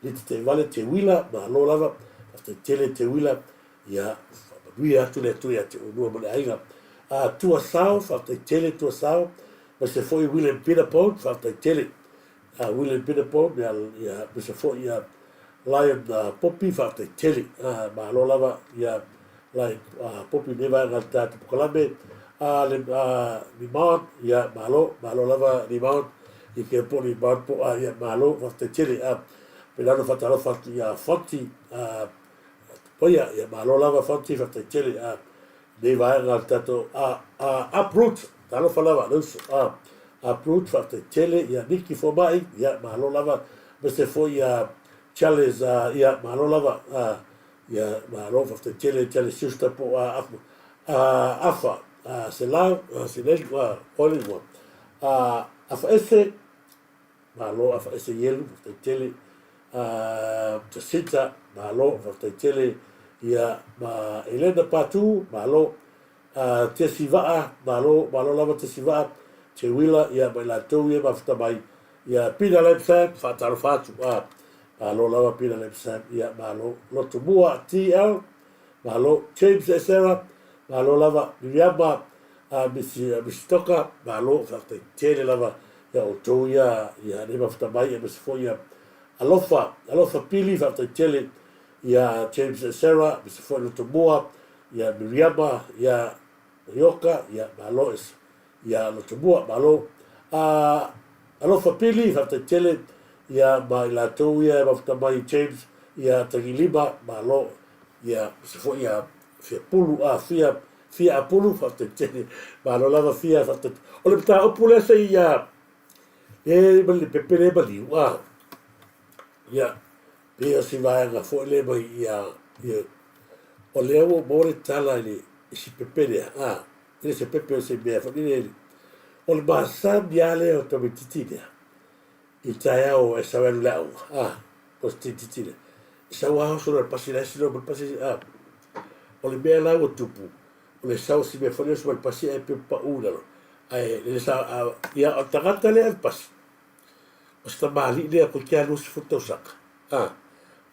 Lita Teevale, Teuila, malo lava, faafetai tele Teuila, ia, faamanuia atu le Atua ia te oulua ma le aiga. A Tua Sao, faafetai tele Tua Sao, aemaise foi William Peter Bone, faafetai tele. A William Peter Bone, ia, ia, aemaise foi ia Lion Poppy, faafetai tele. Malo lava, ia, Lai popi nei vaega le tatou polokalame a le Limon ia malo malo lava Limon i ke po Limon po a ia malo faafetai tele a pela no faatalofa atu ia Fonti a Tupaia ia malo lava Fonti faafetai tele a nei vaega le tatou a a uproot talofa lava le uso a uproot faafetai tele ia Niki Fomai ia malo lava. Aemaise foi ia Charles, ia, malo lava, ia, malo, faafetai tele Charles Schuster po o Afa, Selau, Selelu, o ai le igoa? Afaese, Malo afaese Ielu, faafetai tele. Jacinta, malo, faafetai tele. Ia, ma Elena Patu, malo. Jesse Vaa, malo, malo lava Jesse Vaa. Teuila, ia, ma i latou ia mafuta mai. Ia, Peter Lamsam, faatalofa atu. Malo lava Peter Lamsam, ia, malo. Lotomua TL, malo. James Esera, malo lava. Miriama, Misi Toka, malo, faafetai tele lava ia outou ia, ia nei mafuta mai, aemaise foi ia Alofa, Alofa Pili, faafetai tele ia James and Sarah, aemaise foi Lotomua, ia Miriama, ia Rioka, ia malo ia Lotomua, malo. Alofa Pili, faafetai tele ia ma i latou ia e mafuta mai James, ia Tagilima, malo, ia aemaise foi ia Fia Pulu, Fia Fia Apulu, faafetai tele. Malo lava Fia, faafetai. O le mataupu lea se i a e ma le pepe le maliu a. Ia, pe o si vaega foi le mai ia ia o lea ua maua le tala i le i si pepe lea a. E le se pepe o se mea foi lele. O le masani lava lea o tamaitiiti lea i taeao e sau ai alu i le aoga a, o si tamaitiiti lea. E sau lava oso loa i le pasi la e silo ma le pasi a. O le mea la ua tupu, o le sau o si mea foi lea oso mai le pasi ae pei ua pau i lalo. Ae le sa, a, ia o le tagata lea e ave pasi, o se tamalii lea toeitiiti lava 20 tausaga, a,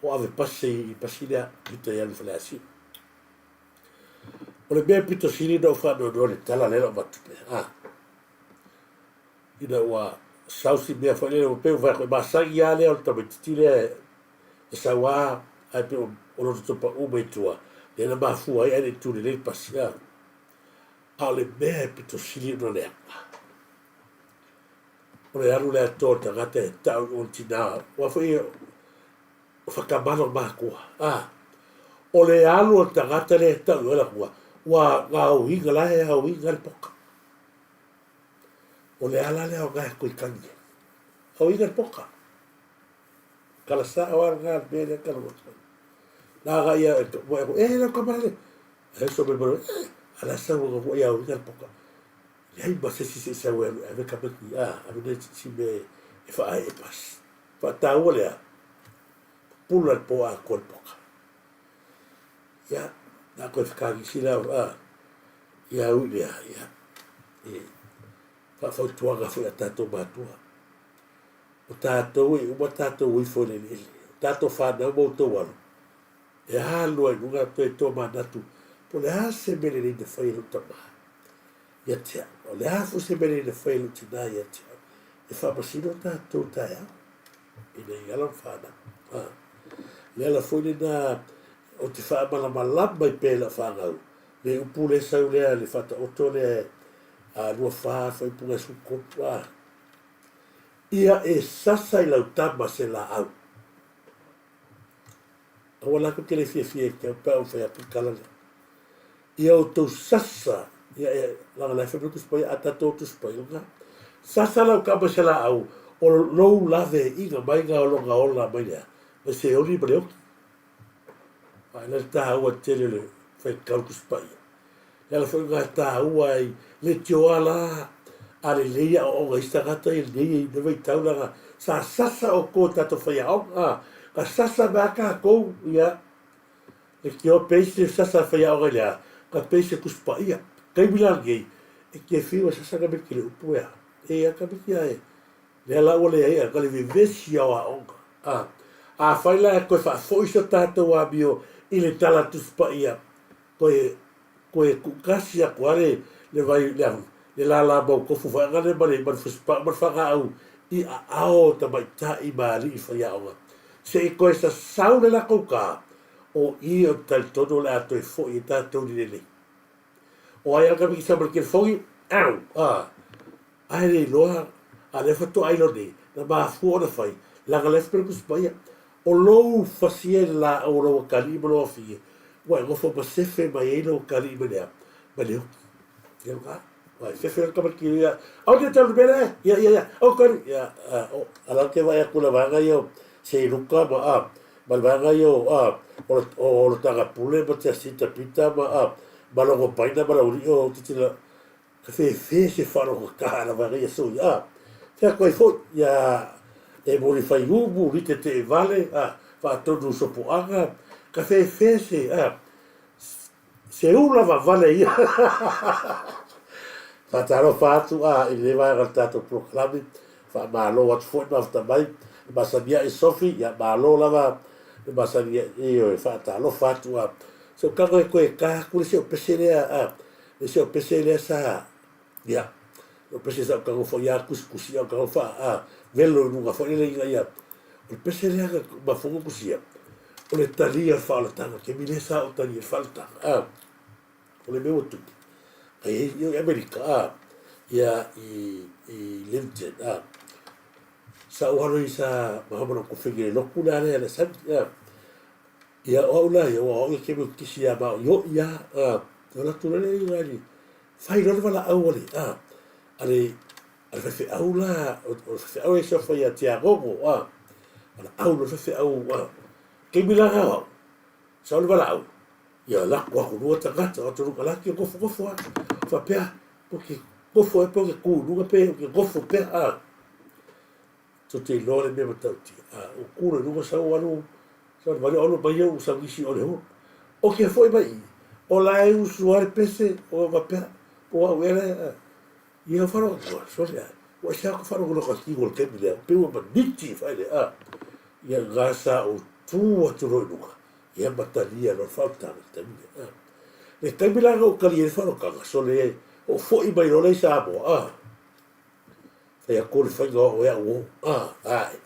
o ave pasi i le pasi lea i uta i alu i Faleasiu. O le mea pito sili ona ou faanoanoa i le tala lea na avatu pea, a, ina ua sau si mea foi lele ua pei ua fai atu e masani lava lea o le tamaitiiti lea e sau lava ae pei o lona topau mai tua lea na mafua ai ae le i tu lelei le pasi a. A o le mea e pito sili ona leaga, o le alu le atoa o le tagata e tau i o le tina aua foi o whakamana o mākua. A, o le alu o le tagata lea e tau i o le atua, ua gaoiga la e aoiga le poka. O le ala lea o ngā koe tangi. Aoiga le poka. Kala sa o ala ngā mea lea kala watu. Nā ngā ia e mo e e lau kamara le. E so me maro, e, ala sa ua ngā ia aoiga le poka. Leai ma se si se sa ua ave kamaki, a, ave nei si me e wha e pas. Wha lea, pula le po a koe le poka. Ia, nā koe whakaagisi la, a, ia ui lea, ia, e, whaafautuanga foi a tātou mātua. O tātou e uma tātou uifo i le eleele. O tātou whānau ma outou alo. E alu ai luga toe tō mānatu. Po le a se mea lelei na whai e lou tamā ia te au. O le a foi se mea lelei na whai e lou tinā ia te au. E whaamasino tātou taeao. Ina i ala ma whānau. Ha. Le ala foi lena o te whaamalamalama i pē lau whānau. Le upu le sau lea, le whataoto lea, a 24 fuaiupu 13, a. Ia e sasa i lau tama se laau. Aua la te le fiafia i te au pe a ou fai atu i tala lea. Ia outou sasa, ia e, laga la e fai mai le Tusi Paia, a tatou Tusi Paia, lona, sasa lau tama i se laau, o lou lave iga mai ga o lona ola mai lea, mai se oli ma le oki. A e la le taua tele o le faitau Tusi Paia. Le ala foi lena e taua ai le tioa la a lelei aoaoga isi tagata ia lenei i le vaitau leaga sa sasa outou e tatou faiaoga a ka sasa mai a tatou ia le tioa pei se sasa faiaoga i le a ka pei se Tusi Paia. Taimi la lenei e te fiu e sasa ka mea le upu e a e ia ka mea e lea la ua leai a ka le vevesi o aoga a afai la e toe faafoi so tatou amio i le tala Tusi Paia Toe, toe tuutasi atu lava le, le vai, le ahu, le lālā mau tofu whaanga le ma le, ma le fusipa'u ma le whagaau i aao o tamaitai ma alii faiaoga. Se i toe sasau le latou kā, o i o te talitonu o le a toe fo'i e tatou ni lelei. O ai a ka mikisa ma le telefoni, au, a, ae le iloa, a lea faatoa iloa nei, na mafua ona fai, leaga lea faapea le Tusi Paia, O lou fasia i le laau o lou atalii ma lou afie, ua e nofo ma sefe mai ai lou atalii mai le a? Mai le oki. Ia lena. Vai fefe le tamaiti ia. Au te tau mele e. Ia ia ia. Au kari. Ia o ala te vai aku le vaega ia o se luka ma a ma le vaega ia o a o o le tanga pule ma te asita pita ma a ma logo paina ma lauli o titila ka fefe se whaloka kaha la vaega ia so ia a. Te ako ai foi ia e mori whai umu rite te e vale a whaatonu sopoaga ka fefe se a Se ula vavale ia. Faatalofa atu a i lenei vaega o le tatou polokalame. Faamalo atu foi ma mafuta mai le masani ae Sofi, ia malo lava le masani ae, ioe, faatalofa atu a. Se o tago e toe ta atu le isi o pese lea a, le isi o pese lea sa, ia, o pese sa ou tago foi a tusitusi a ou tago faa a velo i luga foi lele ina ia, o le pese lea na mafuga tusia, o le talia o le faaolataga, taimi lea sa ou talia le faaolataga, a, o le mea ua tupu, ka i ai i Amerika, a, ia i, i Linton, a, sa ou alo i sa mahoma na kofegi le lotu la lea le sami, a, ia o au la ia, ua au ia kemi o kisi ia ma o i oi a, a, o la tula le i ngali, fai loa le valaau a le, a, a le, a le faifeau la, o le faifeau e sofa ia Tiagogo, a, valaau loa le faifeau, a, taimi la na o au, sau le valaau, ia lako atu luga tagata, o atu luga laki o nofo nofo a, faapea, po ke nofo ea pe o ke ku i luga pe o ke nofo pea, a, tou te iloa le mea matautia, a, o ku loa i luga sau alu, sau le vale o alu mai au sau nisi o le hulu. O ke foi mai i, o la e usu a le pese, o faapea, po o au ea la, a, Ia wharo ua sole a ua ese aku wharo lo ka ki o te mile pe ua maniti whaile a ia ngā sa o tū atu roi luka ia matalia lo whautanga te mile a le taimi la o kali e wharo kanga sole e o foi mai lo lei Samoa a whai a kore whainga o ea o a ai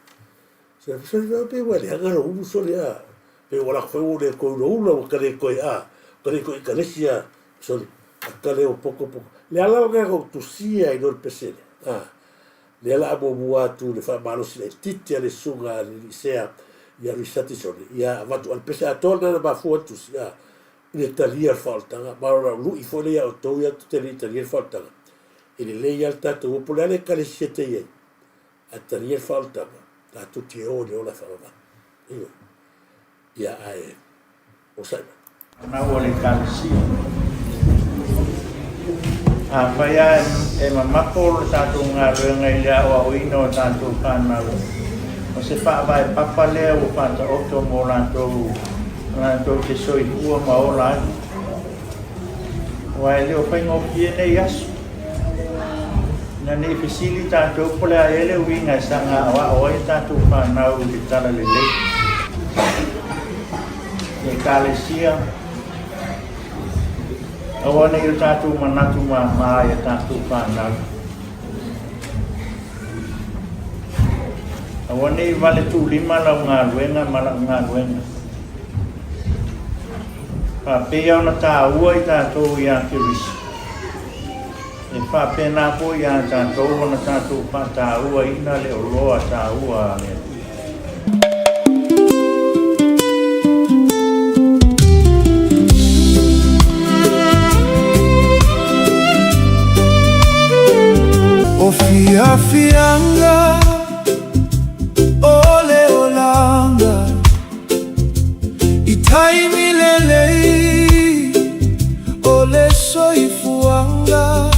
sole sole pe ua le hanga lo ulu sole a pe ua lako whai o le koe ula ula ua kare koe a kare koe i kalesia Sole, a kale o poko poko. Le ala o ngā o tusia i lor pesele. A, le ala a muamua atu le whaamalosi le titi a le sunga a le lisea i a Risati sole. Ia avatu a le pese atoa nana mafua tusi. A, i le talia le whaoltanga. Ma ora lui foi le ia o tau ia te le talia le whaoltanga. E le lei al tātou o pole ale kale sia te iei. A talia le whaoltanga. Tātou te o le ola whakamā. Iyo. Ia ae o Simon. Mau o le Ekalesia. Afai lava e mamapo le tatou galuega i le aoaoina o tatou fanau, o se faavae papa lea ua faataoto mo latou latou te soifua ma ola ai. Aua e le o faigofie nei aso. Ina ne i fesili tatou po o le a ea le uiga e saga aoao ai a tatou fanau i le talalelei. Le Ekalesia, aua ne i o tatou manatu māmā i a tatou fanau. Aua ne i vale tūlima lau galuega ma la'u galuega. Faapea ona tāua i tatou iā Keriso. E faapena foi iā tatou ona tatou faataua-ina le oloa taua a le Atua. O fiafiaga o le olaga I taimi lelei o le soifuaga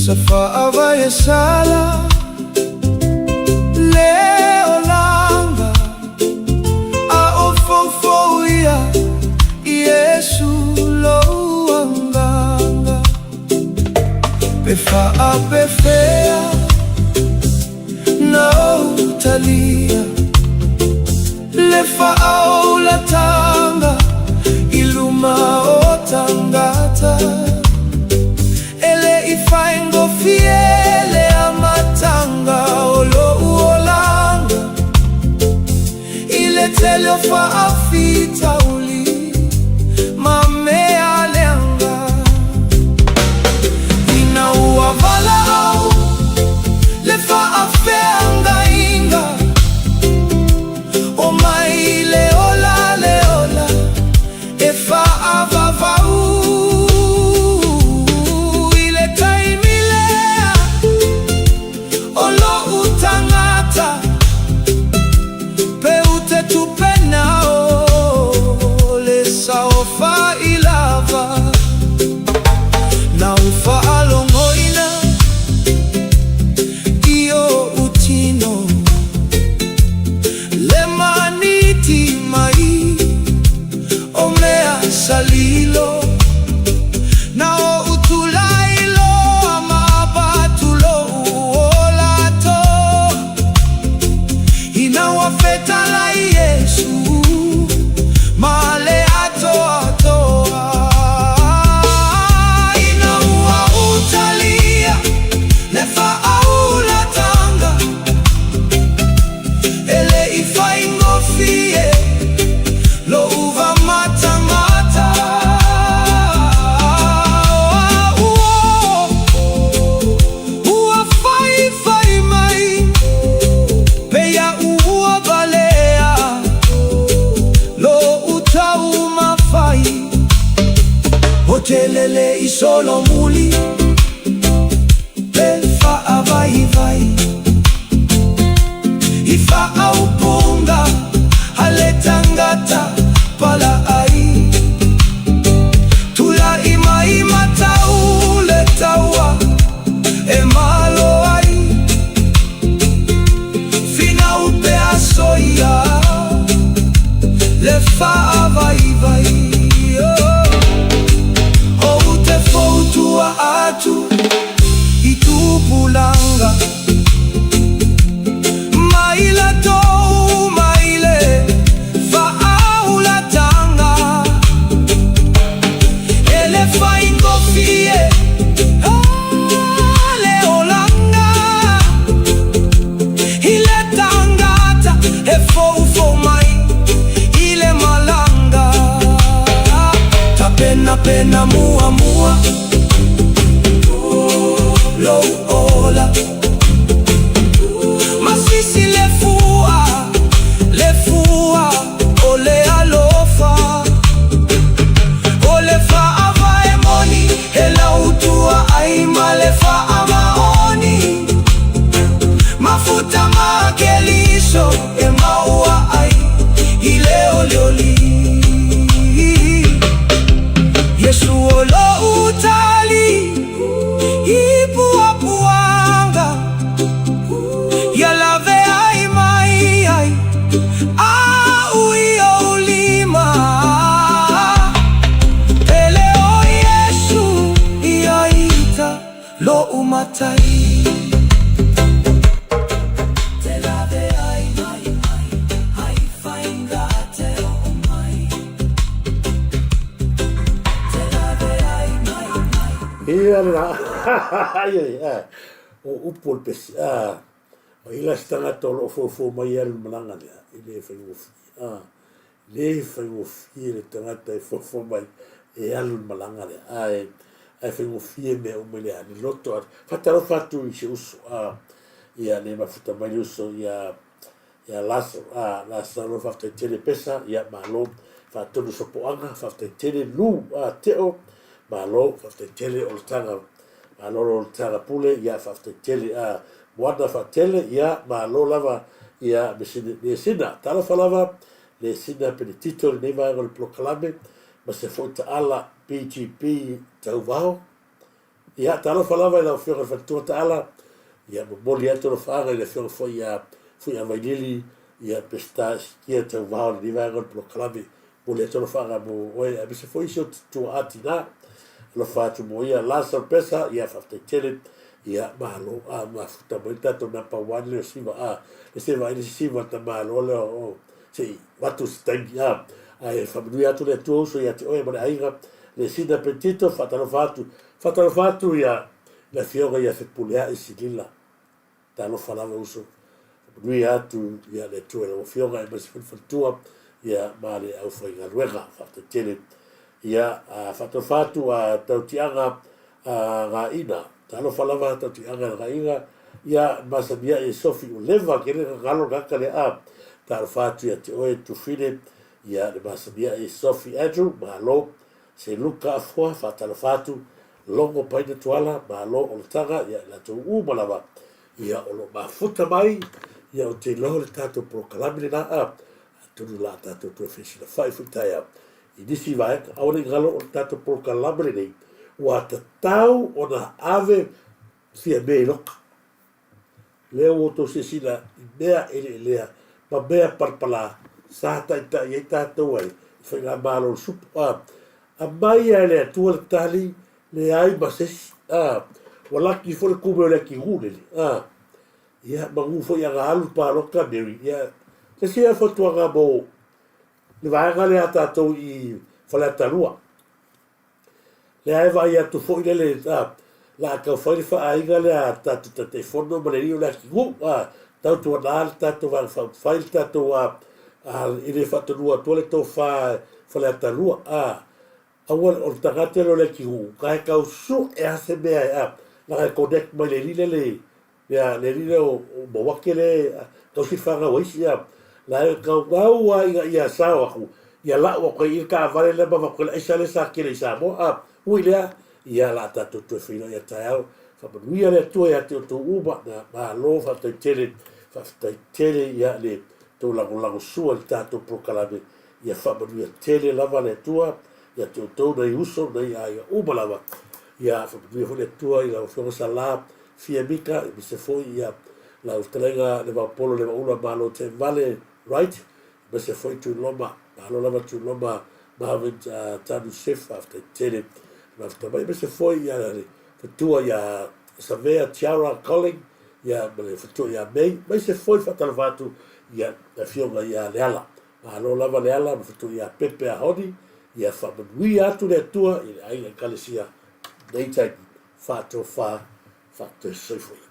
Sa faavae sala le olaga A o foufou ia Iesu lou agaga Pe faapefea. solomuli le faavaivai i faaupunga a le tangata pala ai. Tulai mai matau le taua e malo ai. Finau pea soia le faavaivai. Ou te fautua atu i tupulaga mai latou mai le faaulatanga. E le faigofie le olaga i le tangata e foufou mai i le malaga. Tapenapena muamua lou ola. Masisi le fua, le fua o le alofa. O le faavae moni e lautua ai ma le faamaoni. Mafuta ma Keliso e maua ai i le olioli. Iesu o lou tali i puapuaga, ia lave ai mai ai a'u i ou lima. Pele o Iesu ia ita lo'u matai. Te lave ai mai ai ai fainga te oo mai. Te lave ai mai ai. Ia le la, ai ai, ai, o upu o le pesi, a, o ila se tagata o lo o foufou mai alu i le malaga lea, e le faigofie, a, le faigofie le tagata e foufou mai e alu i le malaga lea, ae, ae faigofie mea uma i le le loto a, faatalofa atu i si uso, a, ia le mafuta mai le uso ia, ia Laso, a, Lasalo, faafetai tele Pesa, ia malo, faatonu sopoaga, faafetai tele Lu, a, Teo, malo, faafetai tele Oletaga, malolo Oletaga Pule, ia faafetai tele, a, Moana Faatele, ia malo lava, ia Mesine, Lesina, talofa lava, Lesina Penetito i lenei vaega o le polokalame, ma se foi taala BGB Tauvao. Ia, talofa lava i lau Afioga i le Faletua Taala, ia momoli atu alofaaga i le Afioga foi ia Fuiavailili, ia Peseta Sikia Tauvao i lenei vaega o le polokalame. Momoli atu alofaaga mo oe aemaise foi isi o tuaa tina. Alofa atu mo ia Lazaro Pesa, ia faafetai tele. Ia malo a mafuta mai le tatou number one lea o Siva a le se vaai le sisiva le tamaloa lea o se i avatu se taimi a ae faamanuia atu le Atua uso ia te oe ma le aiga le Sina Pentito faatalofa atu faatalofa atu ia le afioga ia Fepuleai Silila talofa lava uso faamanuia atu ia le Atua i lau afioga aemaise foi le faletua ia ma le aufaigaluega faafetai tele ia faatalofa atu a tautiaga a Gaina talofa lava tautiaga i Gaina ia masani ai e Sofi ua leva kele gagalo gaka le a talofa atu ia te oe Tufine ia le masani ai e Sofi Andrew malo se Luka Afoa faatalofa atu Logo Paina Tuala malo olataga ia i latou uma lava ia o lo mafuta mai ia o te iloa le tatou polokalame lena a atonu la tatou toe fesilafai foi taeao i nisi vaega aua ne i galo o le tatou polokalame lenei ua tatau ona ave Fiame i loka. Lea ua outou silasila i mea eleelea ma mea palapala sa taitai ai tatou ai i faigamalo o le supo. A, aumai lava e le Atua le tali, leai ma se isi. A, ua laki foi le kume o le atigu lele. A, ia, manu foi a na alu le palota Mary. Ia, se isi lea fautuaga mo le vaega lea a tatou i Faleata 2. Lea e vaai atu foi lele a, la a tau fai le faaaiga lea a tatou Taitaifono ma le alii o le atunuu a, tautuana le tatou Vaega Faaupufai le tatou a, a e le faatonua atua le tofa Faleata 2 a, aua o le tagata lea o le atunuu ka e tau sue a se mea e a, leaga e connect mai le alii lele Ia, le alii lea o Mawake lea e tausi le fanau a isi, ia, la e gaugau lava ina ia sao atu, ia lau atu ai i i le taavale lea ma avatu ai le aisa lea sa tele i Samoa. A, ui lea, Ia, la tatou toe feiloai a taeao. Faamanuia le Atua ia te outou uma. Na malo, faafetai tele, faafetai tele ia le tou lagolago sua i le tatou polokalame. Ia faamanuia tele lava le Atua ia te outou nai uso, nai aiga uma lava. Ia faamanuia foi le Atua i lau Afioga Sala Fia Mika, aemaise foi ia lau fetalaiga Levaopolo Levaula Malo Tevale Wright, aemaise foi Tuiloma, malo lava Tuiloma Marvin Tanu Sef, faafetai tele mafuta mai, aemaise foi ia le fatua ia Savea Tiara Colling, ia ma le fatua ia May, aemaise foi faatalofa atu ia le afioga ia Leala. Malo lava Leala ma fatua ia Pepe a Honi, ia faamanuia atu le Atua i le aiga Ekalesia nei taimi, faatofa, faatoe soifua ia.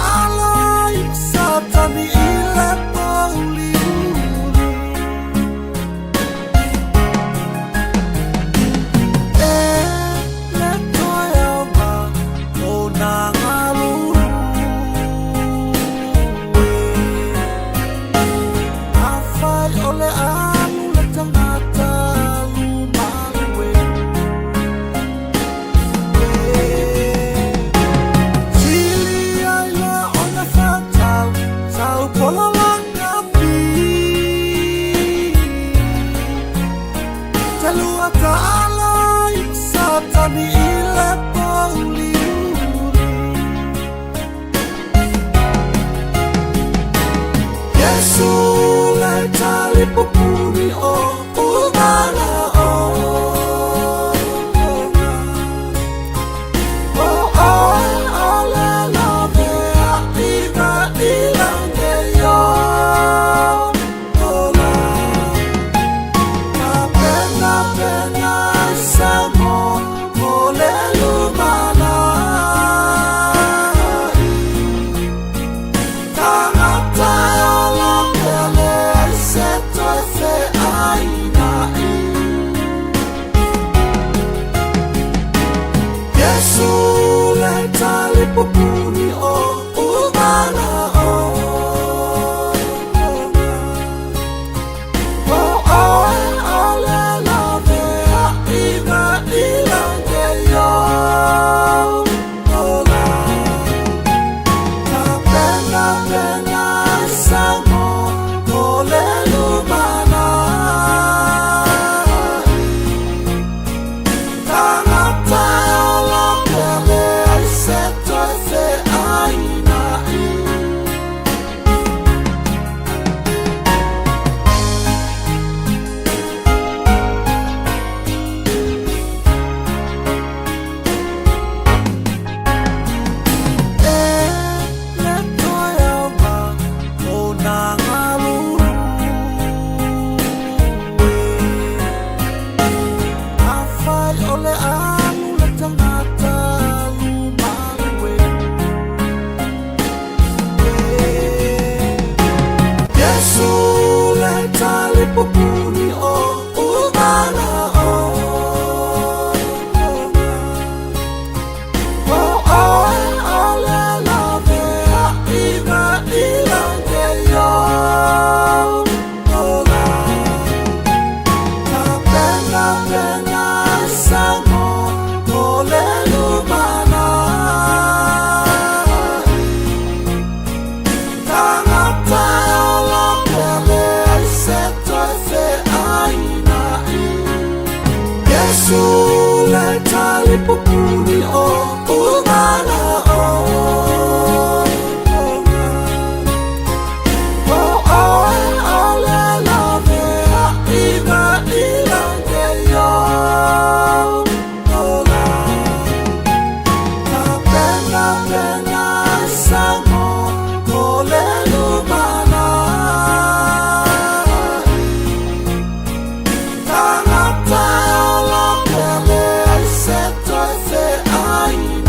taala i Satani i le pouliuli. E le toe aoga o nā galulue. Afai o le alu le tagata alu malue. Sili ai loa ona faatau sau pololaga pi. Telua taala i Satani i le pouliuli. Iesu le talipupuni o manaoga. O oe o le laveaiga i lagi e ola. Tapenapena ai se mo mo le lumanai. Tagata e ola pea leai se toe feaina'i. Iesu le talipupuni o manaoga. O oe o le laveaiga i lagi e ola. Tapenapena ai se mo mo le lumanai. Tagata e ola pea leai se toe feaina'i. E le toe aoga o nā galulue. Afai o le alu le tagata alu malue. Iesu le talipupuni o manaoga. O oe o le laveaiga i lagi e ola. Tapenapena ai se mo mo le lumanai. Tagata e ola pea leai se toe feaina'i. Iesu le talipupuni o manaoga. O oe o le laveaiga i lagi e ola. Tapenapena ai se mo mo le lumanai. Tagata e ola pea leai se toe feaina'i.